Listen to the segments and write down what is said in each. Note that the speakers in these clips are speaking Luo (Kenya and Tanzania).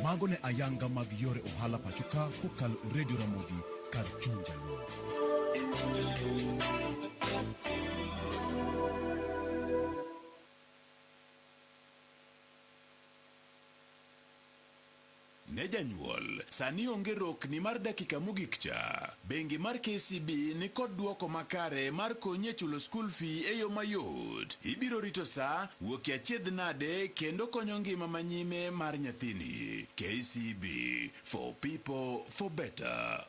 Mago ne ayanga mag yore ohala pacho ka kokalo e Radio Ramogi kar chuny Jaluo. Ne janyuol, sani onge rokni mar dakika mogik cha. Bengi mar KCB nikod duoko makare mar konyi e chulo skul fee e yo mayot. Ibiro rito saa, wuok e achiedh nade kendo konyo ngima ma nyime mar nyathini. KCB, for people, for better.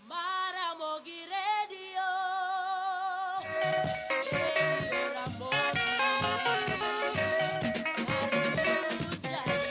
Maramogi Radio, Radio Ramogi, kar chuny Jaluo.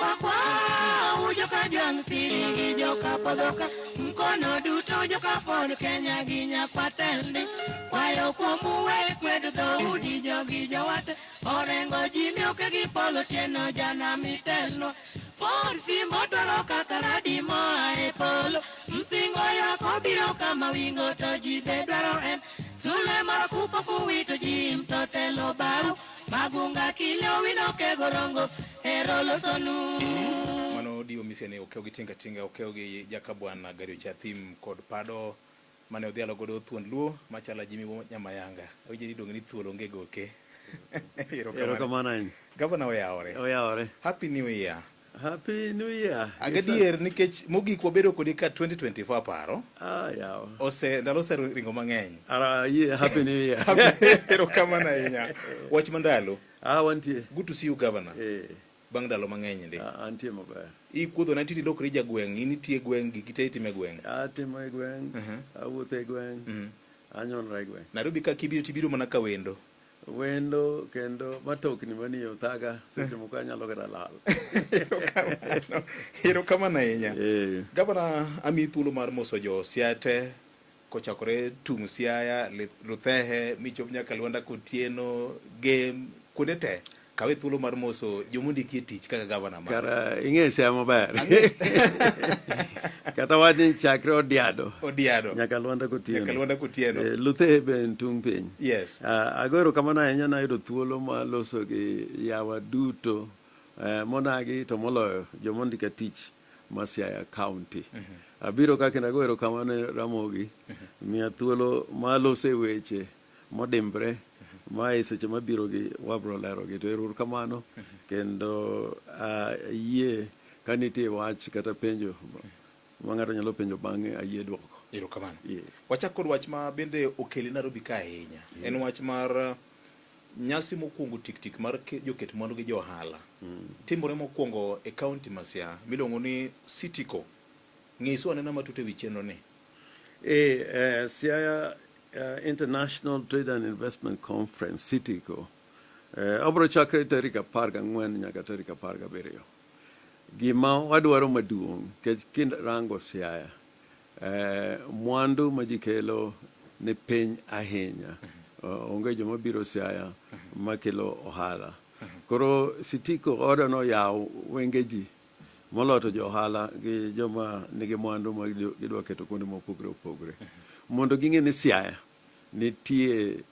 Wakwau joka jwang' siri gi joka podhoka mkono duto joka Ford Kenya gi nyakwatelni kwayo kuomu we kwed dhoudi jogi jowate Orengo Jimmy oke gi Paul Otieno janamitelno Ford Simbo dwaro kaka radi moa e polo Msingo ywak obiro kama wingo to ji be dwaro en Sule moro kupo kuwito ji mto telo bau Magunga kile owino kego rongo ero losonu Mano Dio Mise ni okew gi tinga tinga, okew gi Jakabwana Gari Ochathim kod Pado mane odhialo godo thuond Luo machalo Jimmy Nyamayanga. Awinjo ni iluongo ni thuol onge goke. Erokamano ahinya. Gavana oyawore. Oyawore. Happy New Year. Happy New Year. Agadier nikech mogik wabedo kodi ka 2024 aparo. Ah, yawa. Ose ndalo oseringo mang'eny. Ara, yeah, Happy New Year. Erokamano ahinya. Wach mandalo. Ah, wantie. Good to see you governor. Eh. Bang' ndalo mang'eny ndi. Ah, antie maber. Ikuodho na tindi lokri jagweng', in itiye gweng' giki te itimo e gweng'. Atimo e gweng', awuotho e gweng', anyuolra e gweng'. Nairobi ka kibiro tibiro mana ka wendo. Wendo kendo matokni manie yo thaga seche moko anyalo kata lal. Erokamano. Erokamano ahinya. Eh. Gavana amiyi thuolo mar moso jo Siaya te kochakore tung' Siaya, Luthehe michop nyaka Lwanda Kotieno, Gem, kuonde te. Kawe thuolo mar moso jomondiki e tich kaka gavana mar. Kara ing'e Siaya maber. Kata wach ni chakre Odiado. Odiado. Nyaka Lwanda Kotieno. Nyaka Lwanda Kotieno. Eh, Luthehe be en tung' piny. Yes. Ago erokamano ahinya nayudo thuolo mar loso gi yawa duto monagi to moloyo joma ondika tich ma Siaya County. Abiro ka kendo ago erokamano ne Ramogi miya thuolo mar loso e weche modimbre ma e seche mabiro gi wabro lerogi. To ero uru kamano kendo ayie ka nitie wach kata penjo ma ng'ato nyalo penjo bang'e ayie duoko. Erokamano. Yeah. Wachak kod wach ma bende okeli Nairobi ka ahinya. En wach mar nyasi mokwongo tik tik mar joket mwandu gi jo ohala. Timore mokwongo e county ma Siaya miluongo ni Citico. Ng'iswa anena matut e wi chenro ni. E, Siaya International Trade and Investment Conference, Citico, obro chakre tarik 14 nyaka tarik 17. Gima wadwaro maduong' nikech kirango Siaya, mwandu ma ji kelo ni piny ahinya. Onge joma biro Siaya makelo ohala. Koro Citico odwa noyaw wenge ji moloyo to jo ohala gi joma nigi mwandu ma gidwa keto kuonde mopogore opogore mondo ging'e ni Siaya nitie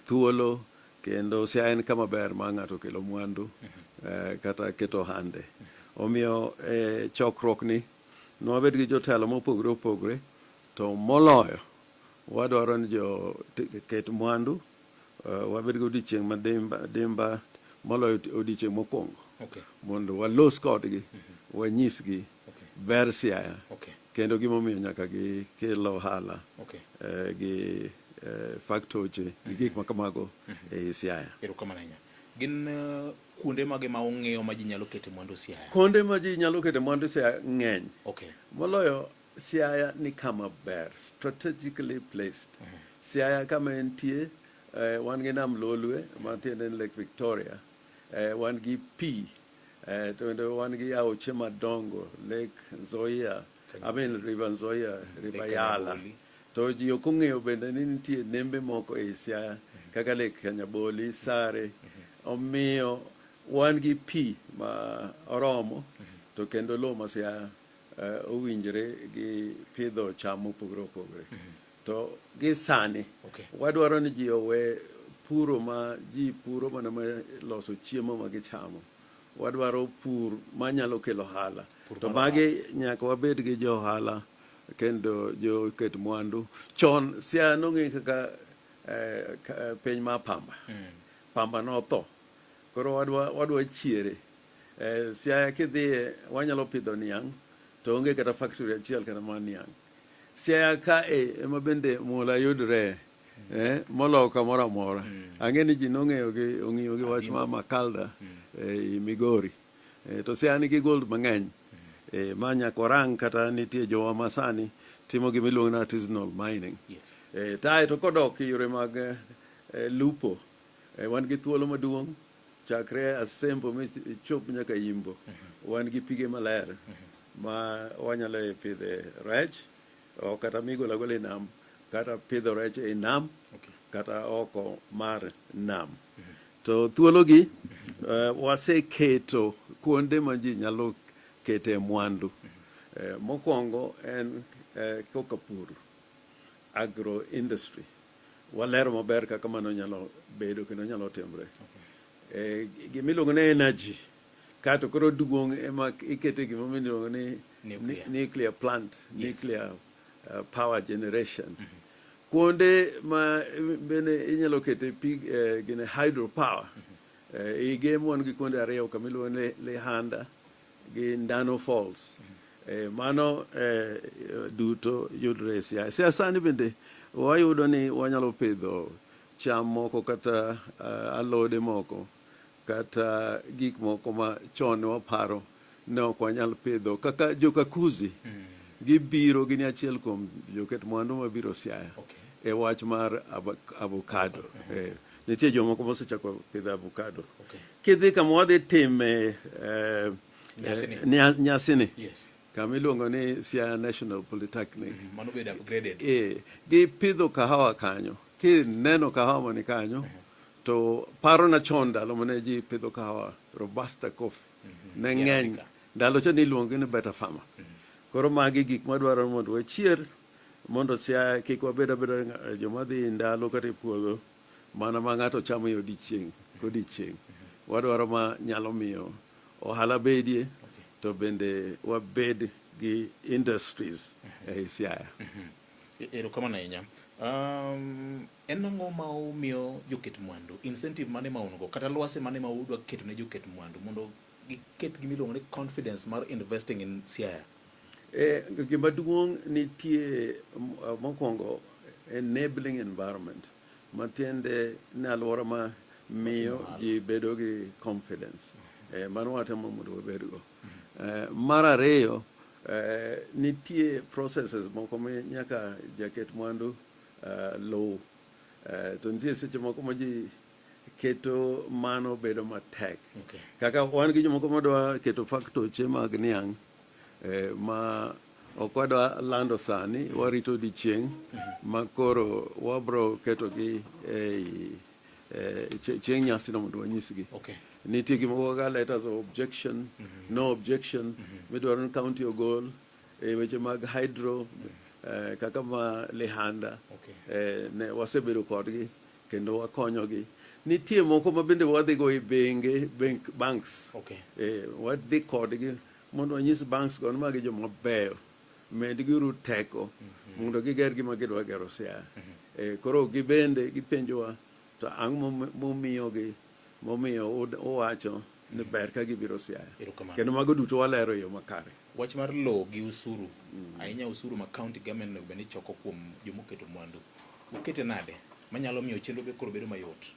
thuolo kendo Siaya en kama ber ma ng'ato kelo mwandu kata keto ohande. Omiyo chokruok ni nwabed gi jotelo mopogore opogore to moloyo wadwaro ni jo ket mwandu wabed gi odiochieng' madimba dimba moloyo odiochieng' mokwongo mondo walos kodgi wanyisgi ber Siaya kendo gimomiyo nyaka gikel ohala gi faktoche gi gik makamago ei Siaya. Erokamano ahinya. Gin kuonde mage ma ung'iyo ma ji nyalo kete mwandu Siaya? Kuonde ma ji nyalo kete mwandu Siaya ng'eny. Moloyo Siaya ni kama ber, strategically placed. Siaya kama entie, wan gi nam Lolwe matiende ni Lake Victoria, wan gi pi, to kendo wan gi aoche madongo, Lake Nzoia, I mean River Nzoia, River Yala. To ji ok ong'eyo bende ni nitie nembe moko ei Siaya kaka Lake Kanyaboli, Sare. Omiyo wan gi pi ma oromo to kendo lowo ma Siaya owinjre gi pidho cham mopogore opogore. To gi sani wadwaro ni ji owe puro ma ji puro mana ma loso chiemo ma gichamo. Wadwaro pur manyalo kelo ohala. Pur To mar magi nyaka wabed gi jo ohala kendo joket mwandu. Chon Siaya nong'e kaka piny mar pamba. Pamba notho. Koro wadwa chiere. Siaya kidhiye wanyalo pidho niang' to onge kata factory achiel kata mar niang'. Siaya kae ema bende mula yudre moloyo kamoro amora. Ang'e ni ji nong'eyo gi ong'iyo gi wach mar Makalda e Migori. To Siaya nigi gold mang'eny. Ma nyaka warang kata nitie jowa masani timo gima iluongo ni artisanal mining. Tae to kodok e yore mag lupo, wan gi thuolo maduong' chakre Asembo michop nyaka Imbo. Wan gi pige maler ma wanyalo pidhe rech, o kata migolo agola e nam, kata pidho rech e nam, kata oko mar nam. To thuologi waseketo kuonde ma ji nyalo kete mwandu. Mokwongo en koka pur, agro industry. Walero maber kaka mano nyalo bedo kendo nyalo timre. Gimiluongo ni energy, kato koro duong' ema ikete gima iluongo ni Nuclear. Nuclear plant, nuclear power generation. Kuonde ma bende inyalo kete pi gine hydropower. Ige wan gi kuonde ariyo kama iluongo ni Lihanda gi Ndano Falls. Mano duto yudore e Siaya. Siaya sani bende wayudo ni wanyalo pidho cham moko kata alode moko kata gik moko ma chon ne waparo ne ok wanyal pidho kaka jokakuzi. Gibiro gin achiel kuom joket mwandu mabiro Siaya e wach mar avocado. Nitie jomoko mosechako pidho avocado. Kidhi kama wadhi time Nyasini. Nyasini. Kama iluongo ni Siaya National Polytechnic. Mano bedo upgraded. Gipidho kahawa kanyo. Kineno kahawa mani kanyo, to parona chon ndalo mane ji pidho kahawa, Robusta coffee. Ne ng'eny. Arabica. Ndalo cha niluonge ni Better Farmer. Koro magi gik madwaro mondo wachier, mondo Siaya kik wabed abeda joma dhi ndalo kata e puodho, mana ma ng'ato chamo e odiechieng' kodiechieng'. Wadwaro ma nyalo miyo ohala bedie, to bende wabed gi industries e Siaya. Erokamano ahinya. En ang'o ma umiyo joket mwandu? Incentive mane ma un go? Kata lwasi mane ma udwa keto ne joket mwandu mondo giket gima iluongo ni confidence mar investing in Siaya? Gima duong' nitie mokwongo enabling environment matiende ni alwora ma miyo ji bedo gi confidence. Mano watemo mondo wabedgo. Mar ariyo, nitie processes moko ma nyaka jaket mwandu luw. To nitie seche moko ma ji keto mano bedo matek. Kaka wan gi jomoko madwa keto faktoche mag niang' ma ok wadwa lando sani, warito odiechieng' ma koro wabro ketogi ei chieng' nyasino mondo wanyisgi. Nitie gimoko kaka letters of objection, no objection, midwaro ni county ogol, e weche mag hydro, kaka ma Lihanda, ne wasebedo kodgi kendo wakonyogi. Nitie moko ma bende wadhi go e benge, banks. Wadhi kodgi mondo wanyis banks go ni magi joma beyo, medgiuru teko mondo giger gima gidwa gero Siaya. Koro gibende gipenjowa to ang'o momiyogi, momiyo uwacho ni ber ka gibiro Siaya. Erokamano. Kendo mago duto walero e yo makare. Wach mar lowo gi usuru, ahinya usuru ma county government onego bed ni choko kuom jomoketo mwandu, ukete nade manyalo miyo chenro be koro bedo mayot?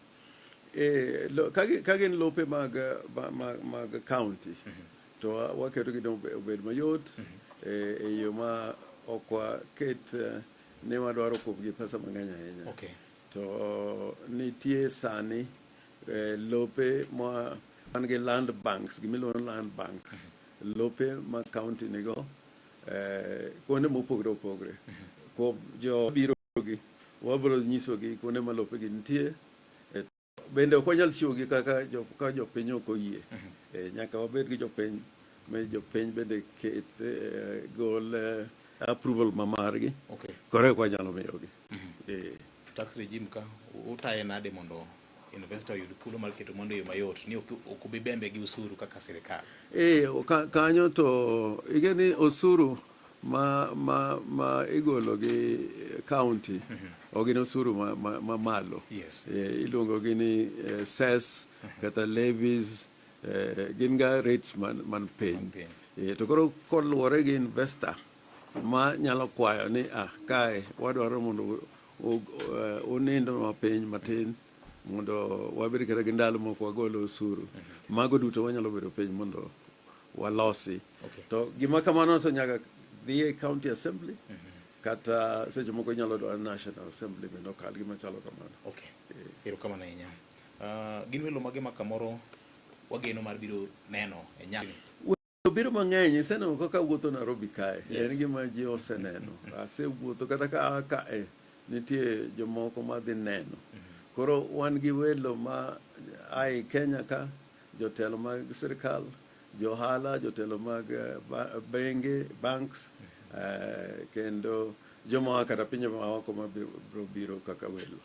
Ka gin lope mag county, to waketo gi obed mayot, e yo ma ok waket ni wadwaro kuomgi pesa mang'eny ahinya. To nitie sani lope ma wan gi land banks, gimiluongo ni land banks, lope ma county nigo, kuonde mopogore opogore. Kuom jo biro gi, wabiro nyisogi kuonde ma lopegi nitie. Bende ok wanyal chiwogi kaka ka jopiny ok oyie. Nyaka wabed gi jopiny, mi jopiny bende ket gol approval ma margi. Koro eka wanyalo miyogi. Eh. Tax regime ka utaye nade mondo investor oyud thuolo mar keto mwandu e yo mayot ni ok obi bembe gi osuru kaka sirikal? Eh, kanyo to ing'e ni osuru ma igolo gi county ok gin osuru ma malo. Iluongo gi ni cess kata levies, gin ga rates man piny. Man piny. To koro koluwore gi investor ma nyalo kwayo ni kae wadwaro mondo unindo mapiny matin mondo wabed kata gi ndalo moko wagol osuru. Mago duto wanyalo bedo piny mondo walosi. To gima kamano to nyaka dhi e county assembly kata seche moko inyalo dwaro national assembly bende okal gima chalo kamano. Okay. Erokamano ahinya. Gin welo mage ma kamoro wageno mar biro neno e nyasi? Biro mang'eny, iseneno kaka awuotho Nairobi kae. En gima ji oseneno. Asewuotho kata ka aa kae, nitie jomoko madhi neno. Koro wan gi welo ma ae Kenya ka, jotelo mag sirikal, johala, jotelo mag benge, banks, kendo joma oa kata pinje maoko mabiro biro kaka welo.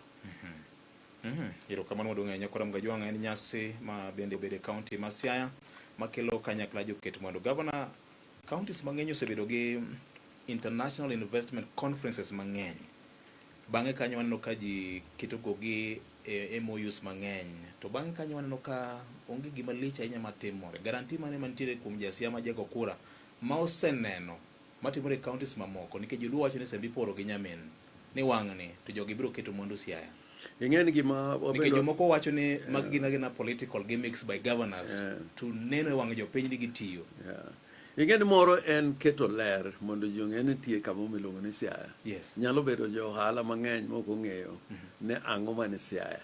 Erokamano maduong' ahinya. Koro Mgajwang' en nyasi ma bende obedo e county ma Siaya makelo kanyakla joket mwandu. Governor, counties mang'eny osebedo gi international investment conferences mang'eny. Bang'e kanyo waneno ka ji keto gogi e MOUs mang'eny. To bang'e kanyo waneno ka onge gima lich ahinya matimore. Guarantee mane mantiere kuom jasiaya ma jago kura ma oseneno matimore e counties mamoko nikech joluo wacho ni sembe iporo gi nyamin ni wang'ni to jogi biro keto mwandu Siaya. Ing'e ni gima Nikech jomoko wacho ni magi gin agina political gimmicks by governors to neno e wang' jopiny ni gitiyo. Ing'e ni moro en keto ler mondo ji ong'e ni nitie kama miluongo ni Siaya. Nyalo bedo jo ohala mang'eny mok ong'eyo ni ang'o mane Siaya.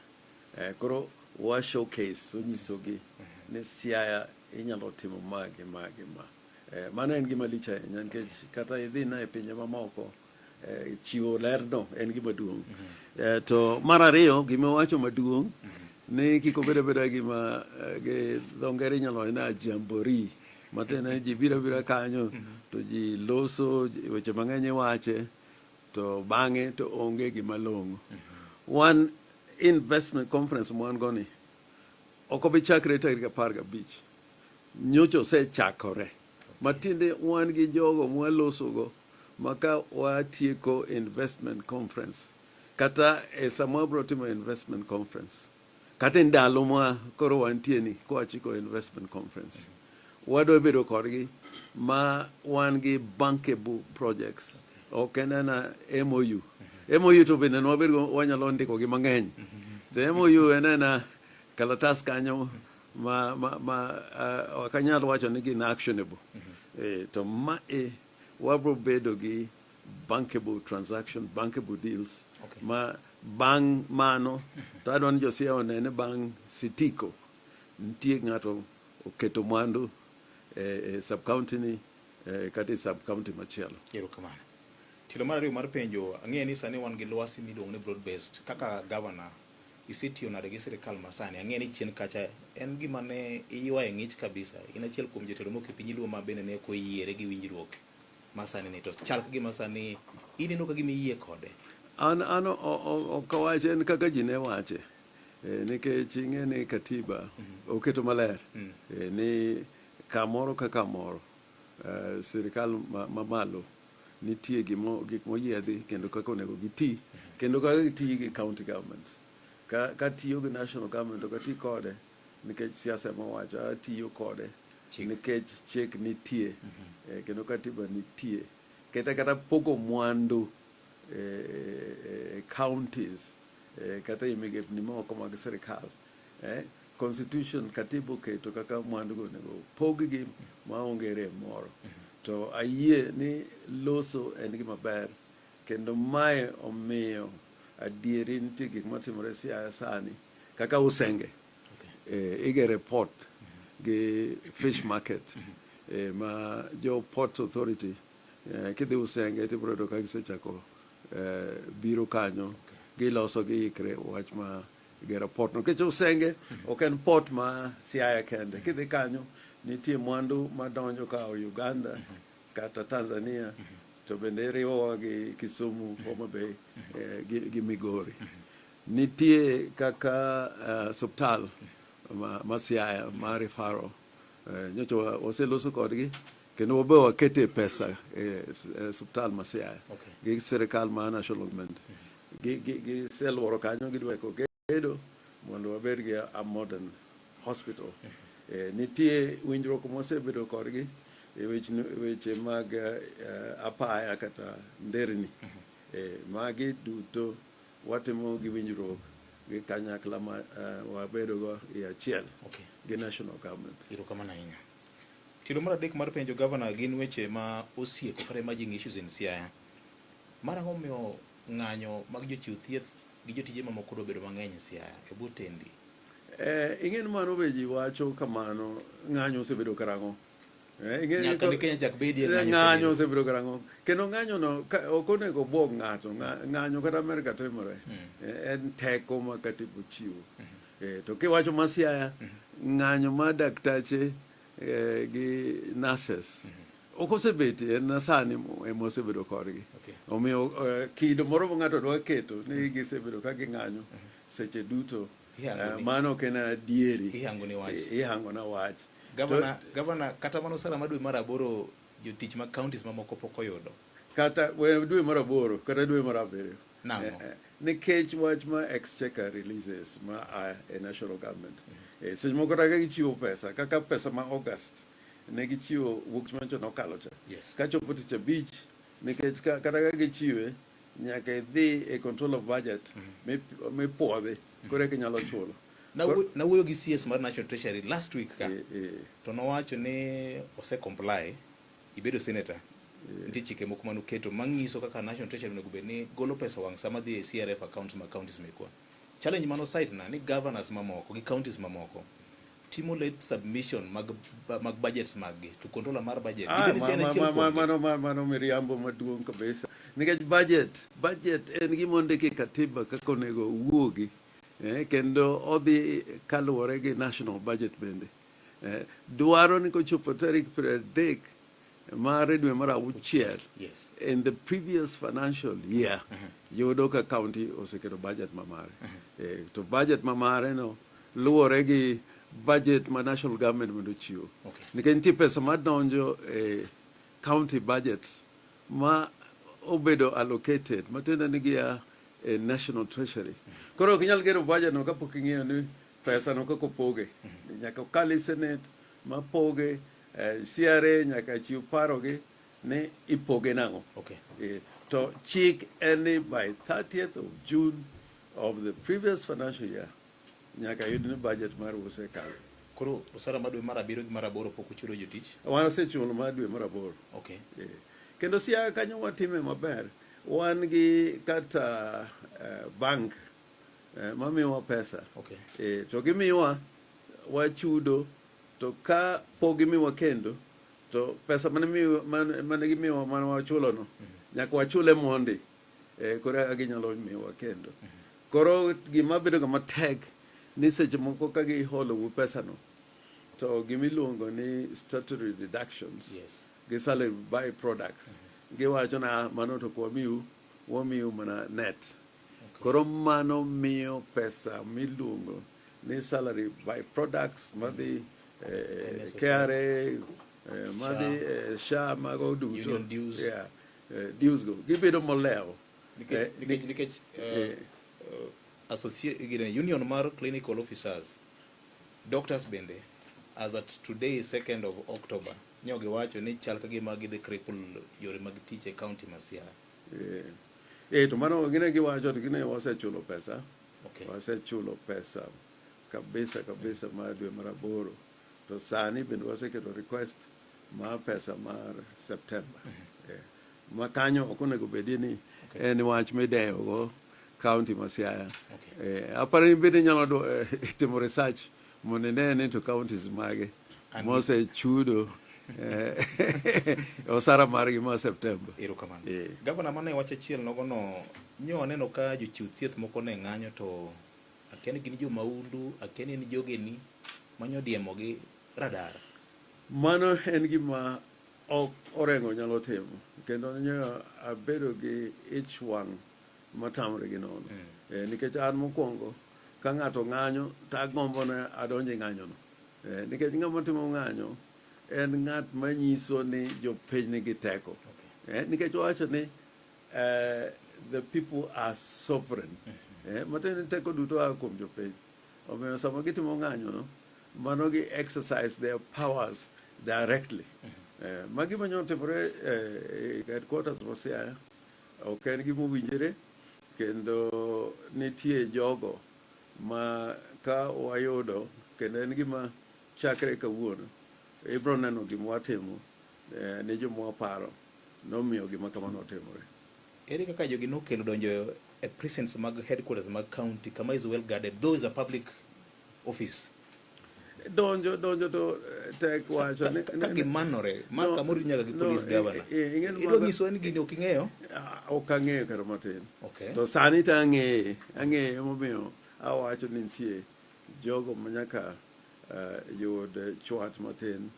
Koro wa showcase onyisogi ni Siaya inyalo timo ma gi ma gi ma. Mano en gima lich ahinya nikech kata idhi na e pinje mamoko chiwo lerno en gima duong'. To mar ariyo gima wacho maduong' ni kik obed abeda gima gi dho ngere inyalo wacho ni a jamboree. Matiende ni ji biro abira kanyo to ji loso weche mang'eny iwache to bang'e to onge gima long'o. Wan investment conference mwan go ni ok obi chakre tarik 15. Nyocha osechakore. Matiende wan gi jogo mwalosogo ma ka watieko investment conference kata e sama wabiro timo investment conference kata e ndalo ma koro wantie ni kwachiko investment conference wadwa bedo kodgi ma wan gi bankable projects. Ok en ena MOU. MOU to bende nwabedgo wanyalo ndiko gi mang'eny. To MOU en ena kalatas kanyo ma ok anyal wacho ni gin actionable. To ma e wabro bedo gi bankable transaction, bankable deals. Ma bang' mano to adwa ni jo-Siaya one ni bang' sitiko nitie ng'ato oketo mwandu e sub county ni kata e sub county machielo. Erokamano. Tielo mar ariyo mar penjo, ang'eyo ni sani wan gi lwasi miluongo ni broad based. Kaka governor, isetiyo nade gi sirikal masani? Ang'eyo ni chien kacha en gima ne iywaye ng'ich kabisa. In achiel kuom jotelo moko e piny Luo ma bende ne ok oyiere gi winjruok masani ni. To chal ka gima sani ineno ka gima iyie kode. An ok awach en kaka ji ne wache. Nikech ing'e ni katiba oketo maler ni kamoro ka kamoro sirikal mamalo nitie gik moyiedhi kendo kaka onego giti kendo kaka giti gi county governments. Ka tiyo gi national government ok ati kode nikech siasa ema owacho, atiyo kode nikech chik nitie kendo katiba nitie. Kata pogo mwandu counties kata e migepni moko mag sirikal. Constitution katiba oketo kaka mwandu go onego pog-gi maonge rem moro. To ayie ni loso en gima ber kendo mae omiyo adieri nitie gik matimore Siaya sani kaka Usenge. Igere port gi fish market ma jo Port Authority kidhi Usenge tibiro yudo ka gisechako biro kanyo giloso giikre wach ma gero port no. Nikech Usenge ok en port ma Siaya kende. Kidhi kanyo nitie mwandu madonjo ka Uganda kata Tanzania. To bende riwowa gi Kisumu, Homa Bay gi Migori. Nitie kaka osiptal ma Siaya ma referral. Nyocha waseloso kodgi kendo wabe wakete pesa e osiptal ma Siaya gi sirikal ma national government. Giseluoro kanyo, gidwa iko gedo mondo wabed gi a modern hospital. Nitie winjruok mosebedo kodgi e weche mag apaya kata nderni. Magi duto watimo gi winjruok gi kanyakla ma wabedo go e achiel gi national government. Erokamano ahinya. Tielo mar adek mar penjo gavana gin weche ma osieko kata emerging issues in Siaya. Mar ang'o momiyo ng'anyo mag jochiw thieth gi jotije mamoko dwa bedo mang'eny e Siaya e bwo tendi? Ing'e ni mano be ji wacho kamano, ng'anyo osebedo karang'o? Ing'e ni Nyaka ne Kenya chak bedie, ng'anyo ng'anyo osebedo. Osebedo karang'o? Kendo ng'anyo no ok onego buog ng'ato. Ng'anyo kata Amerika timore. En teko ma katiba ochiwo. To kiwacho ma Siaya, ng'anyo ma daktache gi nurses ok osebetie, en sani ema osebedo kodgi. Omiyo kido moro ma ng'ato dwa keto ni gisebedo ka ging'anyo seche duto. Mano ok en adieri. Ihango ni wach. Ihango na wach. Gavana, gavana, kata mana osara mar dwe mar aboro jotich mag counties mamoko pok oyudo. Kata we dwe mar aboro kata dwe mar abiriyo. Nang'o? Nikech wach ma exchequer releases ma a e national government. Seche moko kata ka gichiwo pesa kaka pesa ma August ne gichiwo wuok mancho nokalo cha. Kachopo tich abich, nikech kata ka gichiwe nyaka idhi e control of budget mipuodhi koro eka inyalo chulo. Nawuoyo gi CS mar National Treasury last week ka. To nowacho ni ose comply, ibedo senator. Nitie chike moko manoketo manyiso kaka National Treasury onego bed ni golo pesa wang' sama dhi e CRF accounts mag counties mekwa. Challenge mano site na ni governors mamoko gi counties mamoko timo late submission mag budgets mag gi to controller mar budget. Dibed ni en achiel kuomgi? Mano miriambo maduong' kabisa. Nikech budget en gima ondiki e katiba kaka onego owuogi. Kendo odhi kaluwore gi national budget bende. Dwaro ni kochopo tarik 30 mar dwe mar auchiel in the previous financial year, yudo ka county oseketo budget mamare. To budget mamare no luwore gi budget ma national government mondo ochiwo. Nikech nitie pesa madonjo e county budgets ma obedo allocated, matiende ni gia e national treasury. Koro ok inyal gero budget no kapok ing'eyo ni pesa no kaka opoge. Nyaka okal e senate mapoge, CRA nyaka chiw parogi ni ipoge nang'o. To chik en ni by 30th of June of the previous financial year nyaka yud ni budget mar osekalo. Koro osara mar dwe mar abiriyo gi mar aboro pok uchulo jotich? Wan osechulo mar dwe mar aboro. Kendo Siaya kanyo watime maber. Wan gi kata bank mamiyowa pesa. To gimiyowa wachudo, to ka pok gimiwa kendo to pesa mane gimiyowa mane wachulo no nyaka wachule mondi koro eka ginyalo miyowa kendo. Koro gima bedo ga matek ni seche moko ka giholou pesa no to gimiluongo ni statutory deductions gi salary by products giwacho na mano to ok wamiu, wamiu mana net. Koro mano miyo pesa miluongo ni salary by products madhi NSSF. KRA, madhi SHA, mago duto. Union dues. Yeah, dues go gibedo molewo. Nikech, nikech associate union mar clinical officers, doctors bende, as at today, 2nd of October, nyo giwacho ni chal ka gima gidhi cripple yore mag tich e county ma Siaya. To mano gine giwacho to gine wasechulo pesa. Wasechulo pesa kabisa kabisa mar dwe mar aboro. To sani bende waseketo request mar pesa mar September. Ma kanyo ok onego bedie ni en wach midewo go county ma Siaya. Aparo ni bende inyalo timo research mondo ine ni to counties mage mosechudo osara margi ma September. Erokamano. Gavana, mano e wach achiel nogo no nyo aneno ka jochiw thieth moko ne ng'anyo, to akia ni gin jo maundu, akia ni en jogeni manyo diemogi radar. Mano en gima Ok Orengo nyalo timo kendo nyo abedo gi ich wang' matamre gi nono. Nikech an mokwongo ka ng'ato ng'anyo to agombo ne adonjo e ng'anyono. Nikech ng'ama timo ng'anyo en ng'at manyiso ni jopiny nigi teko. Nikech wawacho ni the people are sovereign. Matiende ni teko duto a kuom jopiny. Omiyo sama gitimo ng'anyono, mano gi exercise their powers directly. Magi manyo timore e headquarters ma Siaya ok en gima owinjore kendo nitie jogo ma ka wayudo kendo en gima chakre kawuono ibro neno gima watimo ne joma waparo nomiyo gima kamano otimore. Ere kaka jogi nokelo donjo e precincts mag headquarters mag county kama is well guarded, though is a public office? Donjo donjo to tek wacho Ka gimanore ma kamoro nyaka gi police governor. Idwa nyisowa ni gini ok ing'eyo? Ok ang'eyo kata matin. To sani to ang'eye, ang'eye emomiyo awacho ni nitie jogo ma nyaka yud chwat matin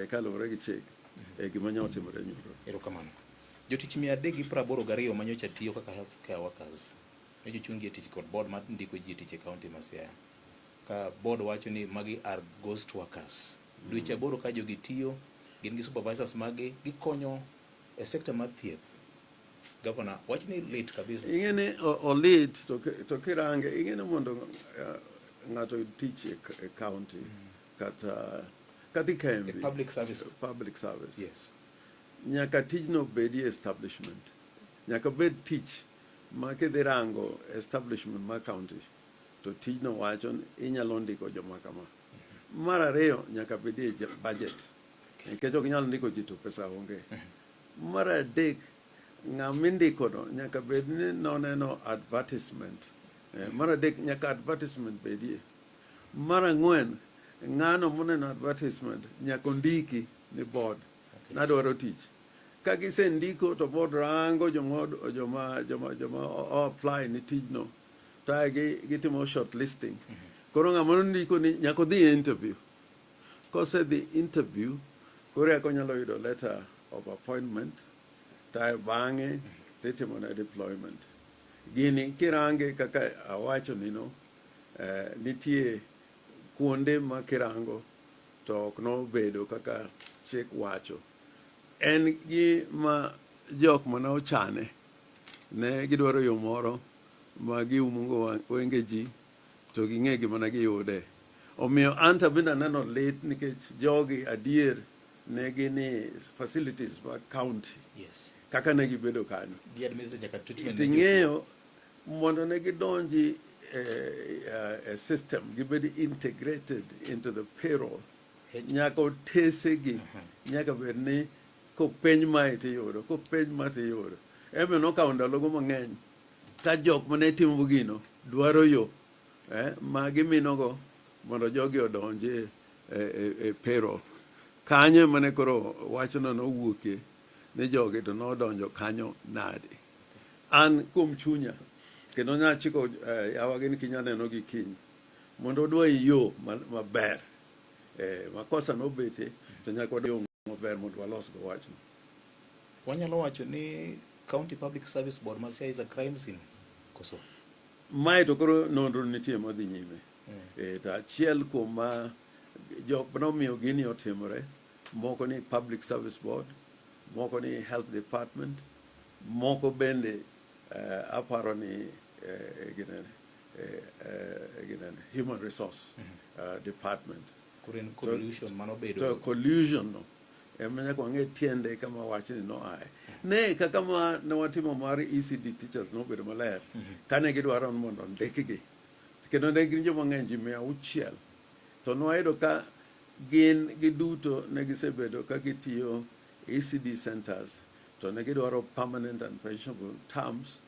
kaluwore gi chik e gima nyalo timore nyoro. Erokamano. Jotich 382 manyocha tiyo kaka health care workers nyocha ochungi e tich kod board mar ndiko ji e tich e county ma Siaya. Ka board wacho ni magi are ghost workers. Dweche 8 ka jogi tiyo, gin gi supervisors magi, gikonyo e sector mar thieth. Governor, wach ni lit kabisa. Ing'e ni olit to kirange, ing'e ni mondo ng'ato oyud tich e county kata kembi. E public service. Public service. Yes. Nyaka tijno bedi establishment. Nyaka bed tich ma kidhi rango establishment mar county to tijno wacho ni inyalo ndiko joma kama. Mar ariyo nyaka bedie budget. Nikech ok inyal ndiko ji to pesa onge. Mar adek ng'ama indikono nyaka bed ni noneno advertisement. Mar adek nyaka advertisement bedie. Mar ang'wen ng'ano moneno advertisement nyaka ondiki ni board. Nadwaro tich. Ka gisendiko to board rango joma apply ni tijno. To ae gitimo shortlisting. Koro ng'ama nondiko ni nyaka odhi e interview. Kosedhi interview, koro eka onyalo yudo letter of appointment, to ae bang'e titimo ne deployment. Gini kirange kaka awacho nino, nitie kuonde ma kirango to ok nobedo kaka chik wacho. En gima jok mane ochane ne gidwaro yo moro ma giumo wenge ji to ging'e gima ne giyude. Omiyo an to bende aneno lit nikech jogi adier ne gin facilities mag county. Yes. Kaka ne gibedo kanyo. Gi administer nyaka treatment. Ting'eyo mondo ne gidonji e system, gibed integrated into the payroll. Nyaka otesegi, nyaka bed ni kopenj mae tiyudo, kopenj ma tiyudo. Ema nokawo ndalogo mang'eny ka jok mane timo gino dwaro yo ma giminogo mondo jogi odonji e payroll. Kanyo mane koro wachno nowuokie ni jogi to nodonjo kanyo nade. An kuom chunya kendo nachiko yawa gin kinya neno gi kiny mondo odwa yo maber. Makosa nobete to nyaka wadwa yo maber mondo walos go wachno. Wanyalo wacho ni County Public Service Board ma Siaya is a crime scene koso? Mae to koro nonro nitie madhi nyime. To achiel kuom ma jok manomiyo gini otimore, moko ni Public Service Board, moko ni Health Department, moko bende aparo ni Human Resource Department. Koro en collusion manobedo. To collusion no ema nyaka wang'e tiende kama wachni noaye. Ne kaka ma ne watimo mar ECD teachers nobedo maler kane gidwaro ni mondo ondikgi. Kendo ne gin joma ng'eny ji 600. To nwayudo ka gin giduto ne gisebedo ka gitiyo ECD centers to ne gidwaro permanent and pensionable terms.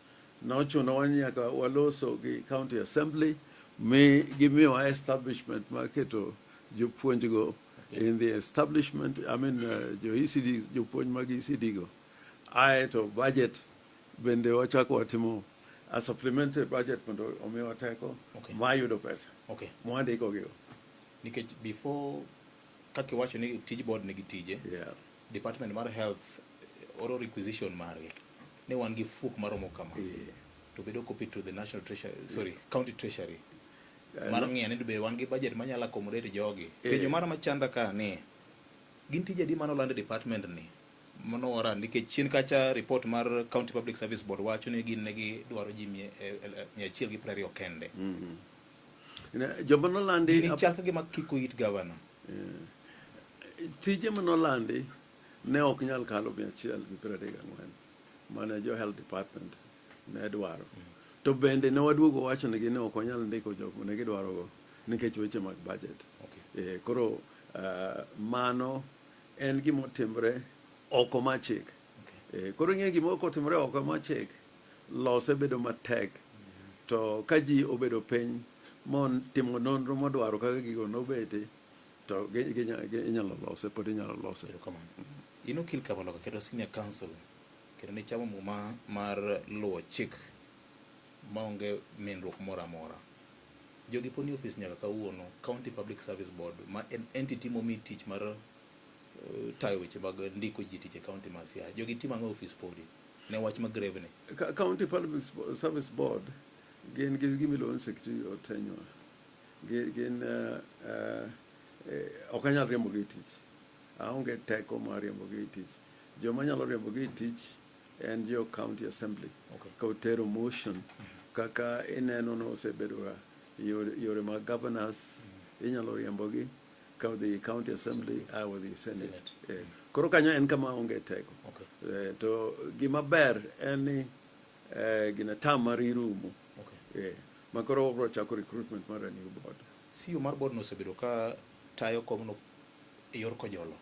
Nochunowa ni nyaka waloso gi county assembly mi gimiyowa establishment mar keto jopuonjgo in the establishment, I mean jo ECD, jopuonj mag ECD go. Ae to budget bende wachako watimo a supplementary budget mondo omiwa teko mar yudo pesa. Mwandiko gigo. Nikech before kaka iwacho ni tij board nigi tije. Department mar Health oro requisition margi ni wan gi fuok maromo kama. To bedo copy to the national treasury, sorry, county treasury. Mar ng'iyo ni be wan gi budget manyalo accommodate jogi. Penjo mara machanda ka ni gin tije adi mane oland e department ni mano wara nikech chien kacha report mar County Public Service Board wacho ni gin negi dwaro ji 120 kende. Joma nolandi Gini chal ka gima kiko it governor. Tije manolandi ne ok nyal kalo 134 mane jo health department ne dwaro. To bende ne waduogo wacho negi ni ok wanyal ndiko jok mane gidwarogo nikech weche mag budget. Koro mano en gima otimre oko mar chik. Koro ing'e gima kotimre oko mar chik, lose bedo matek. To ka ji obedo piny motimo nonro modwaro kaka gigo nobete, to inyalo lose, pod inyalo lose. In okil Kamaloka kendo senior counsel kendo nichamo muma mar luwo chik maonge mindruok moro amora. Jogi pod ni ofis nyaka kawuono. County Public Service Board ma en entity momi tich mar tayo weche mag ndiko ji tich e county ma Siaya. Jogi timo ang'o e ofis podi ne wach ma grave ni? County Public Service Board gin gi gima iluongo ni secretarial tenure. Gin ok anyal riembo gi e tich. Aonge teko mar riembo gi e tich. Joma nyalo riembo gi e tich en jo county assembly. Ka otero motion kaka ineno no osebedo ga yore mag governors inyalo riembo gi ka odhi county assembly a odhi senate. Koro kanyo en kama onge teko. To gima ber en ni gina term mari rumo. Ma koro wabro chako recruitment mar a new board. CEO mar board no osebedo ka tayo komno e yor kojolo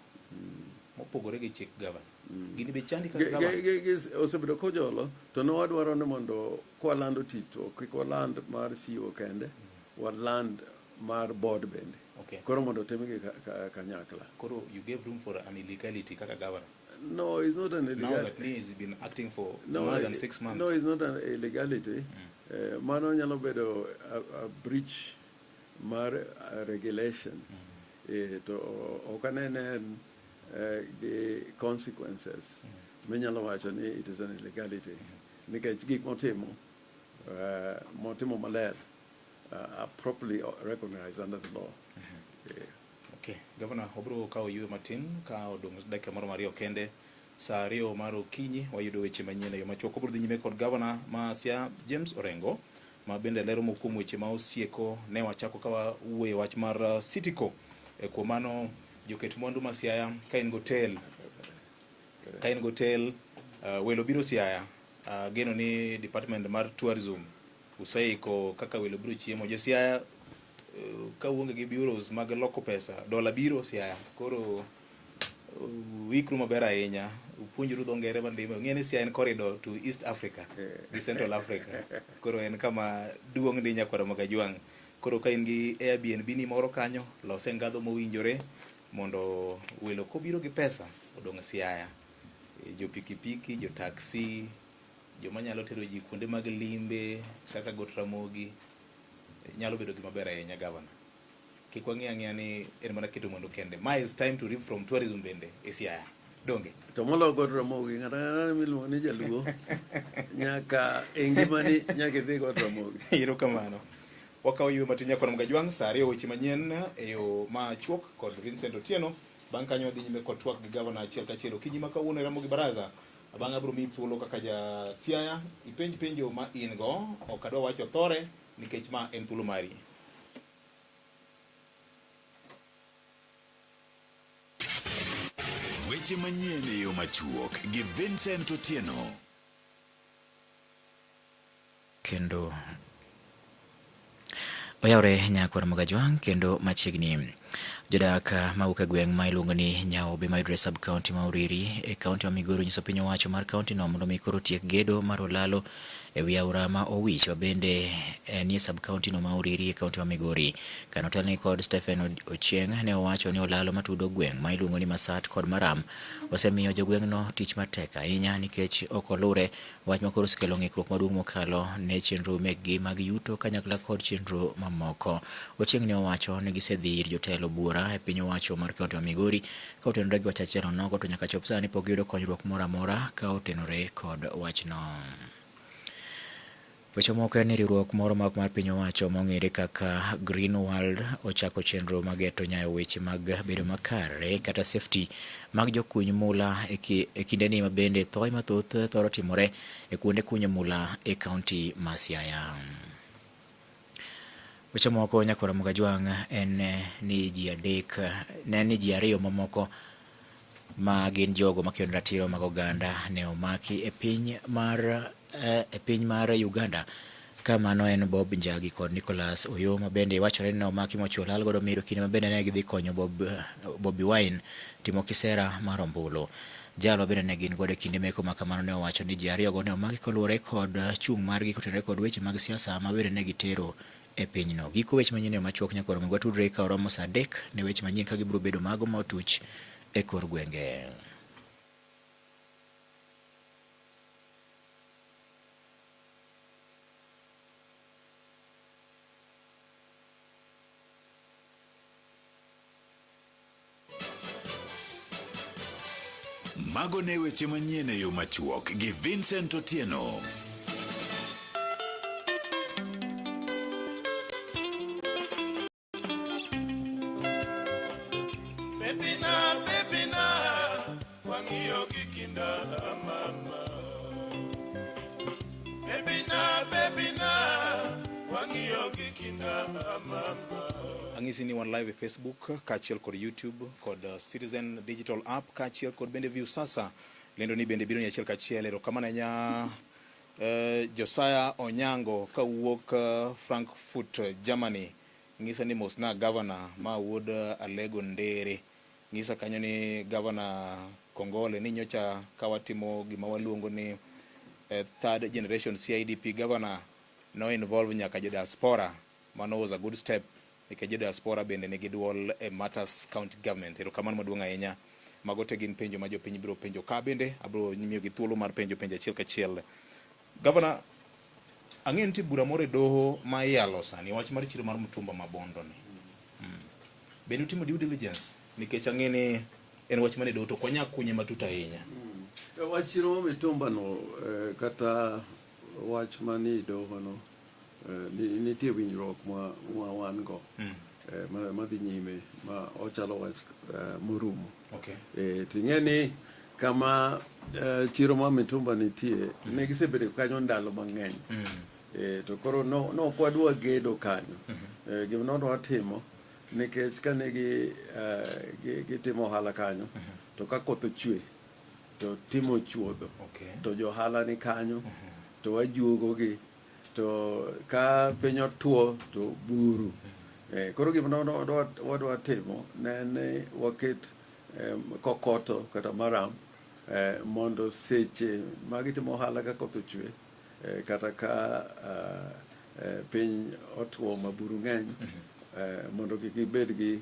mopogore gi chik governor. Gini be chandi kaka governor? Osebedo kojolo to ne wadwaro ni mondo kwalando tich to kik waland mar CEO kende, waland mar board bende. Koro mondo timgi kanyakla. Koro you gave room for an illegality kaka governor? No, it's not an Now illegality. that he has been acting for No, more than 6 months. No, it's not an illegality. Mano nyalo bedo a breach mar regulation. To ok anene en gi consequences. Minyalo wacho ni it is an illegality. Nikech gik motimo maler are properly recognized under the law. Okay, Governor, obro kawo yweyo matin ka odong' dakika moro mariyo kende. Saa 2 mar okinyi wayudo weche manyien e yo machuok. Obro dhi nyime kod Governor ma Siaya James Orengo ma bende lero moko kuom weche ma osieko ne wachako ka wawuoyo wach mar Citico. Kuom mano joket mwandu ma Siaya ka in gotel, ka in gotel, welo biro Siaya. Geno ni department mar tourism useiko kaka welo biro chiemo. Jo Siaya ka uonge gi bureaus mag loko pesa, dola biro Siaya. Koro uikru maber ahinya, upuonjru dho ngere mandime. Ung'e ni Siaya en corridor to East Africa gi Central Africa. Koro en kama duong' ndi nyakwar Magajwang'. Koro ka in gi Airbnb ni moro kanyo, lose ngadho mowinjore mondo welo kobiro gi pesa odong' Siaya. Jo pikipiki, jo taxi, joma nyalo tero ji kuonde mag limbe kaka Got Ramogi nyalo bedo gima ber ahinya governor. Kik wang'i ang'iya ni en mana keto mwandu kende. Ma is time to reap from tourism bende e Siaya. Donge? To moloyo Got Ramogi, ng'ato ang'ata miluongo ni jaluo nyaka e ngimani nyaka idhi Got Ramogi. Erokamano. Wakawo yweyo matin nyakwar Magajwang', saa 2 weche manyien e yo machuok kod Vincent Otieno. Bang' kanyo wadhi nyime kod twak gi gavana achiel kachiel okinyi ma kawuono e Ramogi Baraza. Bang'e abiro miyi thuolo kaka ja Siaya ipenj penjo ma in go. Ok adwa wacho thore nikech ma en thuolo mari. Weche manyien e yo machuok gi Vincent Otieno. Kendo oyawre nyakwar Magajwang' kendo machiegni. Jodak mawuok e gweng' ma iluongo ni Nyaobe mayudore sub county ma Uriri e county ma Migori onyiso piny owacho mar county no mondo mi koro otiek gedo mar olalo e wi aora ma Owich ma bende nie sub county no ma Uriri e county ma Migori. Kane otelnegi kod Stephen Ochieng' ne owacho ni olalo matudo gweng' ma iluongo ni Masat kod Maram osemiyo jogweng'no tich matek ahinya nikech ok olure wach ma koro osekelo ng'ikruok maduong' mokalo ne chenro mekgi mag yuto kanyakla kod chenro mamoko. Ochieng' ne owacho ni gisedhi ir jotelo buora amora e piny owacho mar kaunti ma Migori ka otenore gi wach achiel onogo to nyaka chop sani pok giyudo konyruok moro amora ka otenore kod wachno. Weche moko en ni riwruok moro ma ok mar piny owacho mong'ere kaka Green World ochako chenro mageto nyayo weche mag bedo makare kata safety mag jokuny mula e kindeni ma bende thoe mathoth thoro timore e kuonde kunyo mula e kaunti ma Siaya. Weche moko nyakwara Mugajwang' en ni ji adek ne ni ji ariyo mamoko ma gin jogo makedo ratiro mag oganda ne omaki e piny mar Uganda ka mano en Bob Njagi kod Nicholas Oyo ma bende wachore ni ne omaki mochwo lal godo miro kinde ma bende ne gidhi konyo Bobi Wine timo kisera mar ombulu. Jal ma bende ne gin godo e kinde meko ma kamano ne owacho ni ji ariyogo ne omaki koluwore kod chung' margi kotenore kod weche mag siasa ma bende ne gitero e pinyno. Giko weche manyien e machuok nyakwar Omogo watudre ka oromo saa 3 ne weche manyien ka gibiro bedo mago ma otuch e kor gwenge. Mago ne weche manyien e yo machuok gi Vincent Otieno. Bebina, bebina, wang'iyo gi kinda mama. Bebina, bebina, wang'iyo gi kinda mama. Ang'isi ni wan live e Facebook kaachiel kod YouTube kod Citizen Digital App kaachiel kod bende Viusasa. Lendo ni bende biro ni achiel kachiel. Erokamano ahinya Josiah Onyango kawuok Frankfurt, Germany. Ng'isa ni mosna governor ma wuod Alego Ndere. Ng'isa kanyo ni governor Kongole ni nyocha ka watimo gima waluongo ni third generation CIDP governor no involve nyaka jo diaspora. Mano was a good step nikech jo diaspora bende nigi duol e matters county government. Erokamano maduong' ahinya. Mago te gin penjo ma jopiny biro penjo ka bende abiro miyogi thuolo mar penjo penjo achiel kachiel. Governor, ang'e nitie bura moro e doho ma iyalo sani wach mar chiro mar mtumba ma Bondo ni. Bende utimo due diligence nikech ang'e ni en wach mane doho to ok wanyal kunye matut ahinya. Wach chiro mar mitumba no kata wach mani doho no nitie winjruok ma wan go madhi nyime ma ochalo wach morumo. Okay. Ting'e ni kama chiro mar mitumba nitie ne gisebedo kanyo ndalo mang'eny. To koro no ok wadwa gedo kanyo. Gima nodwa timo nikech kane gitimo ohala kanyo to ka koth ochwe to timo chuodho. Okay. To johala ni kanyo to wajuogo gi to ka piny otuo to buru. Koro gima wadwa timo ne en ni waket kokoto kata maram mondo seche ma gitimo ohala ka koth ochwe kata ka piny otuo ma buru ng'eny mondo kik gibed gi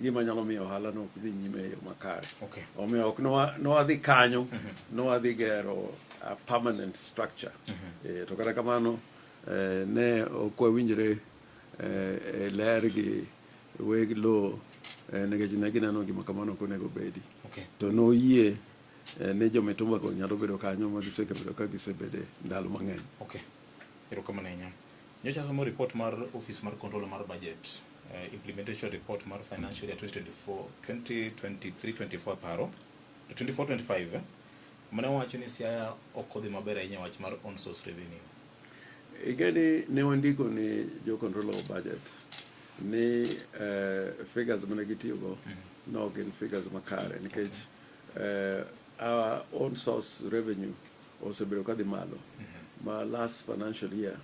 gima nyalo miyo ohala no ok dhi nyime e yo makare. Okay. Omiyo ok nowadhi kanyo, nowadhi gero a permanent structure. To kata kamano ne ok wawinjre e ler gi weg lowo nikech ne gineno gima kamano ok onego bedi. Okay. To noyie ni jomitumba go nyalo bedo kanyo ma gisebedo ka gisebede ndalo mang'eny. Okay. Erokamano ahinya. Nyocha somo report mar office mar controller mar budget, implementation report mar financial year 2024 2023-24 paro 24-25 mane wacho ni Siaya ok odhi maber ahinya wach mar own source revenue. Ing'e ni ne wandiko ni jo controller of budget ni figures mane gitiyogo no ok gin figures makare nikech our own source revenue osebedo kadhi malo. Ma last financial year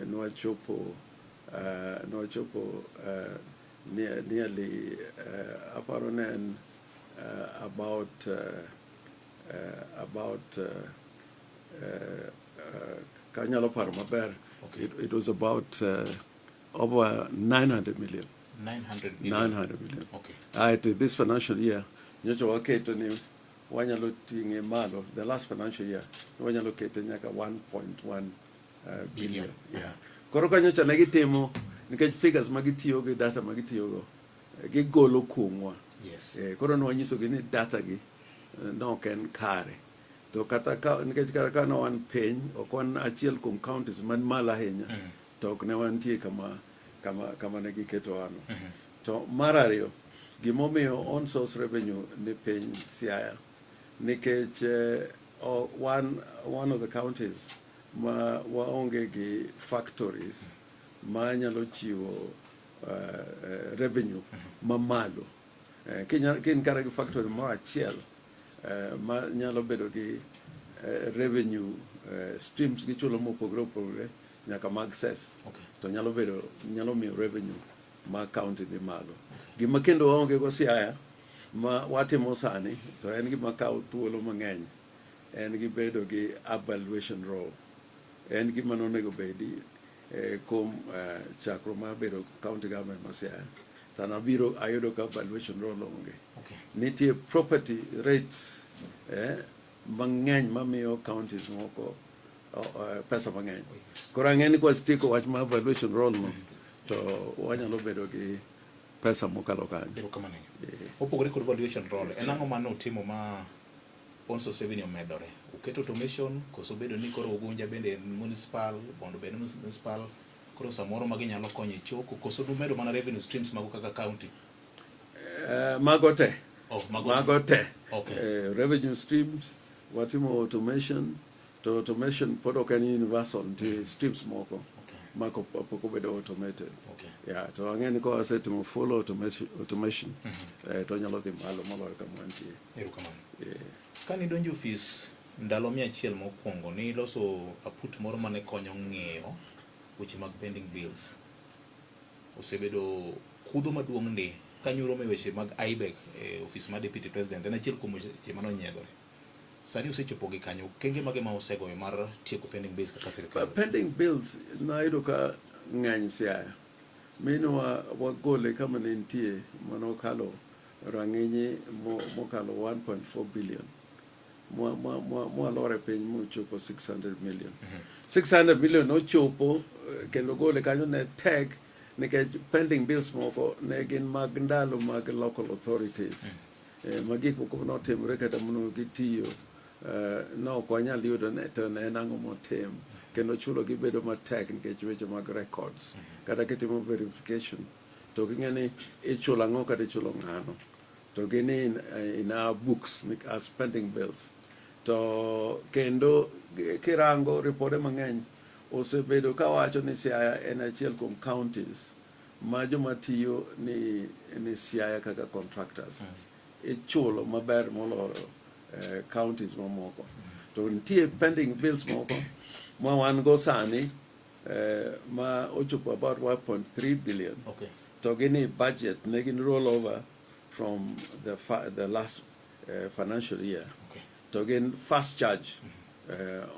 nwachopo nearly aparo ne en about kanyalo paro maber. Okay. It was about over 900 million. 900 million. 900 million. Okay. Aeto this financial year nyocha waketo ni wanyalo ting'e malo, the last financial year wanyalo kete nyaka 1.1 billion. Yeah. Koro ka nyocha ne gitimo nikech figures ma gitiyo gi data ma gitiyogo gigolo kuomwa. Yes. Koro ne wanyisogi ni data gi ne ok en kare. To kata ka, nikech kata ka ne wan piny, ok wan achiel kuom counties man malo ahinya, to ok ne wantie kama ne giketowano. To mar ariyo, gimomiyo own source revenue ni piny Siaya, nikech wan one of the counties ma waonge gi factories ma nyalo chiwo revenue mamalo. Kin kata gi factory moro achiel ma nyalo bedo gi revenue streams gichulo mopogore opogore nyaka mag cess, to nyalo miyo revenue ma county dhi malo. Gima kendo waonge go Siaya ma watimo sani to en gima kawo thuolo mang'eny, en gi bedo gi evaluation roll. En gima nonego bedi kuom chakruok mar bedo county government ma Siaya. To nabiro ayudo ka valuation roll onge. Nitie property rates mang'eny mamiyo counties moko pesa mang'eny. Koro ang'e ni kwasetieko wach mar valuation roll no, to wanyalo bedo gi pesa mokalo kanyo. Erokamano. Opogore kod valuation roll, en ang'o mane utimo ma own source revenue omedore? Uketo automation koso bedo ni koro Ugunja bende en municipal, Bondo bende municipal, koro samoro magi nyalo konyo e choko, koso dumedo mana revenue streams mago kaka county? Mago te. Oh, mago te. Mago te. Okay. Revenue streams, watimo automation, to automation pod ok en universal, nitie streams moko ma pok obedo automated. Yeah, to ang'e ni ka wasetimo full automation, to nyalo dhi malo moloyo kama wantie. Erokamano. Yeah. Kane idonjo e ofis ndalo 100 mokwongo, niloso aput moro mane konyo ng'iyo weche mag pending bills. Osebedo kudho maduong' ndi kanyuromo e weche mag IBEC e ofis mar Deputy President, en achiel kuom weche mane onyiedhore. Sani usechopo gi kanyo, okenge mage ma usegoyo mar tieko pending bills kaka sirikal? Pending bills nayudo ka ng'eny Siaya. Minwa wagole kama ne nitie manokalo rang'inyi mokalo 1.4 billion. Mwalore piny mochopo 600 million. 600 million nochopo kendo gole kanyo ne tek nikech pending bills moko ne gin mag ndalo mag local authorities. Ma gik moko notimore kata mono gitiyo ne ok wanyal yudo ne to ne en ang'o motim kendo chulo gi bedo matek nikech weche mag records kata kitimo verification to ging'e ni ichulo ang'o kata ichulo ng'ano to gin in our books as pending bills. To kendo kirango ripode mang'eny osebedo kawacho ni Siaya en achiel kuom counties ma joma tiyo ni Siaya kaka contractors ichulo maber moloyo counties mamoko. To nitie pending bills moko ma wan go sani ma ochopo about 1.3 billion. To gini budget ne gin roll over from the last financial year. To gin first charge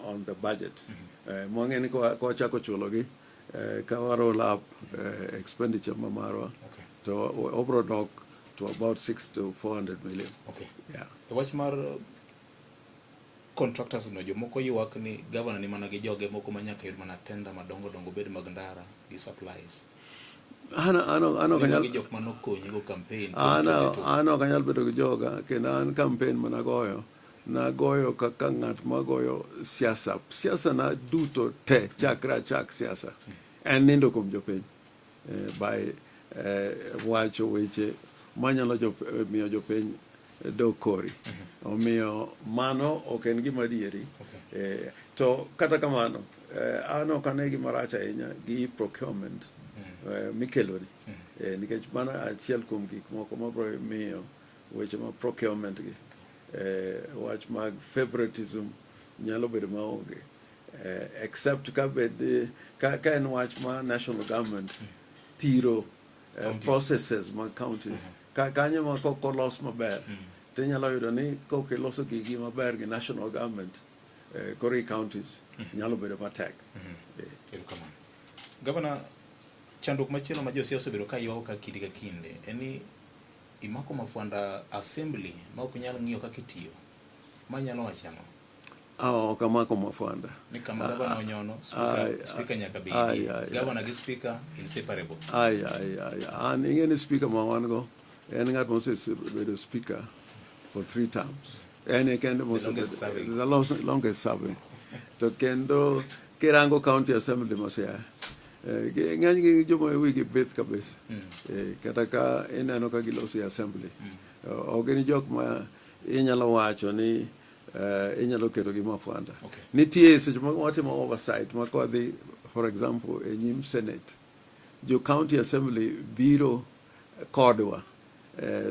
on the budget. Mwang'e ni ka wachako chulogi ka wa roll up expenditure ma marwa to obro dok to about 6 to 400 million. Yeah. E wach mar contractors no, jomoko ywak ni governor ni mana gi joge moko ma nyaka yud mana tender madongo dongo bed mag ndara gi supplies. An ok Ni anyal magi jok manokonyi go campaign. An ok anyal bedo gi joga kendo an campaign managoyo nagoyo kaka ng'at magoyo siasa. Siasa na duto te chakre achak siasa en nindo kuom jopiny by wacho weche manyalo miyo jopiny dok kori. Omiyo mano ok en gima adieri. To kata kamano an ok ane gima rach ahinya gi procurement mikeloni nikech mano achiel kuom gik moko mabiro miyo weche mag procurement gi wach mag favoritism nyalo bedo maonge except ka bed ka en wach ma national government thiro Counties. Processes mag counties ka kanyo ma kok olos maber tinyalo yudo ni kok iloso gigi maber gi national government koro i counties nyalo bedo matek. Erokamano. Gavana, chandruok machielo ma josiasa osebedo ka ywago ka kinde ka kinde en ni imako mafwanda assembly ma ok inyal ng'iyo kaka itiyo. Ma nyalo wacho ang'o? Ah, ok amako mafwanda. Ni kama gavana onyono, speaker nyaka bedi. Gavana gi speaker inseparable. Ai, ai, ai. An ing'e ni speaker ma wan go en ng'at mosebedo speaker for 3 terms. En e kende The longest serving. The longest serving. To kendo kirango county assembly ma Siaya, ng'eny gi joma wigi bith kabisa. Kata ka ineno ka giloso e assembly. Ok gin jok ma inyalo wacho ni inyalo keto gi mafwanda. Nitie seche moko watimo oversight ma kwadhi, for example, e nyim Senate, jo county assembly biro kodwa.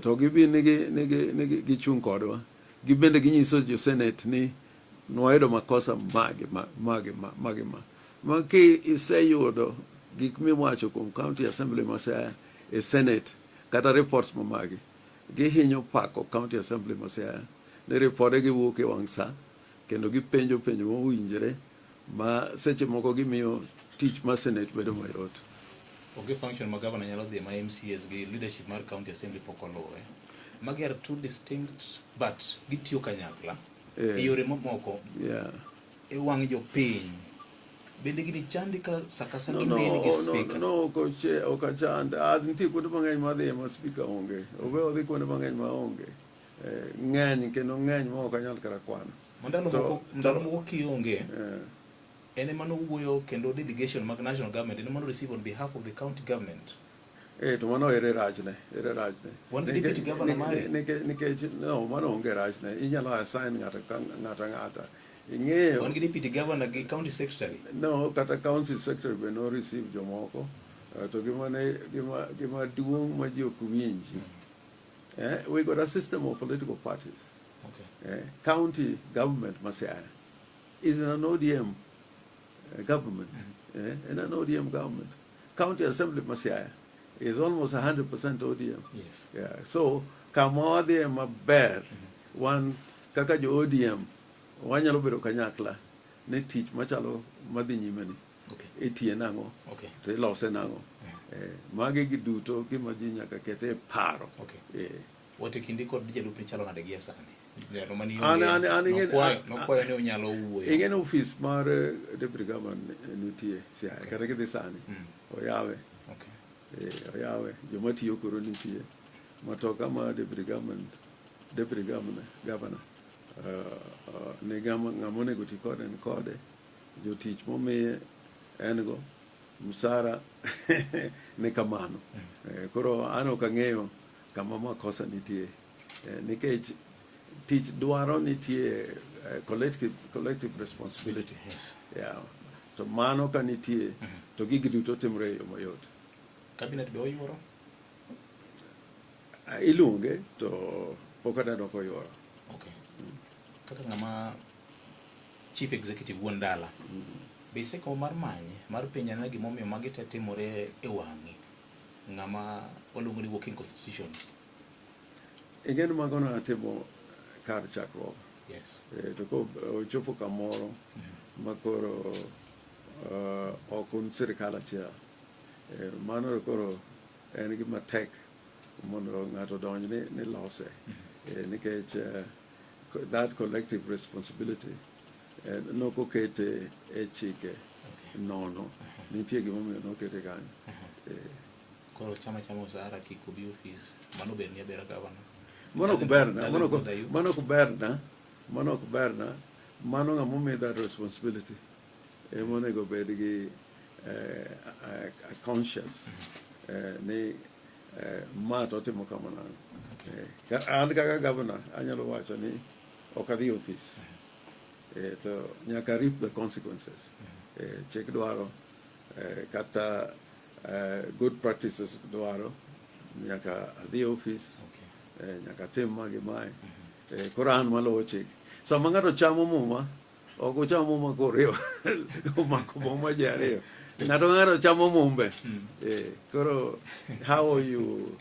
To gibi nigi gichung' kodwa. Gibende ginyiso jo Senate ni nwayudo makosa mage ma mage ma mage ma. Ma ki iseyudo gik miwacho kuom county assembly ma Siaya e Senate kata reports ma magi, gihinyo pako county assembly ma Siaya ni ripode giwuok e wang' sa kendo gipenjo penjo mowinjore ma seche moko gimiyo tich mar Senate bedo mayot. Onge function ma governor nyalo dhi ma MCAs gi leadership mar county assembly pok oluwe. Magi are two distinct but gitiyo kanyakla e yore mamoko e wang' jopiny. Bende gini chandi ka sa ka sa No, gineni gi no, speaker? no, ok ok achand. Ah, nitie kuonde mang'eny madhiye ma speaker onge. Obe odhi kuonde mang'eny ma onge. Ng'eny kendo ng'eny ma ok anyal kata kwano. Ndalo moko kionge, en ema nowuoyo kendo delegation mag national government en ema no receive on behalf of the county government. To mano ere rachne, ere rachne. Wan gi deputy governor mare. Nikech, no, mano onge rachne. Inyalo assign ng'ato ka ng'ato ang'ata. Ing'eyo. Wan gi deputy governor gi county secretary. No, kata county secretary be no receive jomoko. To gima ne, gima, gima duong' ma ji ok winji. We got a system of political parties. County government ma Siaya is in an ODM government. In an ODM government. County Assembly ma Siaya is almost 100% ODM. Yeah. So kama wadhiye maber, wan kaka jo ODM wanyalo bedo kanyakla ne tich machalo madhi nyime ni. Itiye nang'o? To ilose nang'o? Magi gi duto gima ji nyaka ket e paro. Wate kindi kod jalupni chalo nade gi sani? Jalo mani An- onge, an- an ing'e- nokwayo ni onyalo wuoyo. Ing'e ni ofis mar deputy governor nitie Siaya, kata kidhi sani, oyawe. Oyawe, joma tiyo koro nitie. Matoka ma deputy governor, ni ng'ama onego ti kode ni kode, jotich momiye en go, msara ni kamano. Koro an ok ang'eyo kama makosa nitie. Nikech tich dwaro nitie collective responsibility. Yeah. To mano ka nitie, to gigi duto timore e yo mayot. Cabinet be oyuoro? Iluonge to pok aneno koyuoro. Kaka ng'ama chief executive wuon dala, be isekomo mar manye, mar penjo ane gimomiyo magi te timore e wang'i? Ng'ama waluongo ni working constitution. Ing'e ni mago natimo kar chakruok. To ko ochopo kamoro ma koro ok un sirikal achiel. Mano koro en gima tek mondo ng'ato odonj ni lose. Nikech that collective responsibility nokokete e chike nono. Nitie gimomiyo nokete kanyo. Koro chama chama osara kik obi ofis, mano ber ni abera gavana. Mano ok berna, Doesn't bother you? mano ok berna, mano ok berna, mano ng'ama omi that responsibility ema onego bed gi conscious ni ma to otimo kamano. An kaka governor anyalo wacho ni ok adhi ofis. To nyaka reap the consequences. Chik dwaro, kata good practices dwaro, nyaka adhi ofis, nyaka tim magi mae. Koro an maluwo chik. Sama ng'ato chamo muma, ok ocham muma koriwo, omako muma ji ariyo. Ng'ato ng'ato chamo mumbe. Koro how you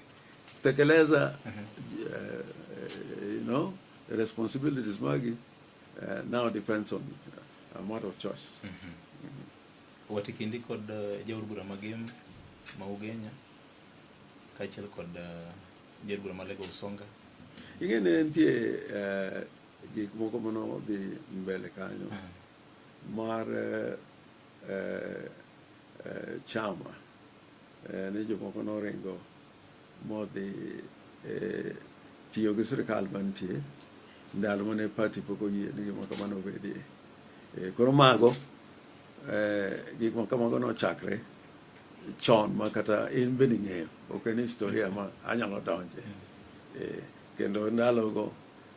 tekeleza, responsibilities magi now depends on a matter of choice. Wate kindi kod jaod bura Magem ma Ugenya kaachiel kod jaod bura ma Lego Usonga. Ing'e ni nitie gik moko manodhi mbele kanyo mar chama ni jomoko noringo modhi tiyo gi sirikal mantie ndalo mane party pok oyie ni gima kamano obedie. Koro mago gik ma kamago nochakre chon ma kata in bende ing'eyo, ok en historia ma anyalo donje. Kendo ndalogo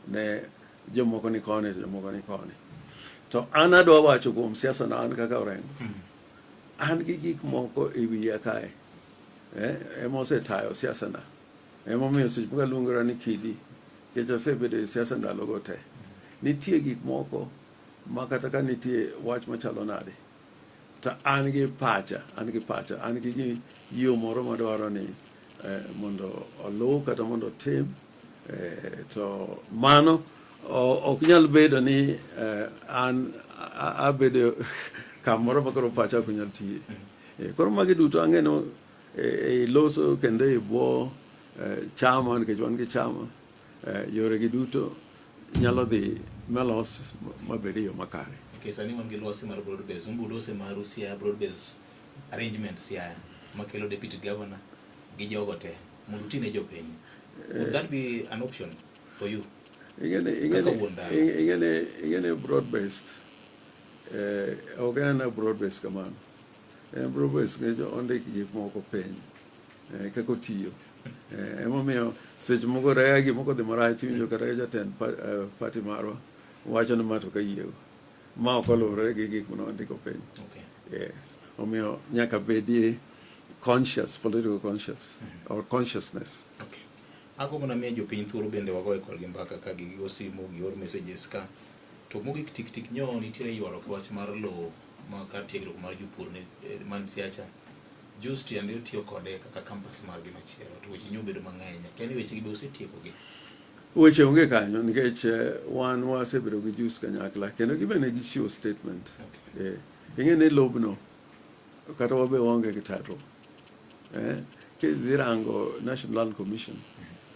ne jomoko ni koni to jomoko ni koni. To an adwa wacho kuom siasa na an kaka Orengo. An gi gik moko e wiya kae ema osetayo siasa na. Emomiyo seche moko aluongora ni kidi nikech asebedo e siasa ndalogo te. Nitie gik moko ma kata ka nitie wach machalo nade to an gi pacha, an gi pacha, an gi yo moro madwaro ni mondo oluw kata mondo otim to mano ok nyal bedo ni an abedo kamoro ma koro pacha ok nyal tiye. Koro magi duto ang'e ni e loso kendo e bwo chama nikech wan gi chama yore gi duto nyalo dhi malos mabed e yo makare. Okay, sani wan gi lwasi mar broad base. Un bulose maru Siaya broad base arrangement Siaya makelo deputy governor gi jogo te mondo uti ne jopiny. Would that be an option for you? Ing'eni Kaka wuon dala. Ing'eni broad based ok en ana broad based kamano. En broad based nikech ondik gik moko piny kaka otiyo. Emomiyo seche moko kata ka gimoko odhi marach tiwinjo kata ka jatend party marwa wacho ni ma to ok ayiego. Ma ok oluwore gi gik mane wandiko piny. Omiyo nyaka bedie conscious, political conscious or consciousness. Okay. Agombo na miyo jopiny thuolo bende wagoye kodgi mbaka ka gigo simu, gior messages ka. To mogik tik tik nyo nitiere ywaruok e wach mar lowo ma kar tiegruok mar jopur ne man Siacha. JOOUST yande otiyo kode kaka campus margi machielo to weche nyo obedo mang'eny. Akia ni weche gi be osetiekogi. Weche onge kanyo nikech wan wasebedo gi JOOUST kanyakla kendo gibende gichiwo statement. Ing'e ni lobno kata wabe waonge gi title. Kidhi rango National Land Commission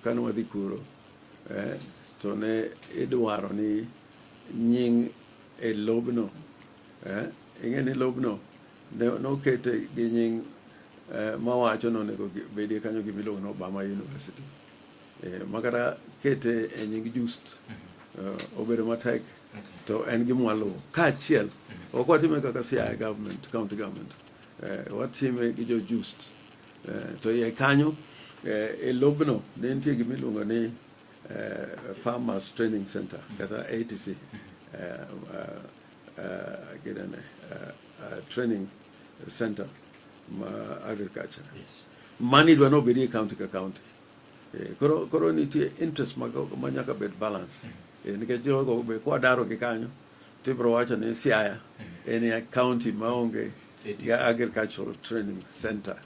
kane wadhi kuro to ne idwaro ni nying e lobno ing'e ni lobno nokete gi nying mawacho ni onego bedie kanyo gimiluongo ni Obama University. Makata kete e nying JOOUST obedo matek to en gima waluwo kaachiel ok watime kaka Siaya government, county government watime gi jo JOOUST to iye kanyo e lobno ne nitie gima iluongo ni Farmers Training Center kata ATC ginene training center ma agriculture. Mani idwa ni obedie county ka county. Koro nitie interest ma nyaka bed balance. Nikech jogo be kwadaro gi kanyo tibiro wacho ni Siaya en e county maonge gi agricultural training center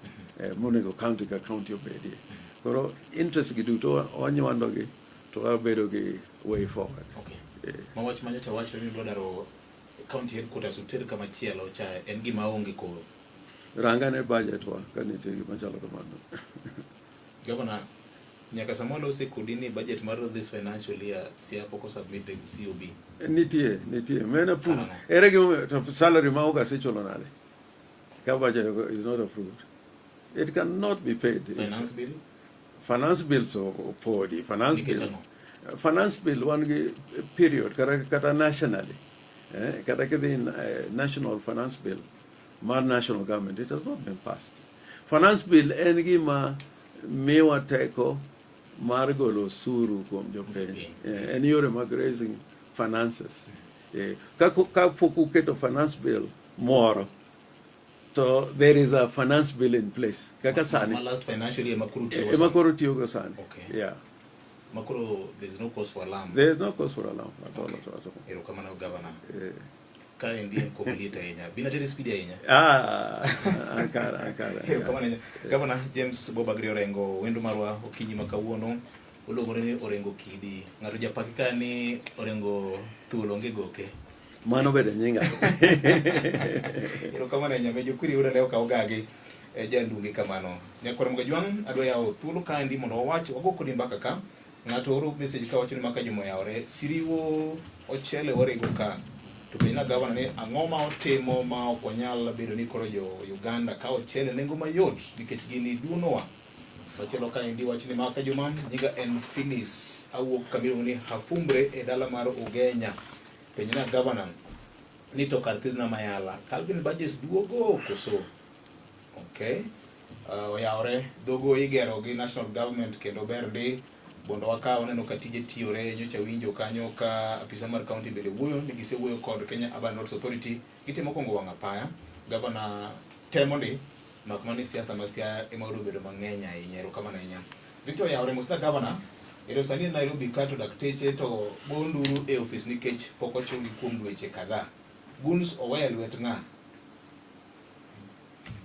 monego county ka county obedie. Koro interest gi duto wanywando gi to wabedo gi way forward. Okay. Ma wach manyocha wacho ni dwa daro county headquarters uter kama chielo cha en gima onge koro. Rangane budget wa ka nitie gima chalo kamano. Governor, nyaka sama walose kodi ni budget mar this financial year Siaya pok osubmit e COB. Nitie. Mena approve. Ere gima to salary ma August ichulo nade? Ka budget is not approved. It cannot be paid. Finance bill? Finance bill to podi. Finance Nikech bill. ang'o? Finance bill wan gi period kata nationally. Kata kidhi national finance bill mar national government, it has not been passed. Finance bill en gima miwa teko mar golo osuru kuom jopiny. En yore mag raising finances. Ka pok uketo finance bill moro, to there is a finance bill in place. Kaka sani. Ma last financial year makoro tiyo Ema koro tiyogo sani. Okay. Yeah. Makoro there is no cause for alarm. There is no cause for alarm at all. Okay. At all, at all. Erokamano governor. Ka endi en koko liet ahinya. Bina tere speed ahinya. Ah, akara, akara. Erokamano ahinya. Governor James Bob Agri Orengo, wendo marwa okinyi ma kawuono oluongore ni Orengo Kidi. Ng'ato japaki ka ni Orengo thuol onge goke. Mano bende nyinga. Erokamano ahinya. Mejo kwiri yuda leo kaw gagi. Jandunge kamano. Nyakwar Mgajwang' adwa yawo thuolo kaendi mondo wawach wago kodi mbaka ka. Ng'ato oro message ka wacho ni maka juma oyawore, siriwo ochele warego ka. To penjna gavana ni ang'o ma otimo ma ok wanyal bedo ni koro jo Uganda ka ochele nengo mayot nikech gini duonowa. Machielo kaendi wacho ni maka juma nyinga en Phyllis awuok kama iluongo ni Hafumbre e dala mar Ugenya. Penjna gavana ni to kar thiedhna mayala Calvin Burgess duogo koso? Okay. Oyawore dhogo igero gi national government kendo ber ndi bondo waka waneno ka tije tiyore nyocha winjo kanyo ka apisa mar county bende wuoyo ni gisewuoyo kod Kenya Urban Roads Authority gitemo kongo wang' apaya gavana temo ndi mak mana ni siasa ma Siaya ema oyudo bedo mang'eny ahinya erokamano ahinya Victor oyawore mosna gavana ero sani en Nairobi ka to dakteche to go nduru e ofis nikech pok ochulgi kuom dweche kadhaa goons oweyo e lwet ng'a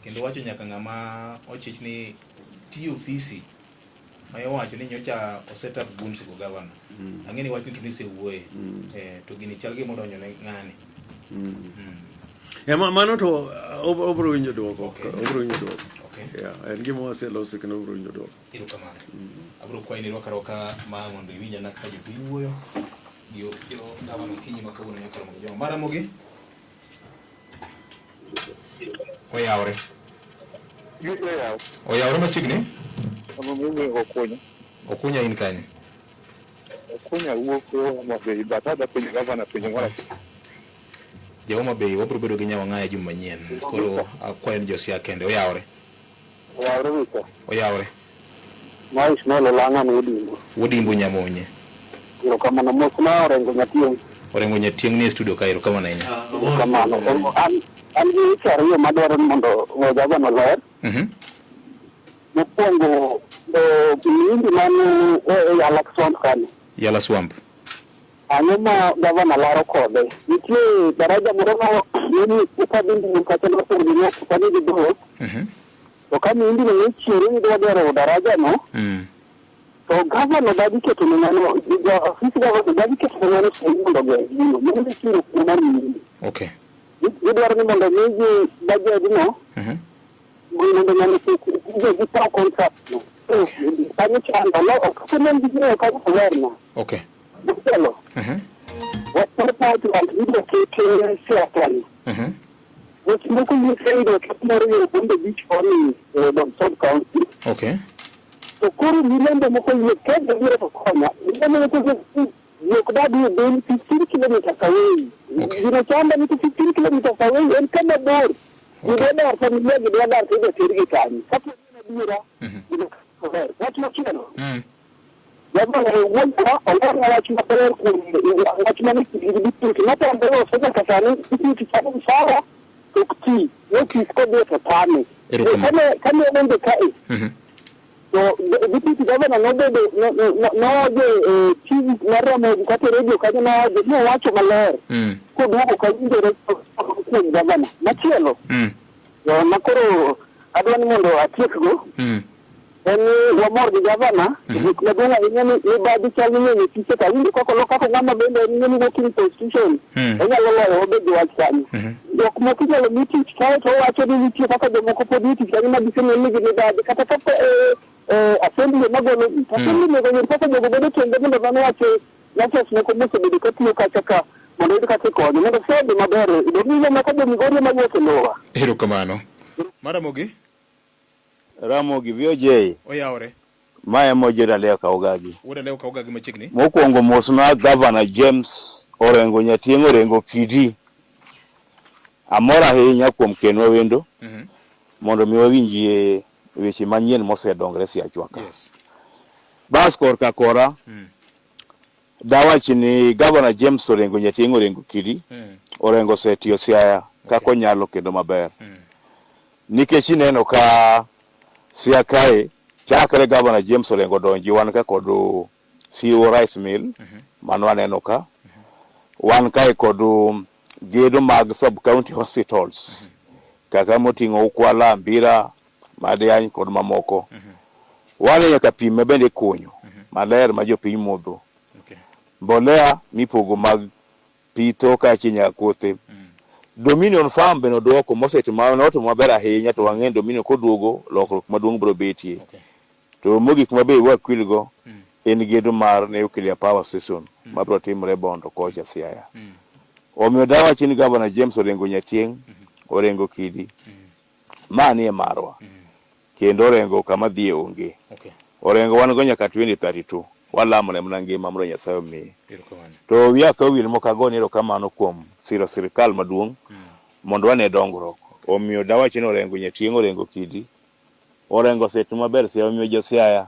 kendo wacho nyaka ng'ama ochich ni tiyo ofisi ma iwacho ni nyocha o set up goons go gavana ang'e ni wachni to nisewuoye to gini chal gima odonjo ne ng'ani Yeah, mano to obro winjo duoko. Okay. Obro winjo duoko. Okay. Yeah, en gima waseloso kendo obro winjo duoko. Erokamano. Abro kwayi ni irwak arwaka ma mondo iwinj ana kaka jopiny wuoyo gi jo gavana okinyi ma kawuono nyaka romo gi joma maramogi oyawre oyawre machiegni Okunya. Okunya in kanye Okunya wuok Homa Bay, but adwa penjo gavana penjo moro achiel. Ja Homa Bay wabro bedo gi nyawang'aya juma manyien koro akwayo ni josia kende oyawre Oyawre wito. oyawre Ma Ismail Olang'a ni Odimbo. Odimbo Nyamonye Erokamano mos ma Orengo Nyatieng'. Orengo Nyatieng' ni e studio ka erokamano ahinya Erokamano. An gi weche ariyo madwaro ni mondo gavana oler. Mokwongo, miindi man e Yala Swamp kanyo. Yala Swamp. Ang'o ma gavana laro kode? Nitie daraja moro ma neni kadhi mbui kacha nosundi ni ok gi dhok. To ka miindi no nochiere ni dwa gero daraja no, to gavana dagi keto ne ng'ano, ofis gavana dagi keto ne ng'ano sei mondo oger gino. Mano ne chiero kuo mar miindi. Okay. Gidwaro ni mondo migi bajed no, mondo ng'ano kik gikaw contract no. Kanyo chando, ok ne ging'eyo kanyo olerna. Okay. Machielo, wach mar power plant ibiro ket siasa ni. Weche moko nyiso ni ibiro ket moro yo Bombe Beach koni e Bondo County. Okay. To koro miriambo moko wuok ka gibiro to konya. Miriambo moko wuok ni ji ok dwa dhi e Beni 15 kilometers away. Gino chanda ni to 15 kilometers away en kama bor. Ji dwa dar, familia gi dwa dar to idwa tergi kanye. Kapo ni en adiera, gino ber. Wach machielo. Gavana wuon olerna wach maber kuom wach mane gi deputy matambe loso nyaka sani deputy chamo msara to ok ti ofis kodhi to tame. Erokamano. Kane odonjo kae to deputy governor nobedo nowacho e TV mar Ramogi kata e radio kanyo nowacho nowacho maler koduogo kawinjore kuom gavana. Machielo makoro adwa ni mondo atiekgo en ni wamor gi gavana gik maduong' ahinya ni mibadhi chal ni ng'eny e tije ka winjo kaka olok kaka ng'ama bende en ng'eni working constitution onyalo loyo wabed gi wach kanyo jok moko inyalo mi tich kae to owacho ni nitie kaka jomoko pod ni tich kanyo ma giseneno ni gin mibadhi kata ka assembly magolo ji assembly onego yud kaka jogo bedo tenge mondo dhano wach nurses moko mosebedo ka tiyo kacha ka mondo oyud kaka ikonyo mondo sedi maber donge moko jo Migori ema wuok e lowa. Erokamano. Maramogi. Ramogi VOJ. Oyawore. Mae mojo Alewo Kaugagi. Wuod Alewo Kaugagi machiegni. Mokwongo mosna Governor James Orengo Nyatieng' Orengo Kidi. Amor ahinya kuom kenwa wendo mondo mi wawinjie weche manyien mosedongre Siachwa ka. Yes. Bas korka kora, dawach ni Governor James Orengo Nyatieng' Orengo Kidi Orengo osetiyo Siaya kaka onyalo kendo maber. Nikech ineno ka Siaya kae chakre Governor James Orengo donji wan ka kod CEO Rice Mill mano waneno ka wan kae kod gedo mag sub county hospitals kaka moting'o Ukwala, Mbira, Madiany kod mamoko. Wan nyaka pi ma bende ikunyo maler ma jopiny modho. Mbolea mipogo mag pitho kaachiel nyaka kothe. Dominion Farm bende oduoko mosetimo notimo maber ahinya to wang'e ni Dominion koduogo lokruok maduong' biro betie. To mogik ma be wakwil go en gedo mar nuclear power station mabiro timore Bondo kocha Siaya. Omiyo dawachi ni Gavana James Orengo Nyatieng', Orengo Kidi, ma nie marwa. Kendo Orengo kama dhiye onge. Okay. Orengo wan go nyaka 2032. Walamo ne mana ngima mondo Nyasaye omiye. Erokamano. To wiya ok owil mok agone erokamano kuom siro sirkal maduong' mondo wane dongruok. Omiyo dawach ni Orengo Nyatieng' Orengo Kidi, Orengo osetimo maber Siaya omiyo jo Siaya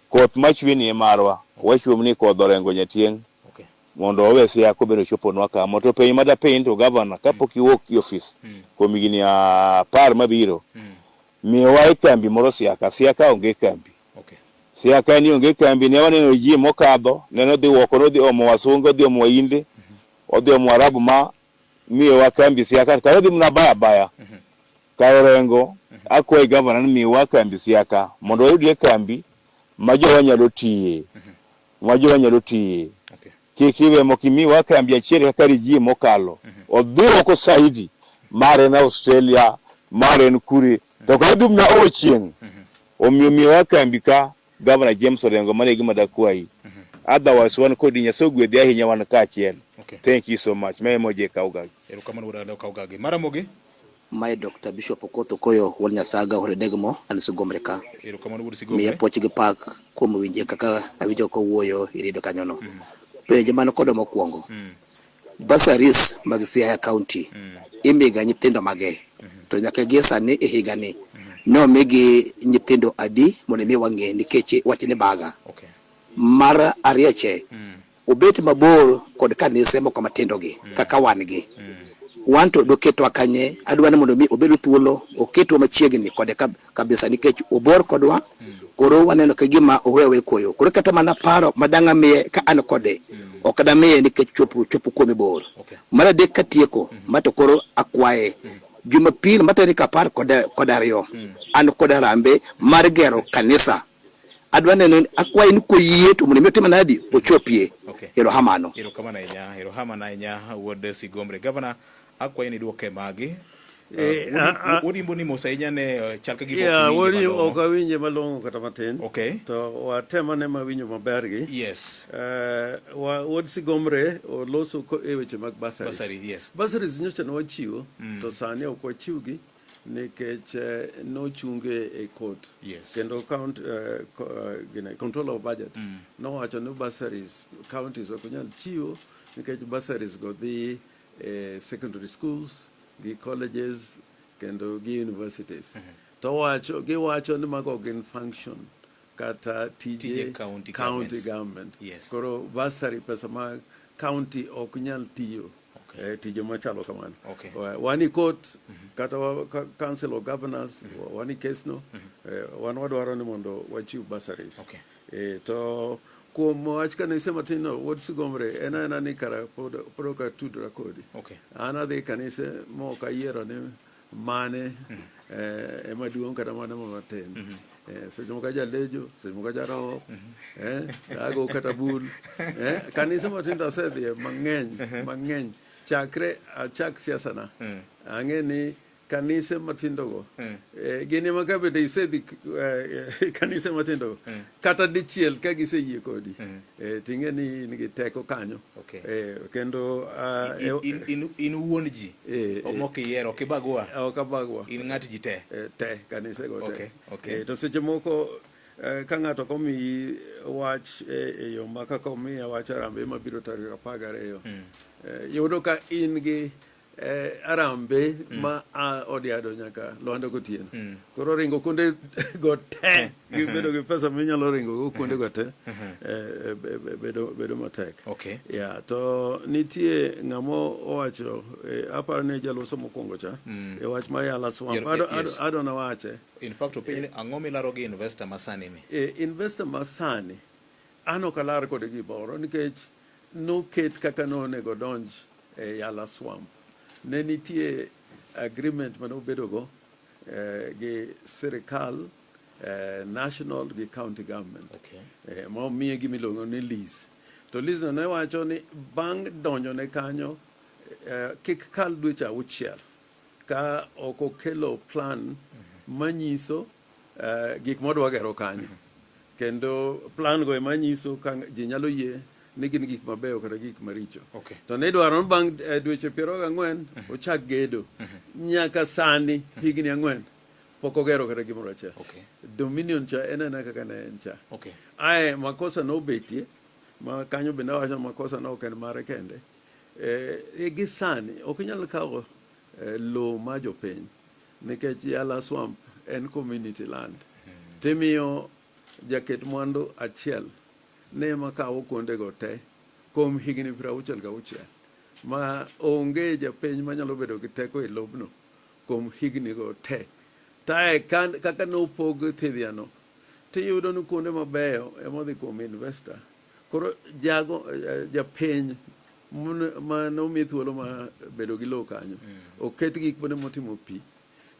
koth machwe ni e marwa. Wachwom ni kodh Orengo Nyatieng' Okay. mondo owe Siaya kobedo choponwa kama. To penjo madapenj to gavana kapok iwuok e ofis kuom higni 10 mabiro, miyowa e kambi moro Siaya. Siaya onge kambi. Okay. Siaya ka ni onge kambi ne waneno ji mokadho, ne odhi oko nodhi omo wasunge, odhi omo wahinde, odhi omo Arabu ma miyowa kambi Siaya ka. Kata odhi mana baya baya. Ka Orengo, akwayi gavana ni miwa kambi Siaya ka mondo wayudie kambi ma jowa nyalo tiye. Ma jowa nyalo tiye. Okay. Kik iwe mok imiwa kambi achiel kaka regime mokalo. Odhi oko saidi, mar en Australia, mar en kure. To ka odhi mana o chieng'. Omiyo miyowa kambi ka Governor James Orengo mano e gima dakwayi. Otherwise wan kodi Nyasaye ogwedhi ahinya wan kaachiel. Okay. Thank you so much. Ma ema oje Kaugagi. Erokamano wuod Aleo Kaugagi. Maramogi. Mae Dr. Bishop Okoth Okoyo wuod Nyasaga Oredegmo an Sigomre ka. Erokamano wuod Miya Sigomre. puoch gi pak kuom winje kaka awinjo kowuoyo e redio kanyono. Penjo man kode mokwongo. Bursaries mag Siaya County imiga nyithindo mage? To nyaka gie sani e higani nomigi nyithindo adi mondo mi wang'e nikech wachni baga. Okay. Mar arieche obet mabor kod kanise moko matindo gi kaka wan gi. Wan to doketwa kanye? Adwa ni mondo mi obed thuolo oketwa machiegni kode kabisa nikech obor kodwa koro waneno ka gima owewe koyo. Koro kata mana paro madang' amiye ka an kode ok damiye nikech chopo chopo kuome bor. Okay. Mar adek katieko ma to koro akwaye Jumapil ma tarik 12 an kod harambe mar gero kanisa. Adwa neno akwaye ni koyie to mondo mi otim nadi ochopie. Okay. Erohamano. Erokamano ahinya, erohamano ahinya wuod Sigomre. Governor, akwayi ni iduoke magi. Eh, Wuod Imbo ni mos ahinya ne chal ka gima Yeah, ok wuod iwinje Imbo malong'o. ok awinje malong'o kata matin. Okay. To watem ane mawinjo maber gi. Yes. Wuod Sigomre oloso e weche mag bursaries. Bursary, yes. Bursaries nyocha ne wachiwo, to sani ok wachiwgi nikech nochunge e court. Yes. Kendo count, gine, controller of budget nowacho ni bursaries counties ok nyal chiwo nikech bursaries go dhi e secondary schools gi colleges kendo gi universities. To wacho giwacho ni mago ok gin function kata tije, Tije county county governments. government. Yes. Koro bursary pesa ma county ok nyal tiyo Okay. tije machalo kamano. Okay. Wan i court kata council of governors wan i case no wan wadwaro ni mondo wachiw bursaries. Okay. To kuom wach kanise matin no wuod Sigomre en aena ni kara pod ok atudora kodi. Okay. An adhi kanise mok ayiero ni mane ema duong' kata mane ma matin. Seche moko ajalejo, seche moko ajaroho, ago kata bul. Kanise matindo asedhiye mang'eny, mang'eny. Chakre achak siasa na, ang'e ni kanise matindo go, gin ema ka bende isedhi kanise matindo go, kata dichiel ka giseyie kodi, ting'e ni in gi teko kanyo. Okay. Kendo In wuon ji, mok iyiero, ok ibagua. Ok abagua. In ng'at ji te. Te, kanise go te. Okay, okay. To seche moko ka ng'ato ok omiyi wach e yo ma kaka omiya wach Harambee mabiro tarik 12, yudo ka in gi Harambee ma a odiado nyaka Lwanda Kotieno. Koro ringo kuonde go te, gibedo gi pesa minyalo ringo go kuonde go te, bedo matek. Okay. Yeah, to nitie ng'ama owacho, aparo ni jaloso mokwongo cha, e wach mar Yala Swamp. Adwa nawache. In fact, openjo ni ang'o milaro gi investor masani ni? Investor masani, an ok alar kode gimoro nikech noket kaka nonego donj e Yala Swamp. Ne nitie agreement mane obedogo gi sirikal national gi county government. Okay. Ma omiye gima iluongo ni lease. To lease no ne wacho ni bang' donjone kanyo kik kal dweche 6 ka ok okelo plan manyiso gik modwa gero kanyo. Kendo plan go ema nyiso ka ji nyalo yie ni gin gik mabeyo kata gik maricho. Okay. To ne idwaro ni bang' eh, dweche piero gang'wen ochak gedo. Nyaka sani higni ang'wen pok ogero kata gimoro achiel. Okay. Dominion cha en ena kaka ne en cha. Okay. Ae makosa nobetie ma kanyo bende awacho ni makosa no ok en mare kende. Eh, e gi sani ok inyal kawo eh, lowo ma jopiny nikech Yala Swamp en community land. Timiyo jaket mwandu achiel ne ema kawo kuondego te kuom higni 66 ma onge japiny manyalo bedo gi teko e lobno kuom higni go te. Tae kaka nopog thidhiano tiyudo ni kuonde mabeyo ema odhi kuom investor. Koro jago japiny ma nomi thuolo ma bedo gi lowo kanyo oket gi kuonde motimo pi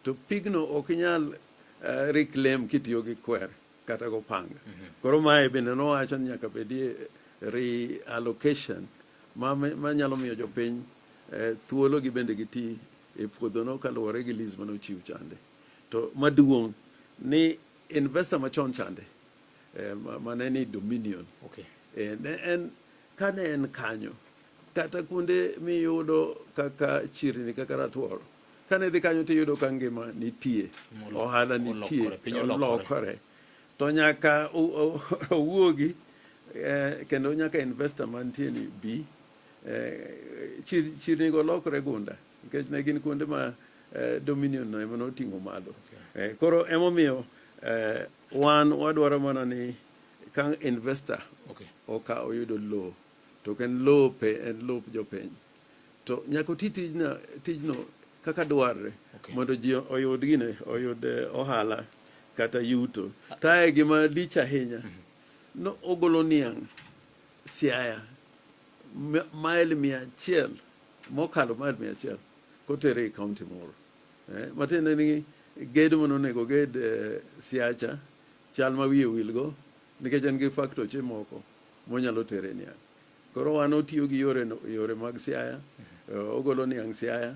to pigno ok inyal reclaim kitiyo gi kwer kata gopanga. Koro mae bende nowacho ni nyaka bedie reallocation ma manyalo miyo jopiny thuolo gi bende giti e puodhono kaluwore gi lease mane ochiw chande. To maduong' ni investor machon chande mane ni Dominion Okay. ne en kane en kanyo kata kuonde miyudo kaka chirni kaka Ratworo kane idhi kanyo tiyudo ka ngima nitie ohala nitie Olokore, piny olokore. olokore to nyaka owuogi kendo nyaka investor mantie ni bi chirni go lokore gunda nikech ne gin kuonde ma Dominion no ema noting'o malo. Koro emomiyo wan wadwaro mana ni ka investor Okay. oka oyudo lowo to ok en lope en lop jopiny to nyaka oti tijno, tijno kaka dwarre Okay. mondo ji oyud gine oyud ohala kata yuto. Tae gima lich ahinya no ogolo niang' Siaya mail 100 mokalo mail 100 kotere e county moro. Matiende ni gedo manonego ged Siacha chal ma wiye wilgo nikech en gi faktoche moko monyalo tere niang'. Koro wan otiyo gi yore, no, yore mag Siaya, ogolo niang' Siaya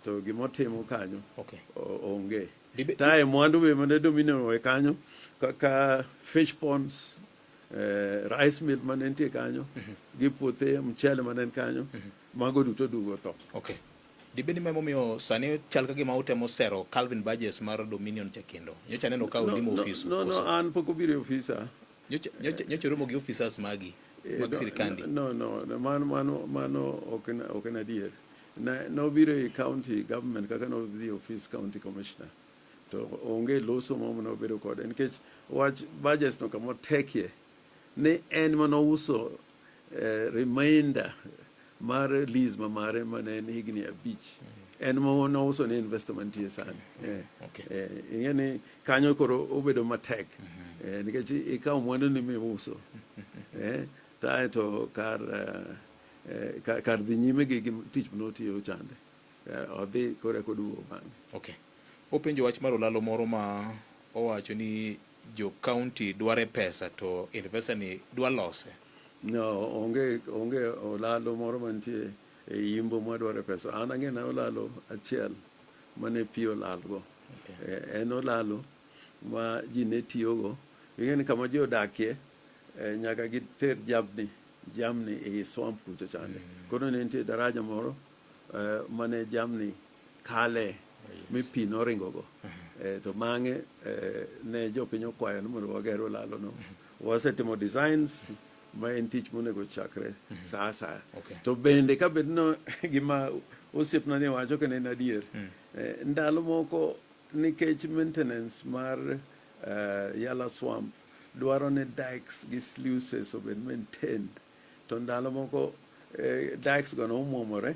to gimotimo kanyo Okay. onge. Tae mwandu be mane Dominion owe kanyo kaka fish ponds, rice mill mane nitie kanyo gi puothe mchele mane en kanyo mago duto duogo tho. Okay. Dibed ni emomiyo sani chal ka gima utemo sero Calvin Burgess mar Dominion cha kendo. Nyocha aneno ka olimo ofis. No, no, an pok obiro e ofisa. Nyocha romo gi officers magi mag sirikandi. No, no, no, mano, mano, mano ok en adier. Nobiro e county government kaka nodhi e ofis county commissioner. To onge loso moro mane kode nikech wach Burgess no kama otekie ni en manouso remainder mar lease ma mare mane en higni 5 en ma nouso ne investor mantie sani. Okay. Ing'e ni kanyo koro obedo matek nikech ikawo mwandu ni miuso to aeto kar kar dhi nyime gi tich manotiyo chande odhi koro eka oduogo bang'e. Okay. Openjo wach mar olalo moro ma owacho ni jo county dware pesa to investor ni dwa lose. No, onge olalo moro mantie e Yimbo mwadware pesa. An ang'e na olalo achiel mane pi olalgo. Okay. En olalo ma ji ne tiyogo. Ing'e ni kama ji odakie nyaka giter jamni ei swamp kucho chande. Koro ne nitie daraja moro mane jamni kale mi pi noringogo. To bang'e ne jopiny okwayo ni mondo wager olalo no. Wasetimo designs ma en tich monego chakre sa asaya. Okay. To bende ka bed no gima osiepna ni wacho kendo en adier. Ndalo moko nikech maintenance mar Yala Swamp dwaro ni dikes gi sluices obed maintained. To ndalo moko dikes go nomuomore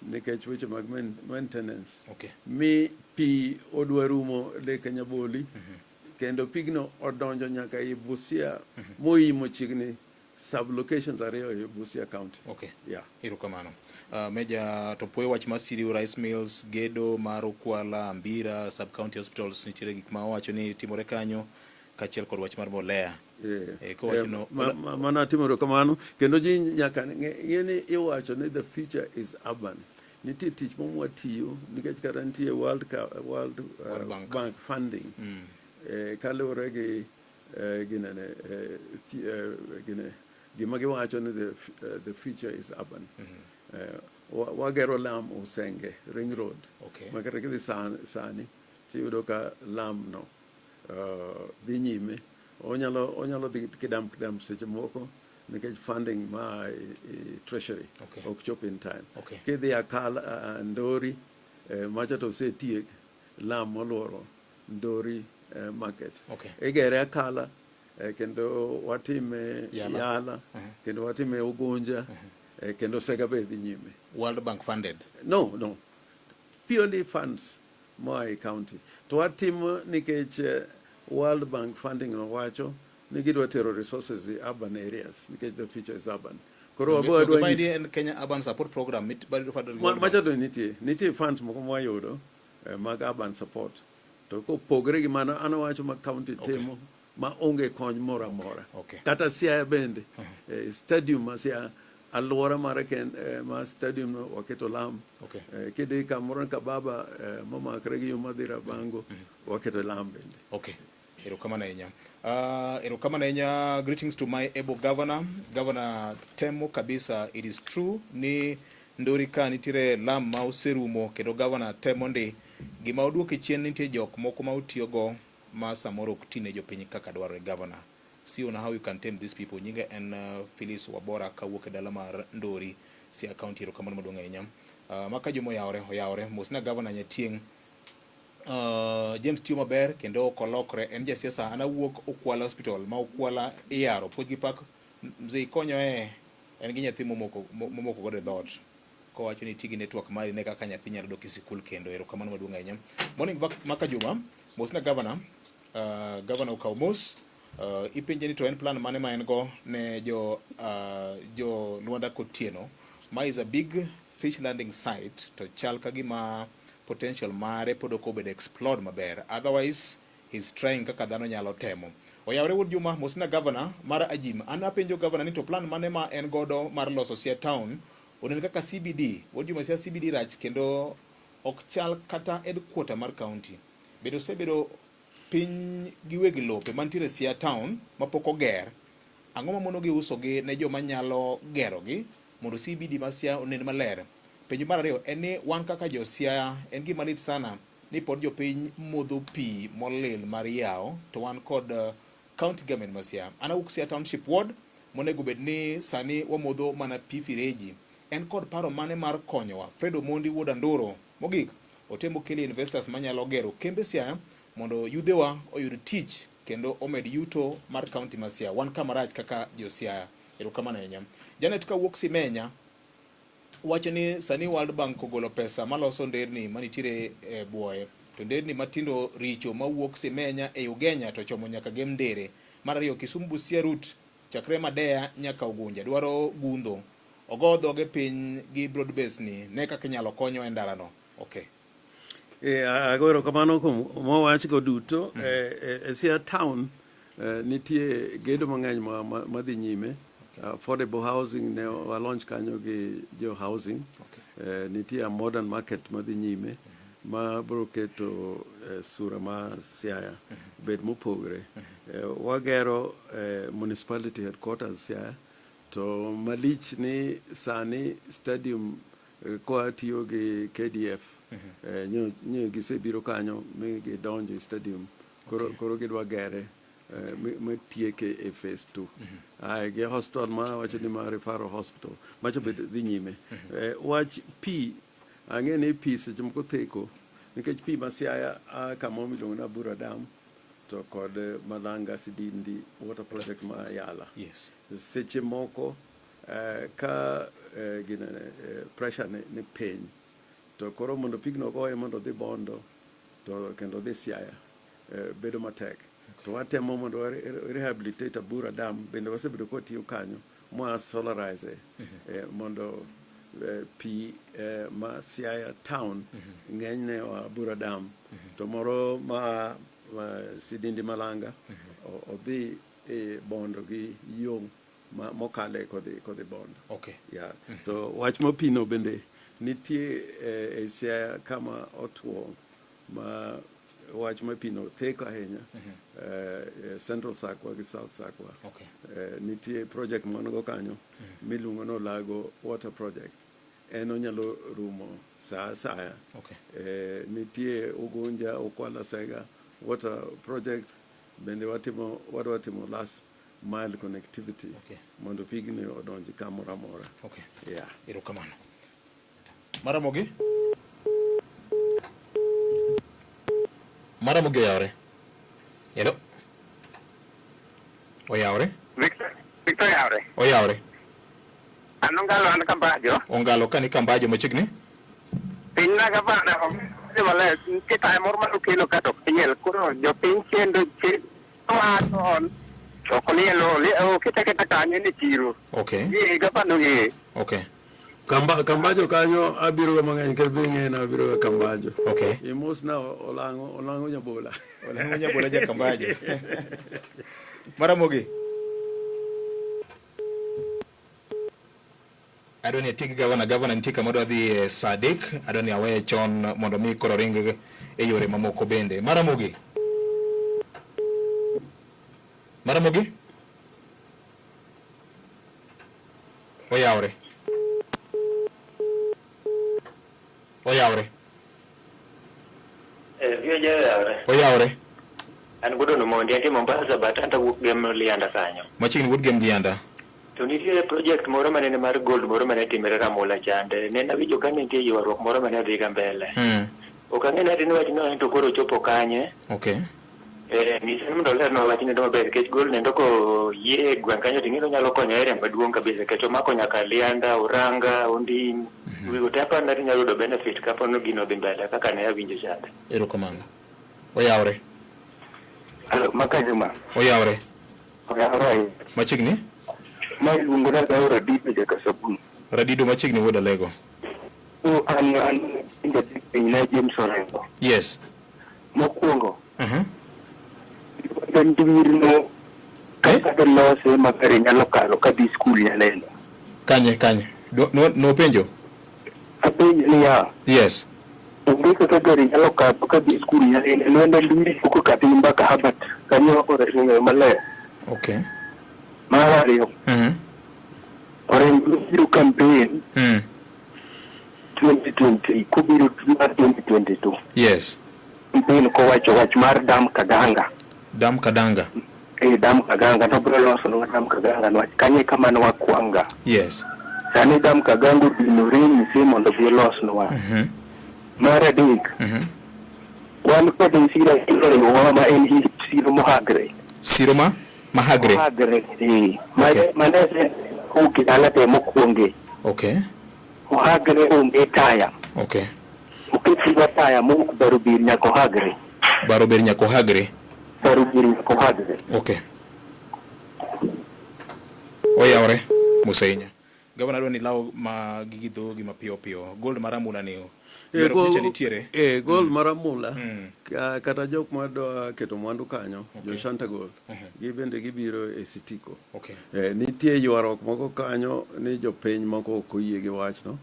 nikech weche mag maintenance. Okay. Mi pi odwa rumo Lake Nyaboli kendo pigno odonjo nyaka ei Busia moimo chiegni sub-locations ariyo e Busia County. Okay. Yeah. Erokamano. Meja to puoyo wach mar Siriu Rice Mills, gedo mar Ukwala, Ambira, sub-county hospitals nitiere gik ma owacho ni timore kanyo kaachiel kod wach mar mbolea. Kowacho no Mano atimore kamano kendo ji nyaka ng'e ni iwacho ni the future is urban. Nitie tich moro mwatiyo nikech kata nitie World Bank. Bank funding. Kaluwore gi eh, ginene, eh, thi- eh, gine, gima giwacho ni the, f- eh, the future is urban. Eh, wa- wagero lam Usenge Ring Road. Okay. Ma kata kidhi san- sani tiyudo ka lam no eh, dhi nyime. Onyalo, onyalo dhi kidam kidam seche moko nikech funding ma e, e treasury Okay. ok chop in time. Okay. Kidhi Akala, uh, Ndori, eh, macha to osetiek lam moluoro Ndori eh, market. Okay. Igere Akala eh, kendo watime Yala. Yala, kendo watime Ugunja, eh, kendo Sega be dhi nyime. World Bank funded. No, no. Purely funds moa e county. To watimo nikech eh, World Bank funding no wacho ni gidwa tero resources e urban areas nikech the future is urban. Koro wabo wadwa Donge nyis- en Kenya Urban Support Program mit bado funded Ma- World Bank. macha to nitie nitie funds moko mwayudo eh, mag urban support to kopogre gi mano an awacho ma county timo ma onge kony moro amora Okay. kata Siaya bende eh, stadium ma Siaya alwora mare ken eh, ma stadium no waketo lam Okay. eh, kidhi kamoro kababa eh, momakre gi yo madhi Rabango waketo lam bende Okay. Erokamano ahinya. Erokamano ahinya. Greetings to my able governor. Governor temo kabisa. It is true ni Ndori ka nitiere lam ma oserumo kendo governor temo ndi. Gima oduoke chien nitie jok moko ma otiyogo ma samoro ok tine jopiny kaka dwarore governor. See on how you can tame these people. Nyinge en Phyllis Wabora kawuok e dala mar Ndori, Siaya County. Erokamano maduong' ahinya. Maka juma oyawore, oyawore. Mosna governor Nyatieng'. James tiyo maber kendo ok olokre en jasiasa an awuok Okwala Hospital ma Okwala iyaro puonj gi pak mzee ikonyo e en gi nyathi momoko momoko godo e dhoot kowacho ni ti gi network mari ne kaka nyathi nyalo dok e sikul kendo erokamano maduong' ahinya morning Maka Juma mosna governor governor okawo mos ipenje ni to en plan mane ma en go ne jo jo Luanda Kotieno ma is a big fish landing site to chal ka gima potential mare pod ok obedo explored maber otherwise he's trying kaka dhano nyalo temo oyawre wuod Juma mosna governor mar Ajim an apenjo governor ni to plan mane ma en godo mar loso Siaya town onen kaka CBD wuod Juma Siaya CBD rach kendo ok chal kata headquarter mar county bedo osebedo piny gi weg lope mantiere Siaya town mapok oger ang'o mamono gi usogi ne joma nyalo gerogi mondo CBD ma Siaya onen maler penjo mar ariyo en ni wan kaka jo Siaya en gima lit sana ni pod jopiny modho pi molil mar yawo to wan kod county government ma Siaya an awuok Siaya Township Ward monego bed ni sani wamodho mana pi fireji en kod paro mane mar konyowa Fred Omondi wuod Anduro mogik otemo kelo investors manyalo gero kembe Siaya mondo yudhewa oyud tich kendo omed yuto mar county ma Siaya wan kama rach kaka jo Siaya erokamano ahinya Janet kawuok Simenya wacho ni sani World Bank ogolo pesa maloso nderni manitiere e buoye to nderni matindo richo mawuok Simenya e Ugenya to chomo nyaka Gem Ndere mar ariyo Kisumu Busia route chakre Madea nyaka Ugunja dwaro gundho ogo dhoge piny gi broad base ni ne kaka inyalo konyo e ndarano okay E, ago erokamano kuom mowachgo duto. E, e, e Siaya town eh, nitie gedo mang'eny ma, ma, madhi nyime. Affordable housing ne wa launch kanyo gi jo housing. Okay. Eh, nitie a modern market madhi nyime ma biro keto eh, sura ma Siaya bed mopogre. Eh, wagero eh, municipality headquarters Siaya to malich ni sani stadium eh, koa tiyo gi KDF eh, nyo, nyo gisebiro kanyo mi gidonjo e stadium koro, Okay. koro gidwa gere eh, mi tieke e phase 2 Ae, gi hospital ma wacho ni ma referral hospital macho be dhi nyime eh, wach pi ang'e ni pi seche moko theko nikech pi ma Siaya a kamoro miluongo ni Abura Dam to kod eh, Malanga Sidindi water project ma Yala yes seche moko eh, ka eh, ginene, eh, pressure ni, ni piny to koro mondo pigno goye mondo odhi Bondo to kendo odhi Siaya eh, bedo matek to watemo mondo wa rehabilitate Abura Dam bende wasebedo kwatiyo kanyo mwa solarize eh, mondo eh, pi eh, ma Siaya town ng'enyne oa Abura Dam to moro ma, ma Sidindi Malanga odhi e Bondo gi yo ma, mokale kodhi, kodhi Bondo okay yeah. To wach ma pino bende nitie eh, e Siaya kama otwo ma wach ma pi no theko ahinya Central Sakwa gi South Sakwa. Nitie project ma wan go kanyo miluongo ni Olago Water Project. En onyalo rumo sa asaya. Nitie Ugunja Ukwala Sega Water Project bende watimo wadwa timo last mile connectivity mondo pigni odonji kamoro amora. Yeah. Erokamano. Maramogi? Maramogi oyawore. Hello? Oyawore? Victor, Victor Yawre. Oyawore. An Ongalo an Kambajo. Ongalo ka ni Kambajo machiegni? Piny na gavana ok maler. Nitie taya moro mane okelo ka to ok liel. Koro jopiny chendo wacho on ok liel okete aketa kanyo ni chiro. Gi gavana ong'eyo. Kambajo kanyo abiro ga mang'eny nikech be ing'eyo ni abiro ga Kambajo. Imos na Olang'o, Olang'o Nyabola. Olang'o Nyabola ja Kambajo. Maramogi. Adwa ni atiek gavana, gavana nitie kama odwa dhi e saa adek, adwa ni aweye chon mondo mi koro ring e yore mamoko bende. Maramogi. Maramogi? Oyawre. Oyawre. VOJ oyawre. Oyawre. An Gordon Omondi, antie Mombasa but anta wuok Gem Lianda kanyo. Machiegni wuod Gem Lianda. To nitiere project moro manene mar gold moro mane timore Ramula chande. Nene awinjo ka nitie ywaruok moro mane dhi ga mbele. Ok ang'e ni ati ni wach no to koro ochopo kanye. Nyisa ni mondo olernwa wachni to maber nikech gold nendo ko yie e gweng' kanyo to ing'e ni onyalo konyo area maduong' kabisa nikech omako nyaka Lianda, Uranga, Ondiny. Wigo te aparo ni nyalo yudo benefit kapo ni gino odhi mbele kaka ne awinjo chande. Erokamano. Oyawre. Hello, Maka Juma. Oyawre. Oyawre ahinya. Machiegni? Ma iluongo na Dawo Radido jaka Sabun. Radido machiegni wuod Alego. So an an jatich piny na James Orengo. Mokwongo. Ndwirno kaka dolose ma gari nyalo kalo kadhi skul Nyalenda. Kanye kanye? Nopenjo? Apenjo niya. Onge kaka gari nyalo kadho kadhi skul Nyalenda. Lwenda Ndwiri pok okadhi mbaka Herbert. Kanyo oresng'eyo maler. Mar ariyo. Orengo biro campaign 2020 kobiro mar 2022. Campaign kowacho wach mar dam Kaganga. Dam Kaganga. Dam Kaganga nobiro loso nwa dam Kaganga nwach kanye kama ne wakwanga. Sani dam Kaganga odinore nyise mondo bi olosnwa. Mar adek. Wan kod siro oriwowa ma en siro Mohagre. Siro ma? Mahagre. Mohagre. Mane wuok e dala te mokwonge. Ohagre onge taya. Oketnwa taya mowuok Barobir nyaka Ohagre. Barobir nyaka Ohagre. Barobir nyaka Ohagre. Oyawre Museinya. Gavana dwa ni law ma gigi dhogi mapiyo piyo. Gold mar Amula ni ywaruok nyicha nitiere. Gold mar Amula kata jok madwa keto mwandu kanyo, jo Shanta Gold, gibende gibiro e Sitiko. Nitie ywaruok moko kanyo ni jopiny moko ok oyie gi wachno.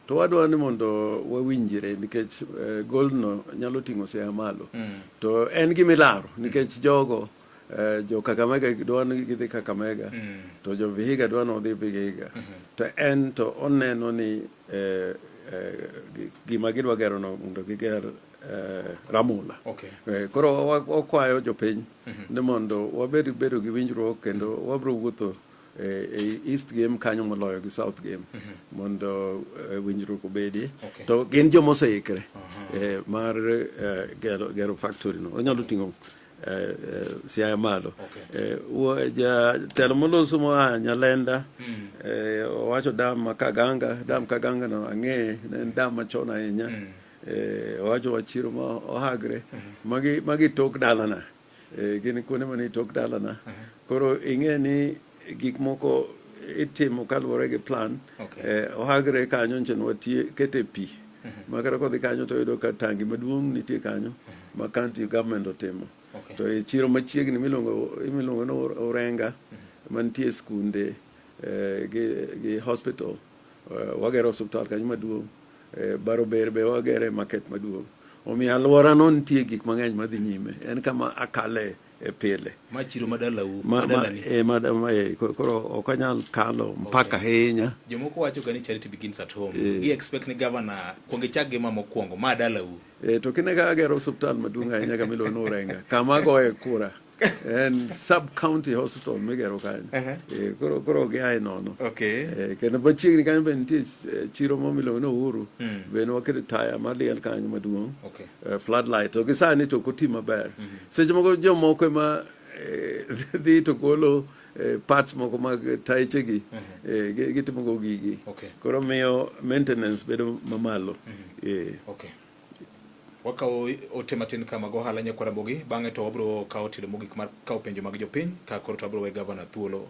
To wadwa ni mondo wawinjre nikech gold no nyalo ting'o Siaya malo. To en gima ilaro nikech jogo jo Kakamega dwa ni gidhi Kakamega, to jo Vihiga dwa ni odhi Vihiga. To en to oneno ni gima gidwa gero no mondo giger Ramula. Koro wakwayo jopiny ni mondo wabed bedo gi winjruok kendo wabro wuotho e East Game kanyo moloyo gi South Game mondo winjruok obedi. To gin joma oseikre mar gero factory no. Onyalo ting'o Siaya malo. Jatelo moloso moa Nyalenda owacho dam ma Kaganga, dam Kaganga no ang'eye, ne en dam machon ahinya. Owacho wach chiro ma Ohagre. Magi tok dalana. Gin kuonde manie tok dalana. Koro ing'e ni gik moko itimo kaluwore gi plan. Ohagre kanyo nche nwatie kete pi. Ma kata kodhi kanyo to yudo ka tangi maduong' nitie kanyo ma county government otimo. To e chiro machiegni miluongo ni Orenga mantie skunde gi hospital, wagero osiptal kanyo maduong'. Barober be wagere market maduong'. Omiyo alworano nitie gik mang'eny madhi nyime. En kama akale e pile. Ma chiro ma dalau, Ma, ma ma, dalani. e, ma, ma, e, koro ok anyal kalo mpaka ahinya. Jomoko wacho ga ni charity begins at home. Eh. Gi expect ni governor kuong ichak gi ma mokwongo, ma dalau. E, to kine ka agero osiptal maduong' ahinya kama iluongo ni Orenga, kama agoye kura en sub county hospital migero kanyo. E, koro giaye nono. Okay. E, kendo machiegni kanyo be nitie chiro moro miluongo ni Uhuru. Be ne waketo taya maliel kanyo maduong'. Okay. Floodlight. To gi sani to ok oti maber. Seche moko jomoko ema dhi to golo parts moko mag taichegi gitimo go gigi. Okay. Koro miyo maintenance bedo mamalo. Okay. Wakawo ote matin ka mag ohala nyakwar Ramogi, bang'e to wabiro kawo tielo mogik mar kawo penjo mag jopiny ka koro to wabiro we gavana thuolo.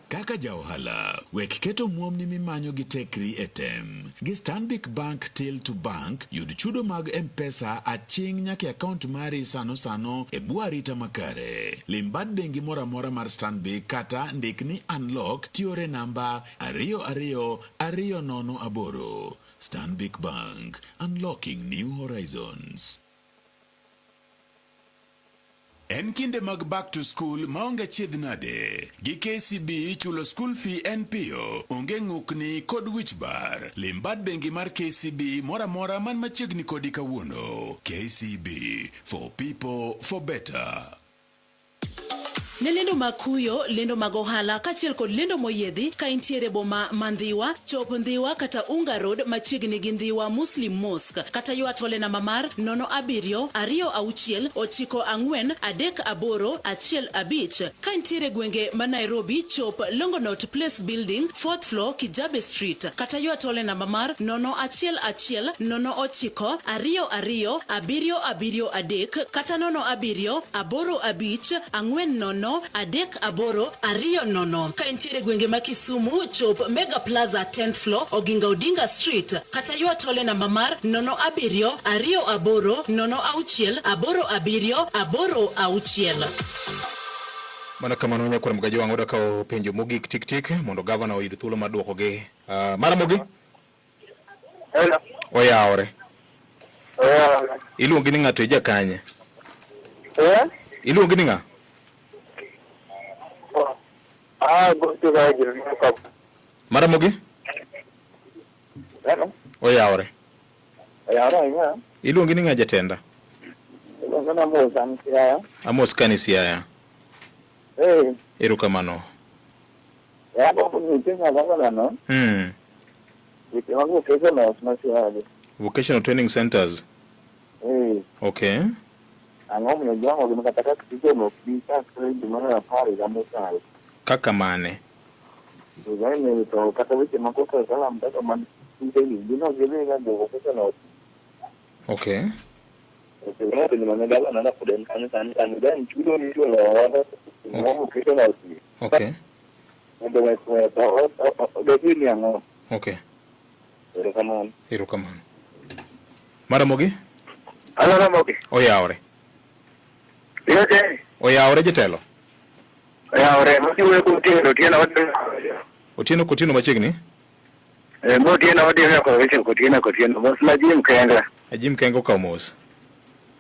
Kaka ja ohala, wek keto omuomni mimanyo gi tekri e tem. Gi Stanbic Bank Till to Bank, yud chudo mag M-Pesa aching' nyaka e akaont mari sano sano e bwo arita makare. Lim bad bengi moro amora mar Stanbic kata ndik ni Unlock tiore namba 22208. Stanbic Bank, unlocking new horizons. En kinde mag back to school maonge achiedh nade. Gi KCB chulo school fee en piyo, onge ng'ukni kod wich bar. Lim bad bengi mar KCB moro amora man machiegni kodi kawuono. KCB, for people, for better. Ne lendo mag kuyo, lendo mag ohala kaachiel kod lendo moyiedhi ka intiere e boma ma Ndhiwa, chop Ndhiwa kata Unga Road machiegni gi Ndhiwa Muslim Mosque kata ywa tol e namba mar nono abiriyo, ariyo auchiel, ochiko ang'wen, adek aboro, achiel abich. Ka intiere e gwenge ma Nairobi, chop Longonot Place Building, fourth floor, Kijabe Street kata ywa tol e namba mar nono achiel achiel, nono ochiko, ariyo ariyo, abiriyo abiriyo adek kata nono abiriyo, aboro abich, ang'wen nono, adek aboro, ariyo nono. Ka intiere e gwenge ma Kisumu, chop Mega Plaza 10th floor, Oginga Odinga Street kata ywa tol e namba mar nono abiriyo, ariyo aboro, nono auchiel, aboro abiriyo, aboro auchiel. Mana kamano nyakwar Mgaji wang' oda kawo penjo mogik tik tik mondo gavana oyud thuolo mar dwokogi. Maramogi? Hello. Oyawore. Oyawore. Iluongi ni ng'a to ija kanye? Eh? Iluongi ni ng'a? Ah, gocho ga jirani ka. Maramogi? Hello. Oyawore. Oyawore ahinya. Iluongi ni ng'a jatenda? Iluonga ni Amos an Siaya. Amos kani Siaya. Eh. Erokamano. Eh, agombo ni ipenja gavana no. Weche mag vocationals ma Siaya gi. Vocational training centers. Eh. Okay. Ang'o momiyo jwang'o gi kata kaka tije ok bi chakre dwe mar apar higa mokalo. Kaka mane? Higa ni to kata weche moko curriculum kaka mag tije gi gin ok gidhi ga jo vocationals. Okay. Osebedo mane gavana na pod en kanyo sani sani then chudo michulo mag vocationals gi. Okay. Mondo wek wek obed ni ang'o. Okay. Erokamano. Erokamano. Maramogi? Halo Ramogi. Oyawore. Yote. Oyawore jatelo. Oyawore. Matiwe kotieno otieno wadhi. Otieno kotieno machiegni? Eh, motieno wadhi kotieno kotieno kotieno. Mos ma Jim Kenga. Jim Kenga okawo mos.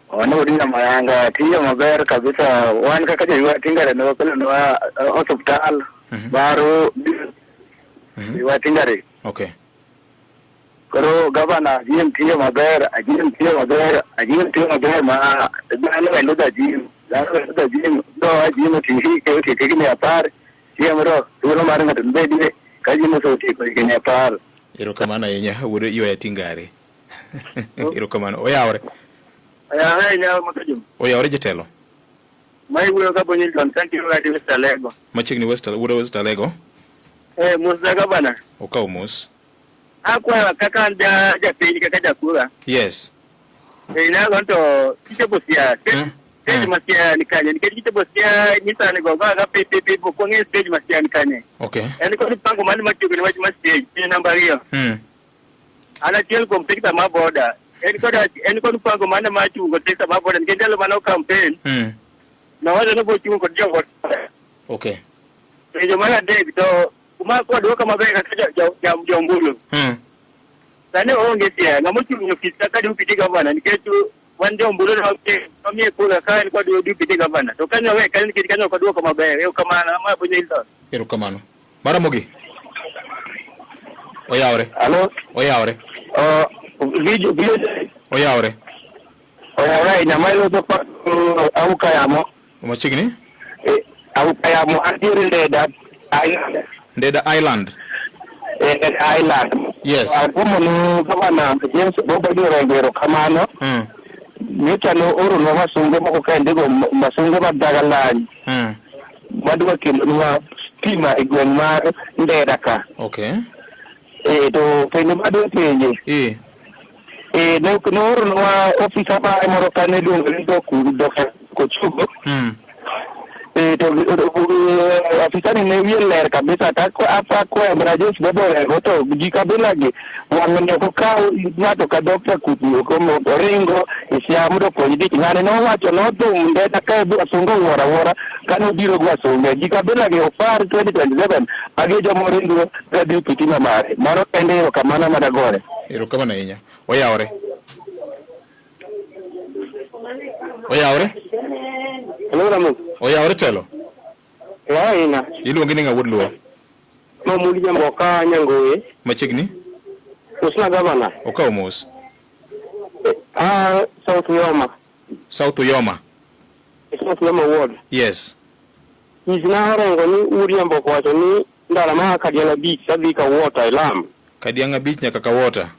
Wan Odinga Mayanga tiyo maber kabisa. Wan kaka joywa Tingare ne wakelonwa osuptal baro ywa Tingare. Okay. Koro gavana Jim tiyo maber, Jim tiyo maber, Jim tiyo maber ma dhano welo ga Jim. Dhano welo ga Jim. Do Jim otihi ke otieko higni 10. Chieng' moro thuolo mar ng'ato nobedie ka Jim osetieko higni 10. Erokamano ahinya wuod Ywaya Tingare. Erokamano. Oyawore. Oyawore ahinya Makajo. Oyawore jatelo. Ma iwuoyo ka Bonyilton ka tiyo ga West Alego. Machiegni West wuod West Alego. Eh, mos na gavana. Okawo mos. Akwayo kaka an ja japiny kaka jakura. Yes. Eh, nago to kichopo Siaya. Stage ma Siaya ni kanye? Nikech kichopo Siaya nyisa ni go ga pi pi pi ok wang'eyo stage ma Siaya ni kanye. Okay. En kod mpango mane matiyo ni wach ma stage ni namba 2. An achiel kuom sekta ma boda. En kod en kod mpango mane mar chungo sekta ma boda nikech ndalo mane o campaign nowacho ni obiro chung' kod jo boda. Okay. Penjo mar adek to kuma kwaduoka maber kaka jo ombulu. Sani oonge Siaya, ng'ama ochung' e ofis kaka deputy governor nikech wan jo ombulu ne wamiye kura ka en kod deputy governor. To kanyo we kanyo nikech kanyo ok oduoko maber. Erokamano, ma Abunya Hilton. Erokamano. Maramogi. Oyawre. Hello? Oyawre. Video video Oyawre. Oyawre ahinya ma iloso pa auka yamo. Machiegni? Auka yamo antiere Ndeda Island. Ndeda Island. Ndeda Island. Yes. Agomo ni gavana James Bobo Orengo erokamano. Nyocha ne ooronwa wasunge moko kaendego masunge mag Dagalany. Madwa kelonwa stima e gweng' mar Ndeda ka. Okay. To penjo madwa penje. Ne nooronwa ofisa mare moro kane iluongo ni Dr. Kochugo. To afisa ni ne wiye ler kabisa ka akwayo mana James Bobo Orengo to ji kabila gi wang'ni ok okaw ng'ato ka Dr. Kuku oringo e Siaya mondo okony dich. Ng'ani nowacho nodhum Ndeda kae bi wasunge owuoro awuora kane obiro gi wasunge. Ji kabila gi opar 2027 magi joma oringo ka deputy ma mare. Mano kende erokamano madagore. Erokamano ahinya. Oyawre. Oyawre. Hello, Ramogi. Oyawre telo. Ahinya. Iluongi ni ng'a wuod Luo? Mamudi Jamboka Nyangoye. Machiegni? Mosna gavana. Okaw mos. South Uyoma. South Uyoma. South Uyoma Ward. Yes. Nyisna Orengo ni Wuod Nyambok wacho ni ndara ma Kadianga Beach adhi Kawota e lam. Kadianga Beach nyaka Kawota.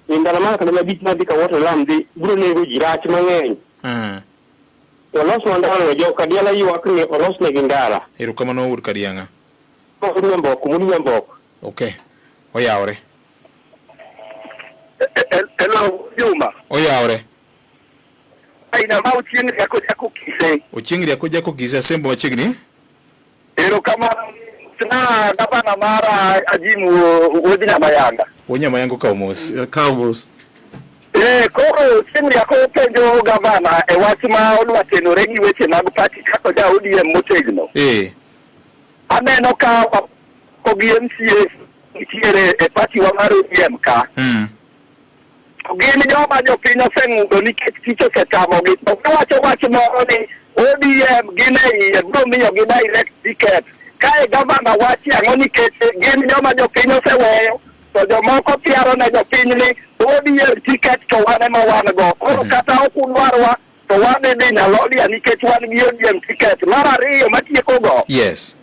Ni ndara ma Kadianga Beach madhi Kawota e lam dhi biro nego ji rach mang'eny. To olosnwa ndara jo Kadiala ywak ni olosnegi ndara. Erokamano wuod Kadianga. Wuod Nyambok, Wuod Nyambok. Okay. Oyawre. Hello, Juma. Oyawre. Aina ma Ochieng' Riako Jako Kise. Ochieng' Riako Jako Kise asembo machiegni. Erokamano na gavana mara Ajim Wuod Nyamayanga. Wuod Nyamayanga okaw mos. Kaw mos. Koro Ochieng' Riako penjo gavana e wach ma odwa tenore gi weche mag party kaka ja ODM motegno. Aneno ka gi MCA nitiere e party wa mar ODM ka. Gin joma jopiny oseng'udo nikech tich osetamogi. To giwacho wach moro ni ODM gin e iye biro miyogi direct ticket. Kae gavana wachi ang'o nikech gin joma jopiny oseweyo to jomoko piaro ne jopiny ni ODM ticket to wan ema wan go. Koro kata ok udwarwa to wadhi dhi Nyalodia nikech wan gi ODM ticket. Mar ariyo matieko go. Yes.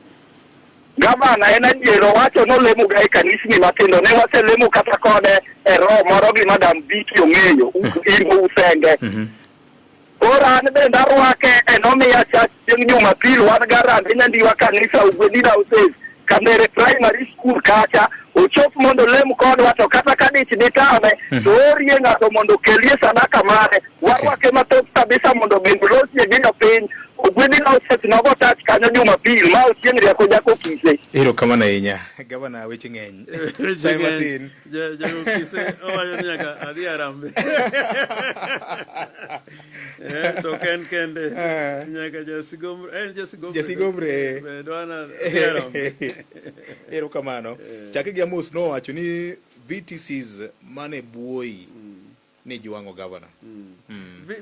Gavana en adier owacho nolemo ga e kanisni matindo ne waselemo kata kode e roho moro gi Madam Vicky ong'eyo Imbo Usenge. Koro an bende arwake enomiya chach chieng' Jumapil wan Garande Nyandiwa kanisa Ugwe Diocese Kamere Primary School kacha ochop mondo olem kodwa to kata ka dich ditame to orie ng'ato mondo okelie sadaka mare warwake mathoth kabisa mondo bende olosie gi jopiny Ugwe Diocese nogo tach kanyo Jumapil ma Ochieng' Riako Jako Kise. Erokamano ahinya. Gavana weche ng'eny. Sai matin. Jago Kise owacho ni nyaka adhi Harambee. To ok en kende. Nyaka Jasigombre, en Jasigombre. Jasigombre. Be dwana adhi Harambee. Erokamano. Chake gi Amos nowacho ni VTCs mane buoyi ni jwang'o gavana.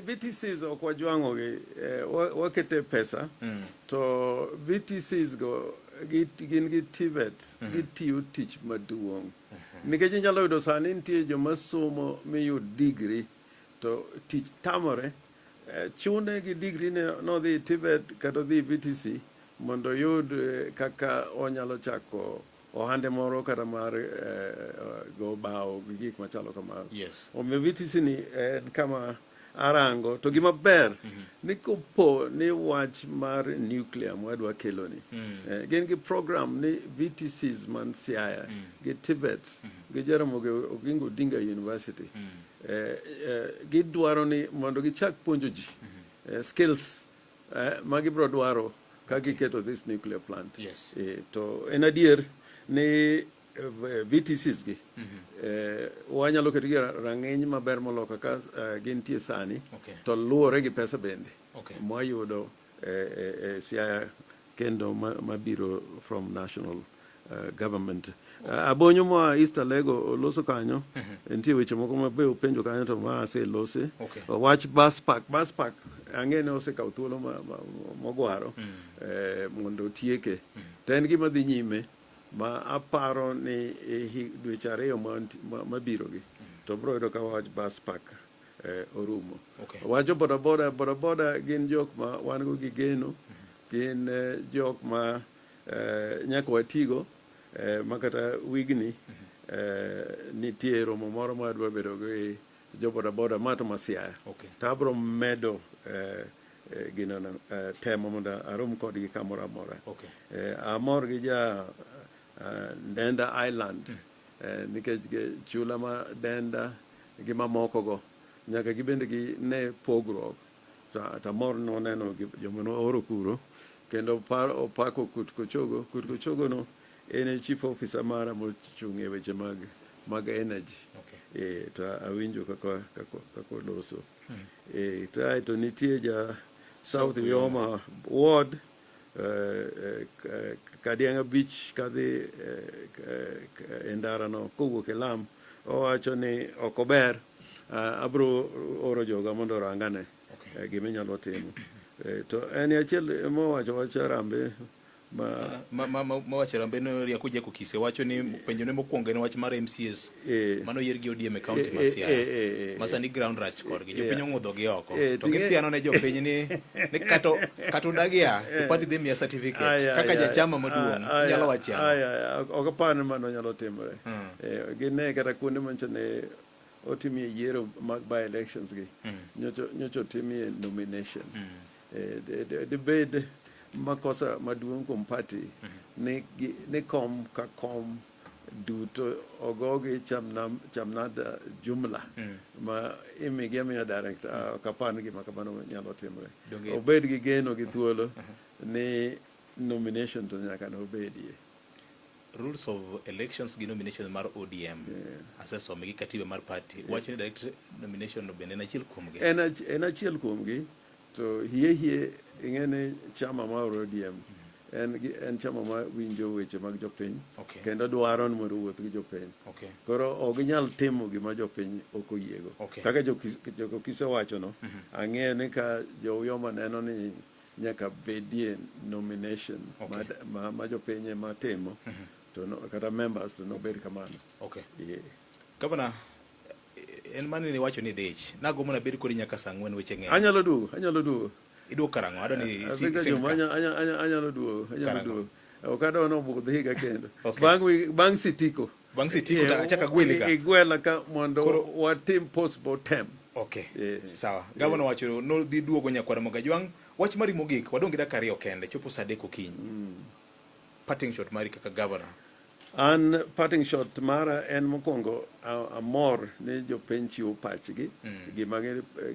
VTCs ok wajwang'ogi, wakete pesa to VTCs go gin gi TVET gitiyo tich maduong' nikech inyalo yudo sani nitie joma somo miyud degree to tich tamore chune gi degree ne nodhi TVET kata odhi VTC mondo oyud kaka onyalo chako ohande moro kata mar go bao gi gik machalo kamano. Omiyo VTC ni en kama arango to gima ber ni kopo ni wach mar nuclear mwadwa kelo ni gin gi program ni VTCs man Siaya gi TVETs gi Jaramogi Oginga Odinga University gidwaro ni mondo gichak puonjo ji skills ma gibiro dwaro ka giketo this nuclear plant. To en adier ni VTCs gi wanyalo ketogi e rang'iny maber moloyo kaka gintie sani to luwore gi pesa bende mwayudo e Siaya kendo mabiro from national government. Abonyo moa East Alego oloso kanyo. Nitie weche moko ma be openjo kanyo to ma aselose. Okay. Wach bus park, bus park ang'e ni osekawo thuolo mogwaro mondo otieke. To en gima dhi nyime ma aparo ni e dweche ariyo mabiro gi to bro yudo ka wach bus park orumo. Okay. Wacho boda boda, boda boda gin jok ma wan go gi geno, gin jok ma nyaka watigo ma kata wigni nitie romo moro ma adwa bedo gi jo boda boda ma to ma Siaya. Okay. To abro medo gino no, temo mondo arom kodgi kamoro amora. Okay. Amor gi ja Denda Island nikech chula ma Denda gi mamoko go nyaka gibende gine pogruok. To amor noneno joma nooro kuro kendo opako Kut Kochogo. Kut Kochogo no en e chief officer mara mochung' e weche mag energy. Okay. To awinjo kaka oloso. To ae to nitie ja South Uyoma Ward, Kadianga Beach kadhi e ndara no kowuok e lam, owacho ni ok ober, abro oro joga mondo orangane gima inyalo timo. To en achiel mowacho wach Harambee ma wacho Harambee no Riako Jack Okise wacho ni penjo ne mokwongo en wach mar MCAs mano yier gi ODM e county ma Siaya ma sani ground rach kodgi jopiny ong'udho gi oko to githiano ne jopiny ni kata udagia to party dhi miya certificate kaka jachama maduong' inyalo wacho ang'o? Ok apar ni mano nyalo timore. Gine kata kuonde manyocha ne otimie yiero mag by elections gi nyocha otimie nomination. Dibed makosa maduong' kuom party ni kom ka kom duto ogogi chamnada jumla ma imigi amiya direct. Ok apar ni gima kamano nyalo timore. Obed gi geno gi thuolo ni nomination to nyaka nobedie. Rules of elections gi nomination mar ODM asesome gi katiba mar party wacho ni direct nomination no bende en achiel kuomgi. En achiel kuomgi to hie hie ing'e ni chama mar ODM en chama ma winjo weche mag jopiny kendo dwaro ni mondo owuoth gi jopiny. Koro ok ginyal timo gima jopiny ok oyiego. Kaka Jokokise wacho no, ang'eyo ni ka jo Uyoma neno ni nyaka bedie nomination ma jopiny ema timo to no, kata members to nobed kamano. Yeah. Governor, en mani ni wacho ni dich nagombo nabed kodi nyaka saa 4, weche ng'eny. Anyalo duogo, anyalo duogo. Iduogo karang'o? Adwa ni Afrika juma anyalo duogo, anyalo Karang'o? duogo. Ok adwa nobudh higa kendo. Bang' sitiko. Bang' sitiko to achak agweli ka. Igwela ka mondo watim postmortem. Okay. Sawa. Gavana wacho nodhi duogo nyakwar Mogajwang'. Wach mari mogik, wadong' gi dakika 2 kende, chopo saa 3 okinyi. Parting shot mari kaka governor. An parting shot mara en mokwongo amor ni jopiny chiwo pachgi gima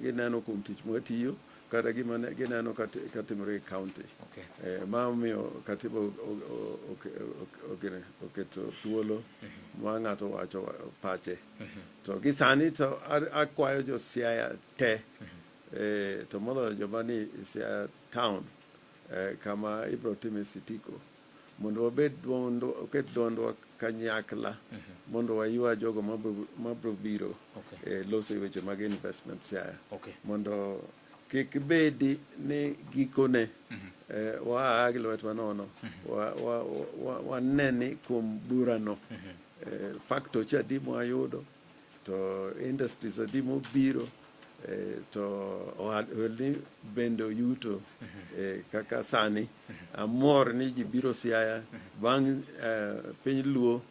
gineno kuom tich mwatiyo kata gima gineno katimore e county. Ma omiyo katiba oketo thuolo ma ng'ato wacho pache. To gi sani to akwayo jo Siaya te, to moloyo joma ni Siaya town kama ibro time sitiko mondo wabed duond, oket duondwa kanyakla mondo waywa jogo mabro biro loso e weche mag investment Siaya mondo kik bedi ni gikone waa gi lwetwa nono, wane ni kuom burano factory adi mwayudo to industries adi mobiro to ohelni bende oyuto kaka sani amor ni ji biro Siaya bang' piny Luo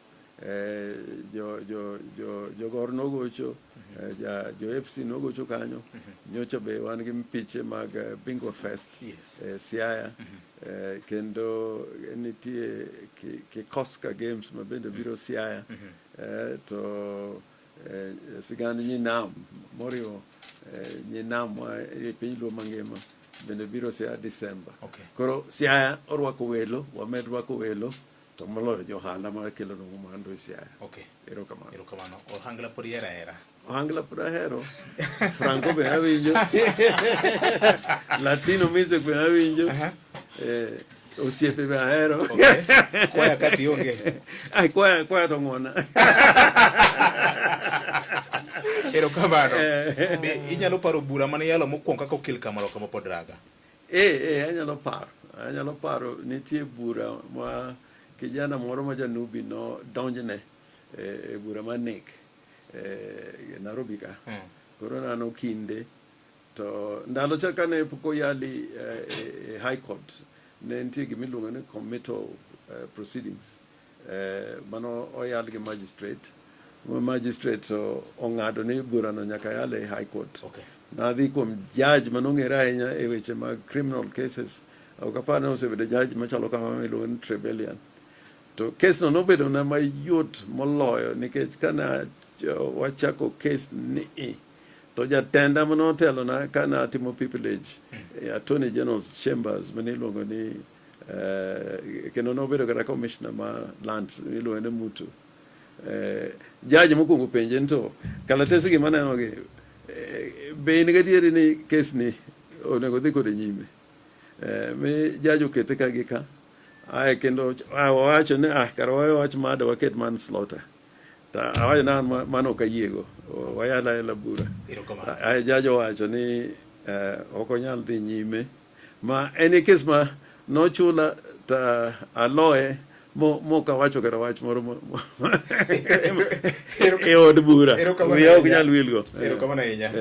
jogor nogocho jo FC nogocho kanyo nyocha be wan gi mpiche mag Bingo Fest Siaya kendo nitie Kikoska Games ma bende biro Siaya to sigand Nyinam moriwo Nyinam e piny Luo mangima bende biro Siaya December. Koro Siaya orwako welo, wamed rwako welo to moloyo johala ma kelo mwandu e Siaya. Erokamano. Erokamano. Ohangla pod ihero ahera. Ohangla pod ahero. Franco be awinjo. Latino music be awinjo. Osiepe be ahero. Okay. Kwaya kati onge. Ai, kwaya, kwaya to ng'wona. Erokamano. Be inyalo paro bura mane iyalo mokwongo kaka okil kamoro kama pod raga? Eh, eh, anyalo paro. Anyalo paro nitie bura ma kijana moro ma janubi no donjne e bura mar nek e Nairobi ka. Koro nano kinde to ndalo cha kane pok oyali e High Court ne nitie gima iluongo ni committal proceedings mano oyal gi magistrate ma magistrate to ong'ado ni burano nyaka yal e High Court. Okay. Nadhi kuom judge manong'ere ahinya e weche mag criminal cases. Ok apar ni osebedo judge machalo kama miluongo ni Trevelyan. To kes no nobedo na mayot moloyo nikech kana wachako kes ni to jatenda manotelona kane atimo pupillage e Attorney General's Chambers mane iluongo ni kendo nobedo kata commissioner ma lands iluongo ni Mutu. Judge mokwongo penje ni to kalatese gi maneno gi be in gadieri ni kes ni onego dhi kode nyime? Mi judge okete ka gi ka ae kendo owacho ni ah kara wawe wach murder waket manslaughter. To awacho ni an mano ok ayiego, wayal ayala bura. Ae judge owacho ni ok onyal dhi nyime ma en e kes ma nochula to aloye mok awacho kata wach moro e od bura. Wiya ok nyal wilgo. Erokamano ahinya.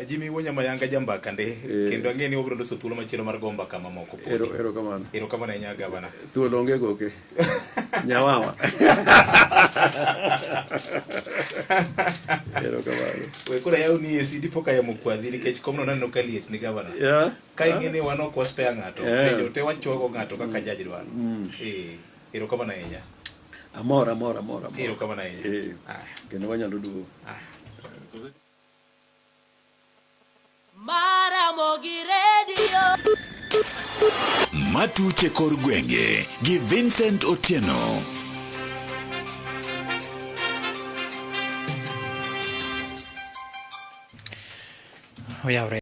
Jimmy Wuonya Mayanga jambaka ndi kendo ang'e ni wabiro loso thuolo machielo mar go mbaka mamoko podi. Erokamano. Erokamano ahinya gavana. Thuolo onge goke. Nyawawa. Erokamano. We koro ayaw ni AC dipo ka yamo kwadhi nikech komno naneno ka liet ni gavana. Yeah. Ka ing'e ni wan ok waspare ng'ato, penjo te wachuogo ng'ato kaka judge dwaro. Erokamano ahinya. Amor, amor, amor, amor. Erokamano ahinya. Kendo wanyalo duogo. Maramogi Radio. Matuche kor gwenge gi Vincent Otieno. Oyawre.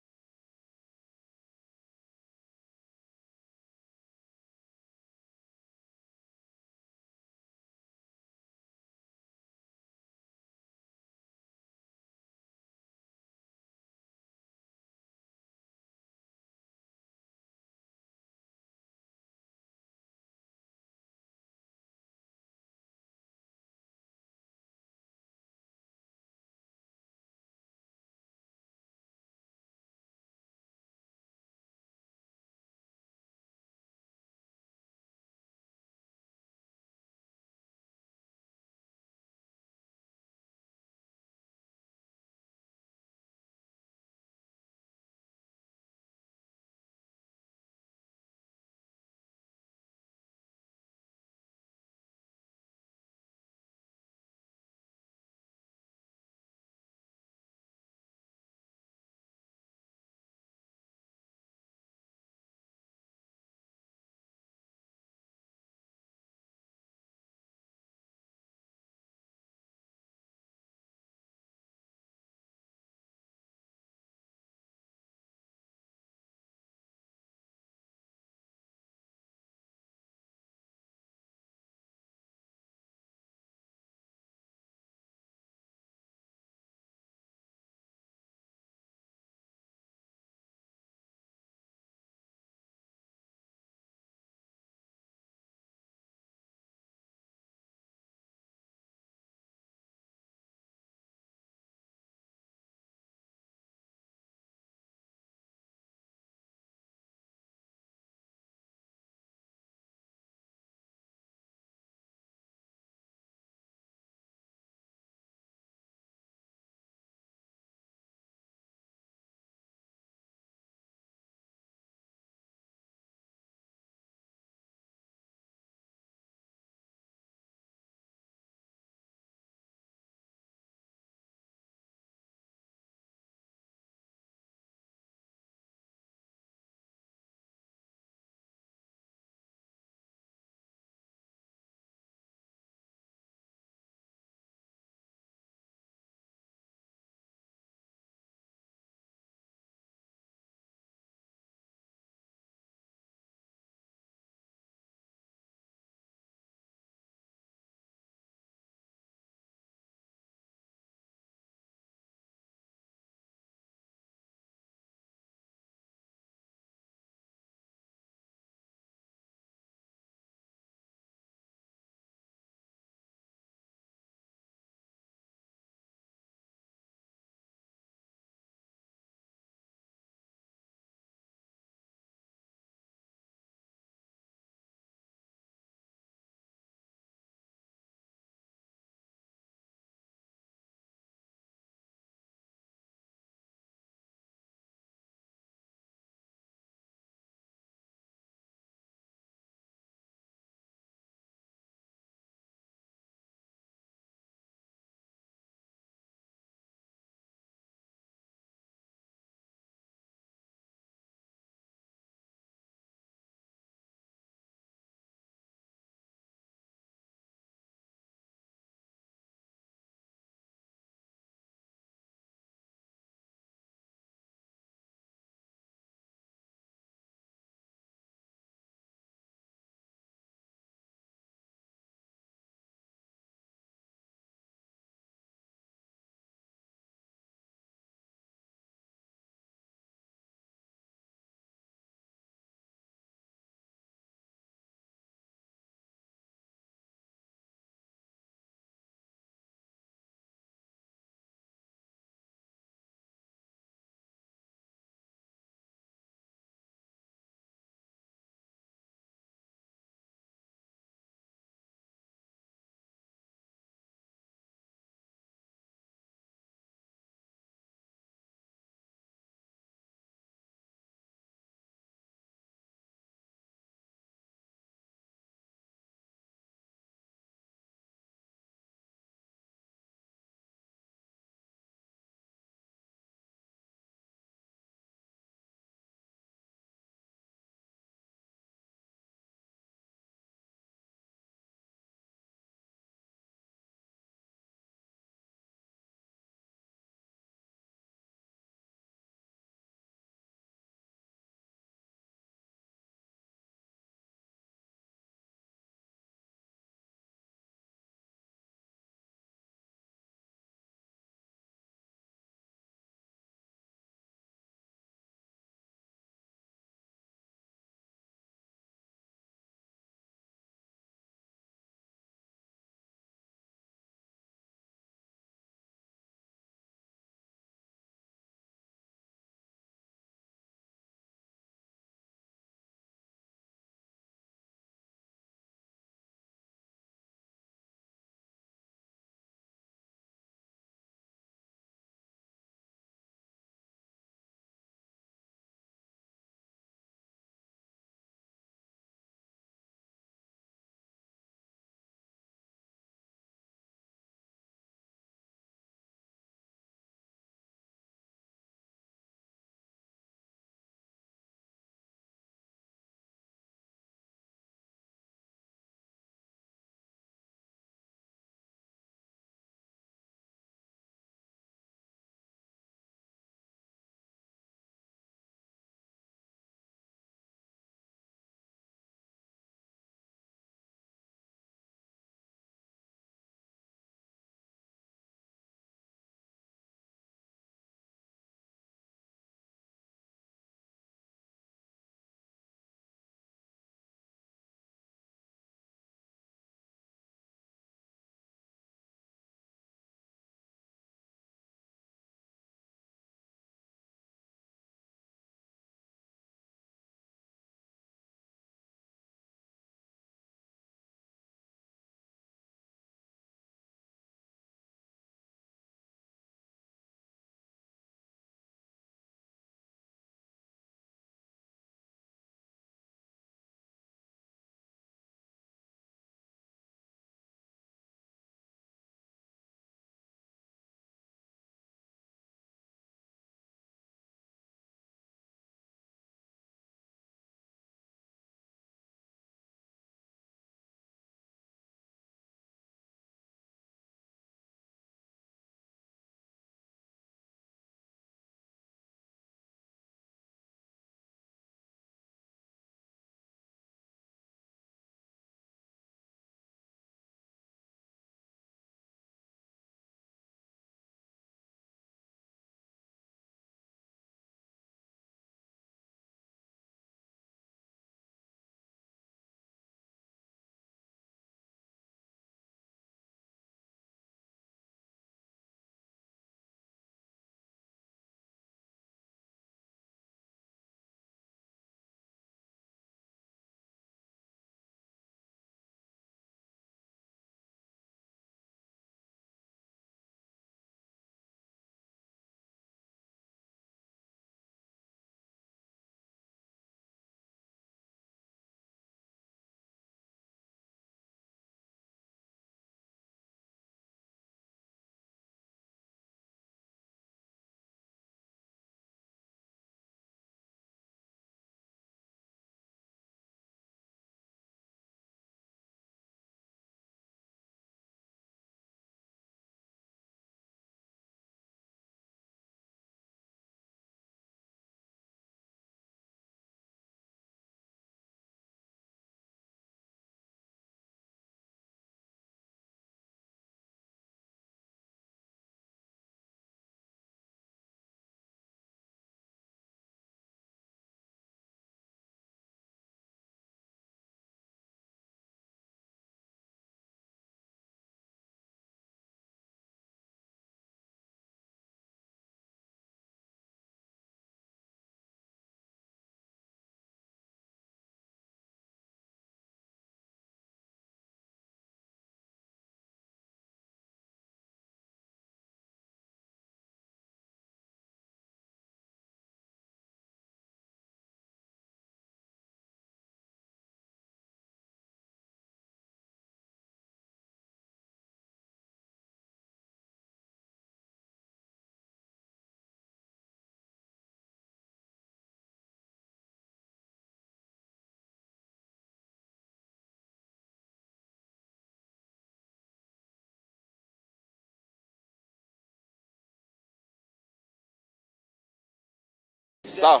Sawa.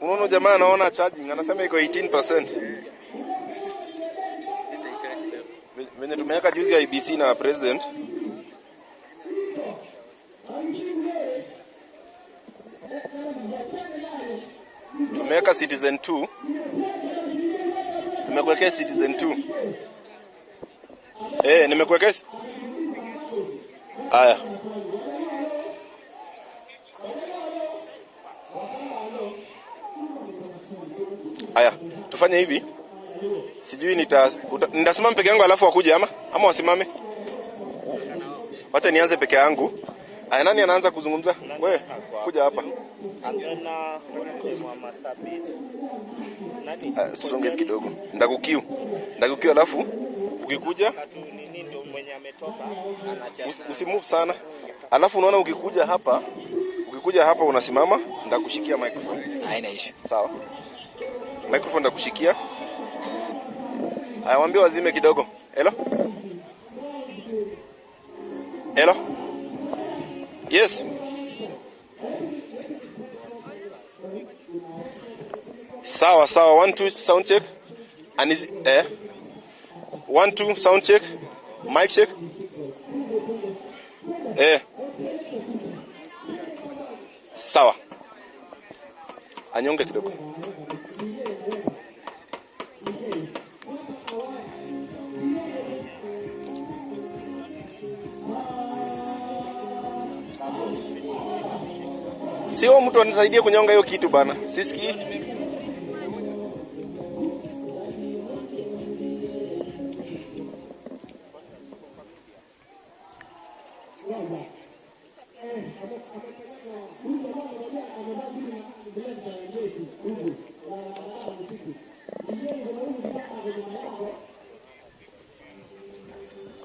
Unaona jamaa anaona charging, anasema iko 18%. Venye tumeweka juzi IBC na president. Tumeweka Citizen 2. Nimekuwekea Citizen 2. Nimekuwekea. Haya. Haya, tufanye hivi. Sijui nitasimama peke yangu alafu wakuje ama wasimame. Wacha nianze peke yangu. Aya, nani anaanza kuzungumza? Wewe kuja hapa. Tusonge kidogo. Ndakukiu alafu ukikuja usimove sana. Alafu unaona ukikuja hapa unasimama, ndakushikia microphone. Haina issue. Sawa. Microphone ndakushikia. Aya, waambie wazime kidogo. Hello? Hello? Yes. Sawa sawa, 1 2 sound check. And is 1 2 sound check. Mic check. Sawa. Anyonge kidogo. Sio mtu anisaidie kunyonga hiyo kitu bana. Sisikii.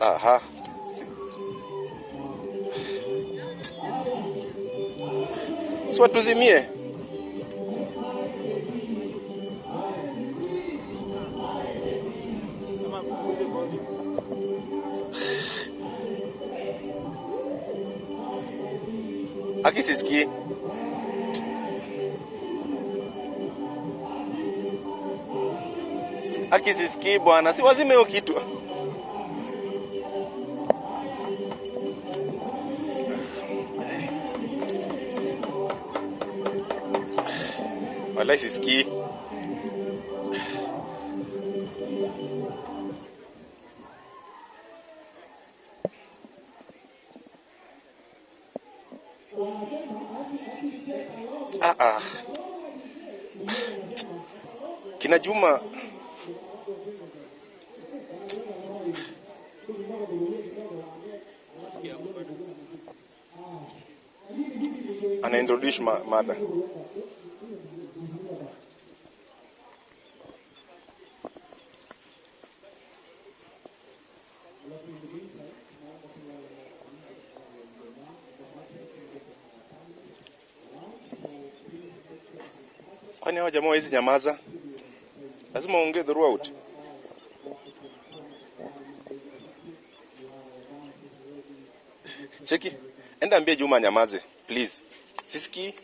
Aha. Si watuzimie. Aki sisikii. Aki sisikii bwana. Si wazime hiyo kitu. Wallahi sisikii. Kina Juma. Ana introduce mada. Kwani hao jamaa hizi nyamaza? Lazima uongee throughout. Cheki. Enda ambie Juma nyamaze, please. Sisikii.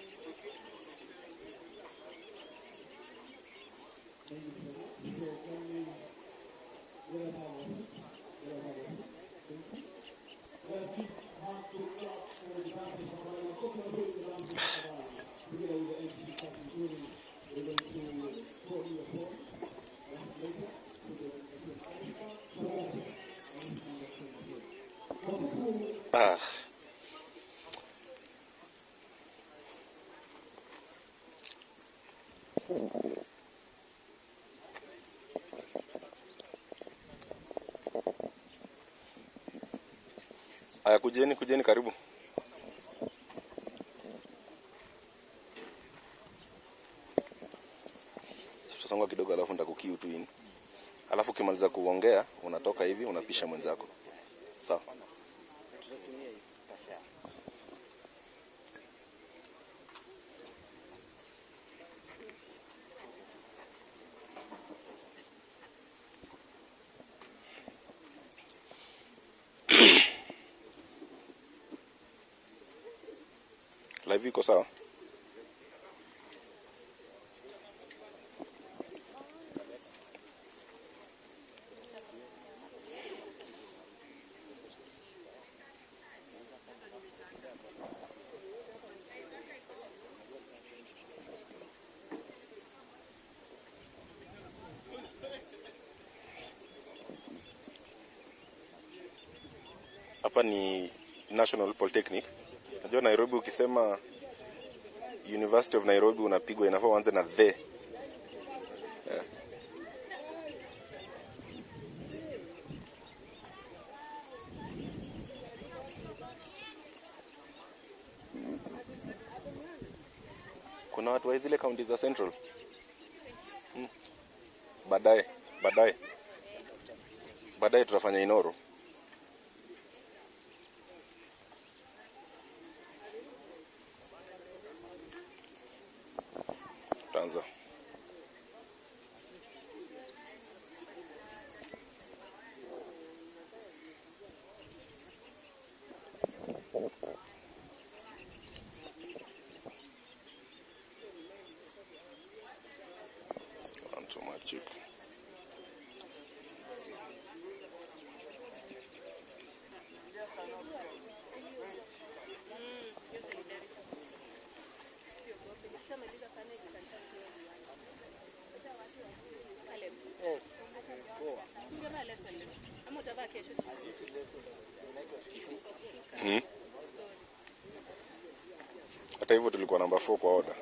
Aya, kujeni karibu. Tutasonga kidogo alafu nitakukiu tu in. Alafu ukimaliza kuongea unatoka hivi unapisha mwenzako. Sawa. Live iko sawa? Hapa ni National Polytechnic. Najua Nairobi ukisema University of Nairobi unapigwa, inafaa uanze na the. Yeah. Kuna watu wa zile kaunti za Central. Baadaye, baadaye. Baadaye tutafanya Inoro. Tutaanza. One too much chick. Hata hivyo tulikuwa namba 4 kwa order.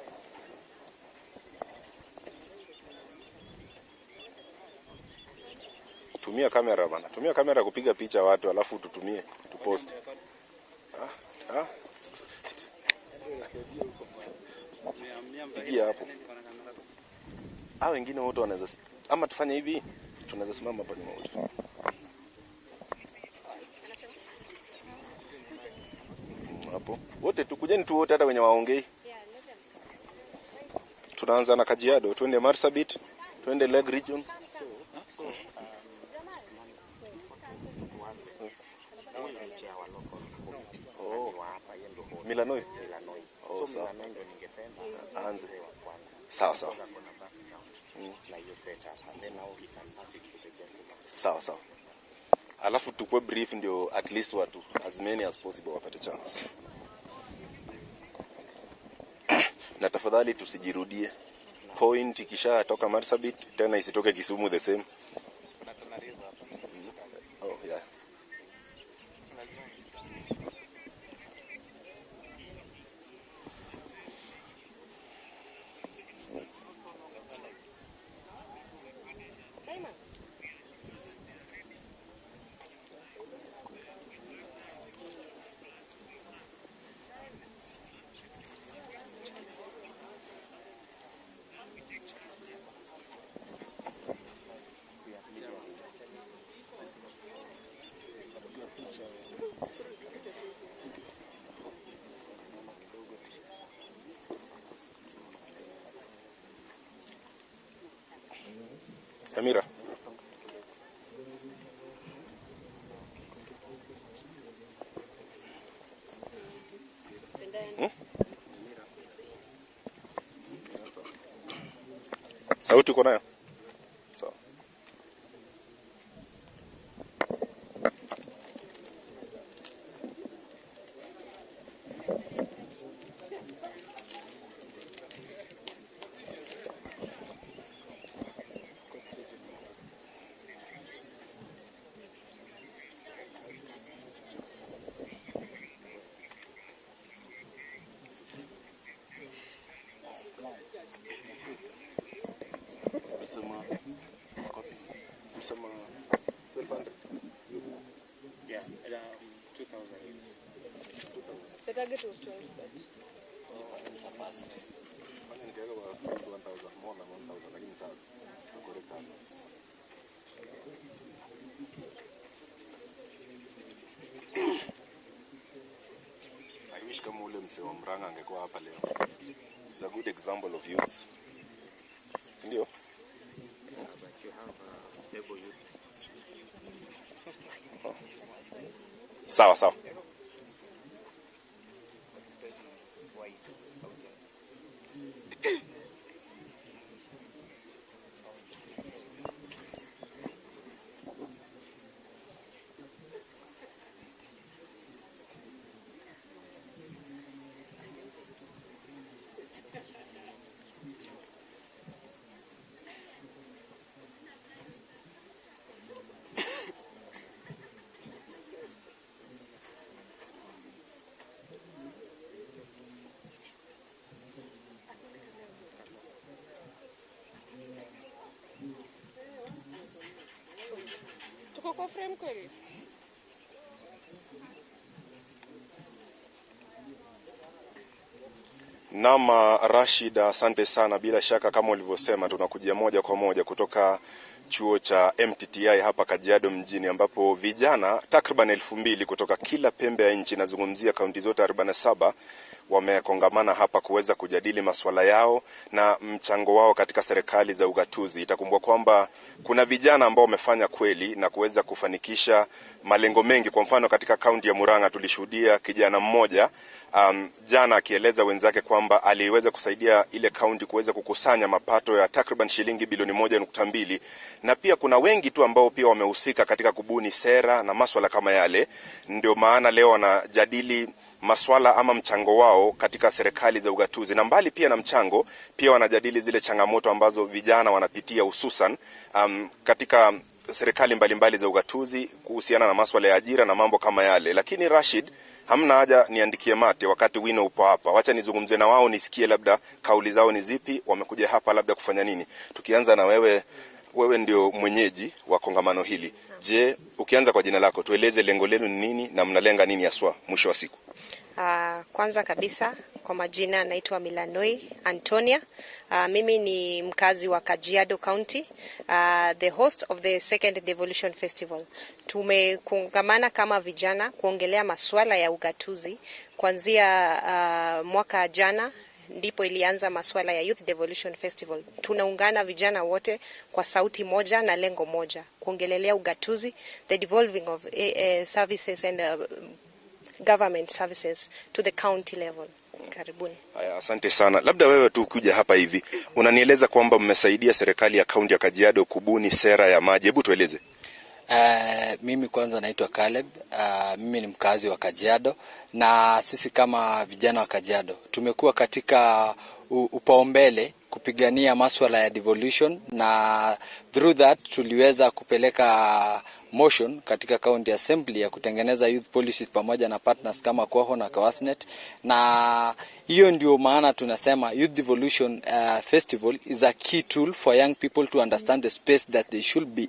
Tumia kamera bana. Tumia kamera kupiga picha watu alafu tutumie tupost. Pigia hapo. Wengine wote wanaweza, ama tufanye hivi, tunaweza simama hapa nyuma wote. Hapo. Wote tukujeni tu wote hata wenye waongei. Tunaanza na Kajiado, twende Marsabit, twende Lake Region. Oh. Milanoi. Oh, sawa. Aanze. Sawa sawa. Sawa sawa. Alafu tukue brief ndio at least watu as many as possible wapate chance. Na tafadhali tusijirudie. Point ikisha toka Marsabit tena isitoke Kisumu the same. Oh yeah. Amira. Sauti uko nayo? Sawa. Msema 1200. Yeah, 2000. The target was 12, but surpass. Fanya nikiweka kwa 1000, more than 1000, lakini sawa. Correct. I wish kama ule msee wa Murang'a angekuwa hapa leo. It's a good example of youth. Si ndio? But you have able youth. Oh. Sawa sawa. Tuko kwa frame kweli? Nama Rashid, asante sana. Bila shaka kama ulivyosema, tunakujia moja kwa moja kutoka chuo cha MTTI hapa Kajiado mjini, ambapo vijana takriban 2000 kutoka kila pembe ya nchi, nazungumzia kaunti zote 47, wamekongamana hapa kuweza kujadili masuala yao na mchango wao katika serikali za ugatuzi. Itakumbukwa kwamba kuna vijana ambao wamefanya kweli na kuweza kufanikisha malengo mengi. Kwa mfano, katika kaunti ya Murang'a tulishuhudia kijana mmoja jana akieleza wenzake kwamba aliweza kusaidia ile kaunti kuweza kukusanya mapato ya takriban shilingi bilioni 1.2, na pia kuna wengi tu ambao pia wamehusika katika kubuni sera na maswala kama yale. Ndio maana leo wanajadili maswala ama mchango wao katika serikali za ugatuzi, na mbali pia na mchango, pia wanajadili zile changamoto ambazo vijana wanapitia hususan katika serikali mbalimbali za ugatuzi kuhusiana na maswala ya ajira na mambo kama yale. Lakini Rashid, hamna haja niandikie mate wakati wino upo hapa. Wacha nizungumze na wao nisikie labda kauli zao ni zipi, wamekuja hapa labda kufanya nini. Tukianza na wewe, wewe ndio mwenyeji wa kongamano hili. Je, ukianza kwa jina lako, tueleze lengo lenu ni nini na mnalenga nini haswa mwisho wa siku? Kwanza kabisa kwa majina naitwa Milanoi Antonia. Mimi ni mkazi wa Kajiado County, the host of the second Devolution Festival. Tumekongamana kama vijana kuongelea masuala ya ugatuzi kuanzia mwaka jana ndipo ilianza masuala ya Youth Devolution Festival. Tunaungana vijana wote kwa sauti moja na lengo moja, kuongelelea ugatuzi, the devolving of services and government services to the county level. Karibuni. Haya, asante sana. Labda wewe tu ukija hapa hivi, unanieleza kwamba mmesaidia serikali ya kaunti ya Kajiado kubuni sera ya maji. Hebu tueleze. Mimi kwanza naitwa Caleb. Mimi ni mkazi wa Kajiado, na sisi kama vijana wa Kajiado tumekuwa katika upaumbele kupigania masuala ya devolution, na through that tuliweza kupeleka motion katika county assembly ya kutengeneza youth policies pamoja na partners kama Kwaho na Kawasnet. Na hiyo ndio maana tunasema Youth Devolution Festival is a key tool for young people to understand the space that they should be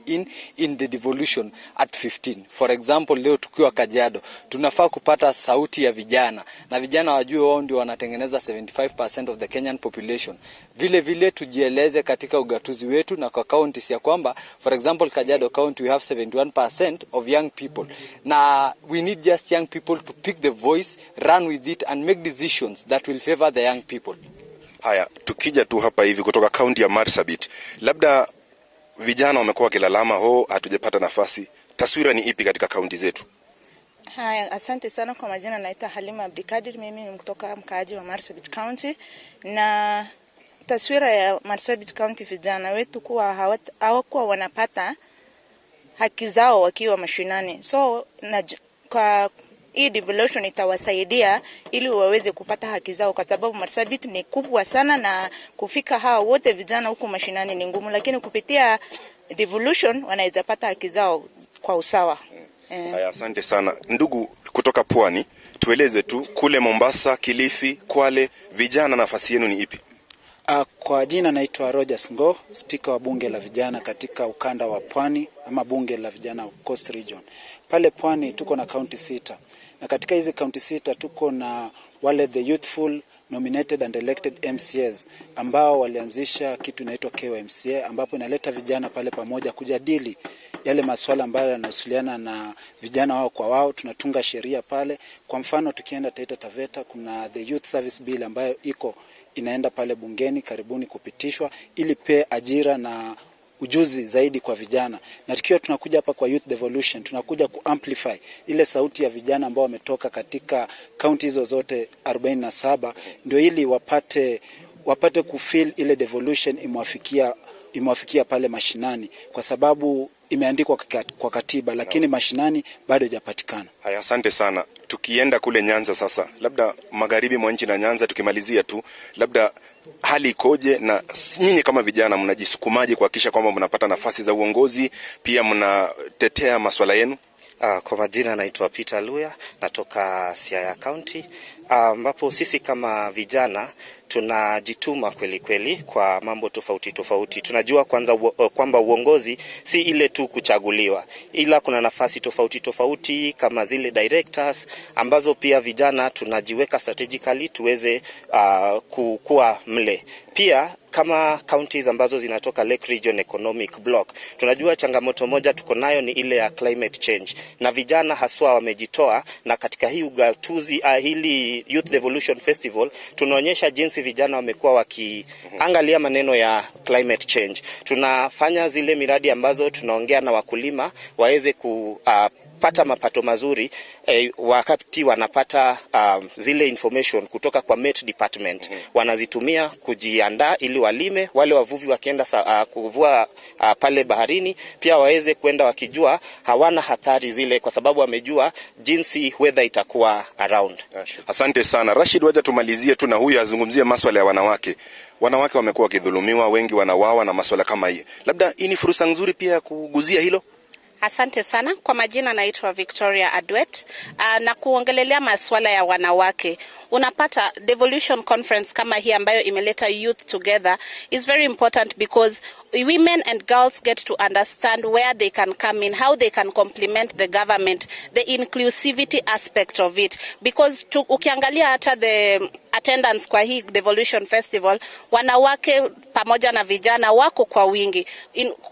in the devolution at 15. For example, leo tukiwa Kajiado tunafaa kupata sauti ya vijana, na vijana wajue wao ndio wanatengeneza 75% of the Kenyan population. Vile vile tujieleze katika ugatuzi wetu na kwa counties ya kwamba, for example, Kajiado County we have 71% of young people. Na we need just young people to pick the voice, run with it and make decisions that will favor the young people. Haya, tukija tu hapa hivi kutoka kaunti ya Marsabit, labda vijana wamekuwa wakilalama, ho, hatujapata nafasi. Taswira ni ipi katika kaunti zetu? Haya, asante sana kwa majina, naitwa Halima Abdikadir, mimi ni kutoka mkaaji wa Marsabit County. Na taswira ya Marsabit County, vijana wetu kuwa hawakuwa wanapata haki zao wakiwa mashinani. So kwa hii devolution itawasaidia ili waweze kupata haki zao, kwa sababu Marsabit ni kubwa sana na kufika hawa wote vijana huku mashinani ni ngumu, lakini kupitia devolution wanaweza pata haki zao kwa usawa. Haya, asante sana. Ndugu kutoka Pwani, tueleze tu kule Mombasa, Kilifi, Kwale, vijana nafasi yenu ni ipi? Kwa jina naitwa Rogers Ngo, spika wa bunge la vijana katika ukanda wa Pwani ama bunge la vijana Coast Region. Pale Pwani tuko na kaunti 6, na katika hizi kaunti 6 tuko na wale the youthful nominated and elected MCAs ambao walianzisha kitu inaitwa KYMCA, ambapo inaleta vijana pale pamoja kujadili yale masuala ambayo yanahusiana na vijana wao kwa wao. Tunatunga sheria pale. Kwa mfano tukienda Taita Taveta kuna the Youth Service Bill ambayo iko inaenda pale bungeni karibuni kupitishwa ili pe ajira na ujuzi zaidi kwa vijana. Na tukiwa tunakuja hapa kwa Youth Devolution, tunakuja kuamplify ile sauti ya vijana ambao wametoka katika kaunti hizo zote 47, ndio ili wapate kufeel ile devolution imwafikia pale mashinani, kwa sababu imeandikwa kwa katiba lakini mashinani bado haijapatikana. Haya, asante sana. Tukienda kule Nyanza sasa, labda magharibi mwa nchi na Nyanza, tukimalizia tu, labda hali ikoje na nyinyi kama vijana mnajisukumaje kuhakikisha kwamba mnapata nafasi za uongozi, pia mnatetea masuala yenu? Kwa majina naitwa Peter Luya, natoka Siaya County, ambapo sisi kama vijana tunajituma kweli kweli kwa mambo tofauti tofauti. Tunajua kwanza kwamba uongozi si ile tu kuchaguliwa, ila kuna nafasi tofauti tofauti kama zile directors ambazo pia vijana tunajiweka strategically tuweze kukua mle. Pia kama counties ambazo zinatoka Lake Region Economic Block, tunajua changamoto moja tuko nayo ni ile ya climate change, na vijana haswa wamejitoa, na katika hii ugatuzi hili Youth Devolution Festival tunaonyesha jinsi vijana wamekuwa wakiangalia maneno ya climate change. Tunafanya zile miradi ambazo tunaongea na wakulima waweze kupata mapato mazuri wakati wanapata zile information kutoka kwa Met Department. Wanazitumia kujiandaa ili walime. Wale wavuvi wakienda kuvua pale baharini pia waweze kwenda wakijua hawana hatari zile, kwa sababu wamejua jinsi weather itakuwa around. Asante sana Rashid, wacha tumalizie tu na huyu azungumzie maswala ya wanawake. Wanawake wamekuwa wakidhulumiwa, wengi wanawawa na maswala kama hii. Labda hii ni fursa nzuri pia ya kuguzia hilo. Asante sana. Kwa majina naitwa Victoria Adwet, na kuongelelea masuala ya wanawake. Unapata devolution conference kama hii ambayo imeleta youth together is very important because women and girls get to understand where they can come in, how they can complement the government, the inclusivity aspect of it. Because ukiangalia hata the attendance kwa hii devolution festival, wanawake pamoja na vijana wako kwa wingi.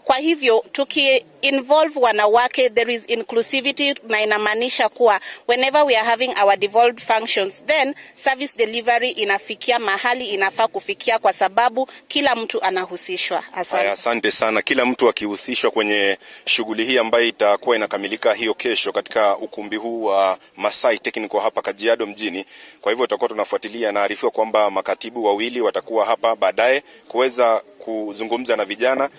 Kwa hivyo tuki involve wanawake, there is inclusivity, na inamaanisha kuwa whenever we are having our devolved functions, then service delivery inafikia mahali inafaa kufikia, kwa sababu kila mtu anahusishwa. Asante. Asante sana. Kila mtu akihusishwa kwenye shughuli hii ambayo itakuwa inakamilika hiyo kesho katika ukumbi huu wa Masai Technical hapa Kajiado mjini. Kwa hivyo tutakuwa tunafuatilia. Naarifiwa kwamba makatibu wawili watakuwa hapa baadaye kuweza kuzungumza na vijana.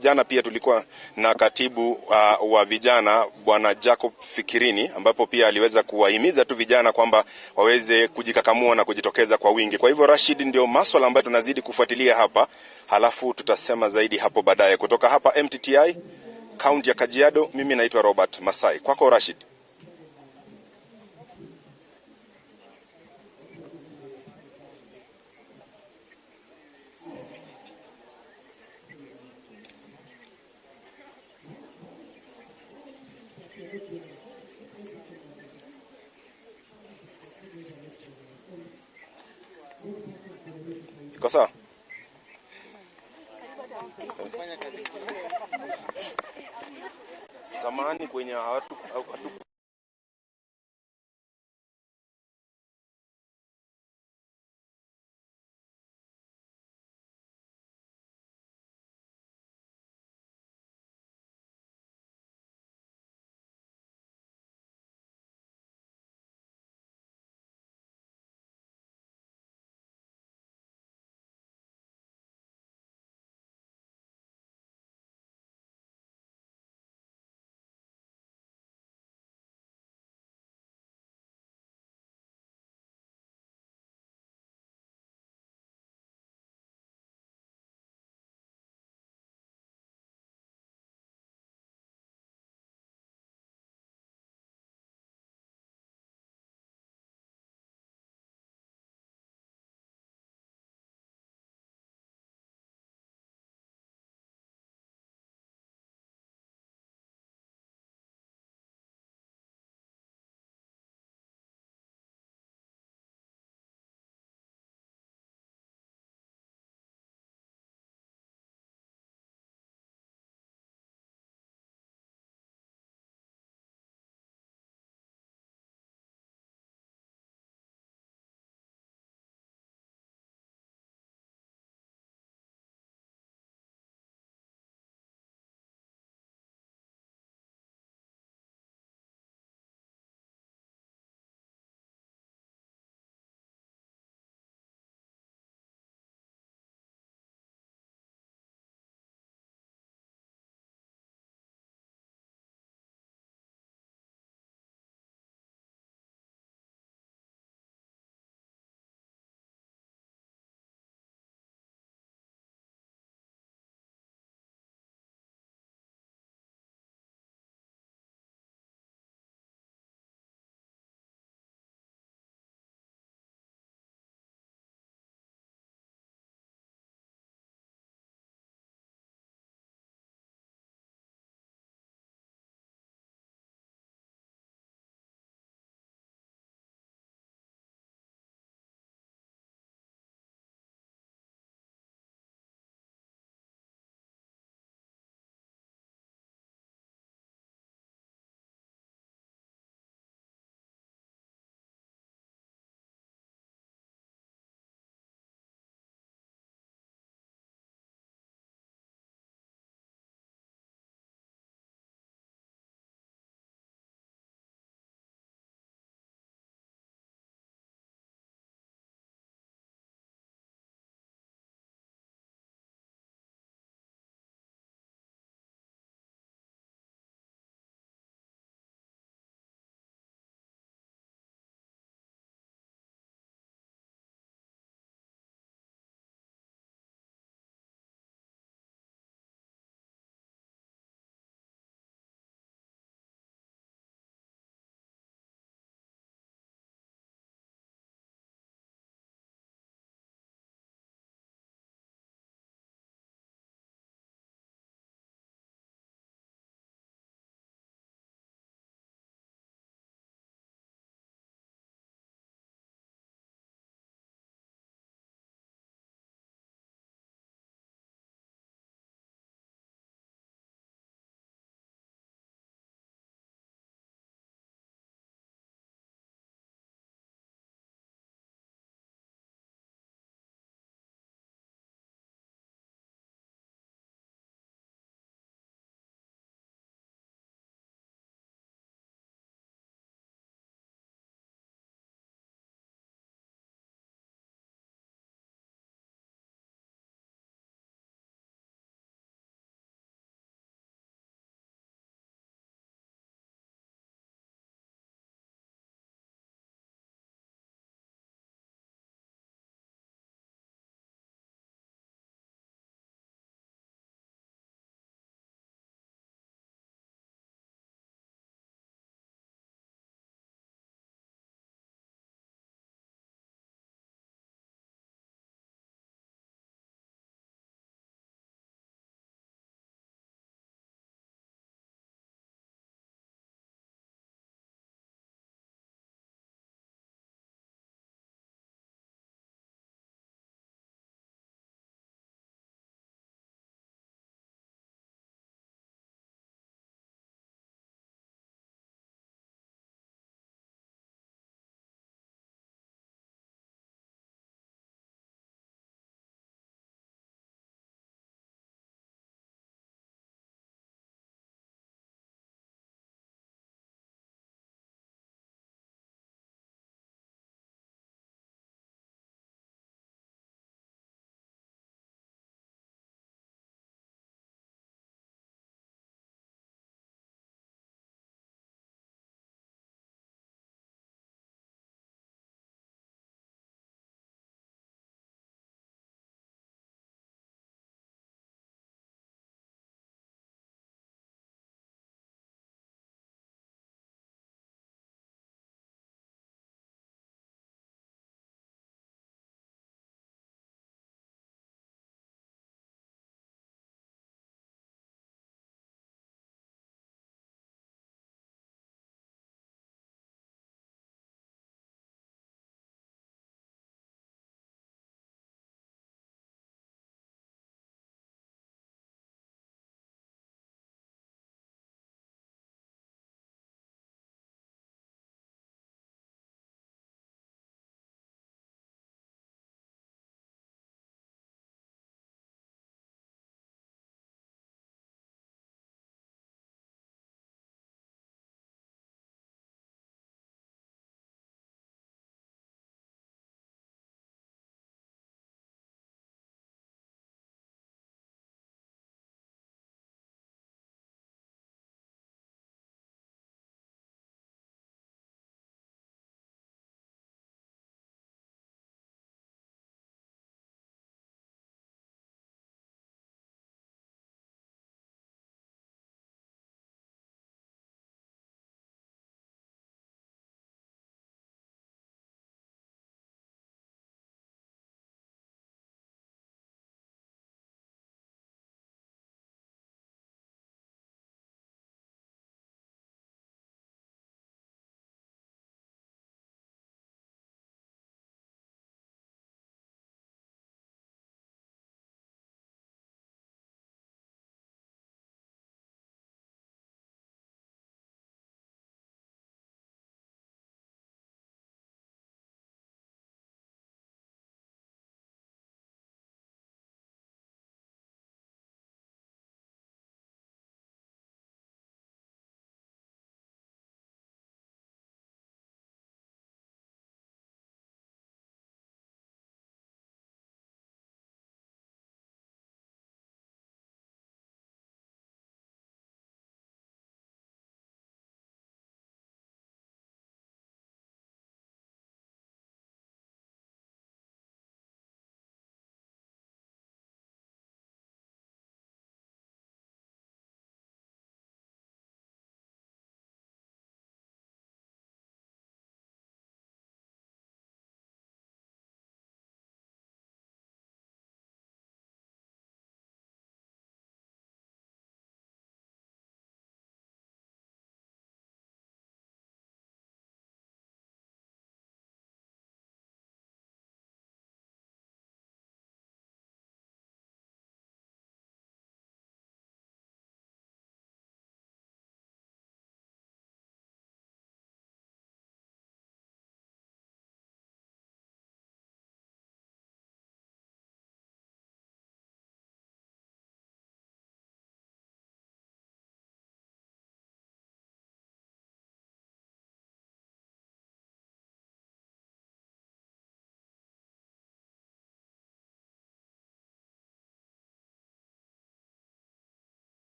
Jana pia tulikuwa na katibu wa vijana Bwana Jacob Fikirini, ambapo pia aliweza kuwahimiza tu vijana kwamba waweze kujikakamua na kujitokeza kwa wingi. Kwa hivyo Rashid, ndio maswala ambayo tunazidi kufuatilia hapa, halafu tutasema zaidi hapo baadaye. Kutoka hapa MTTI kaunti ya Kajiado, mimi naitwa Robert Masai. Kwako Rashid. Iko sawa? Samahani kwenye hatu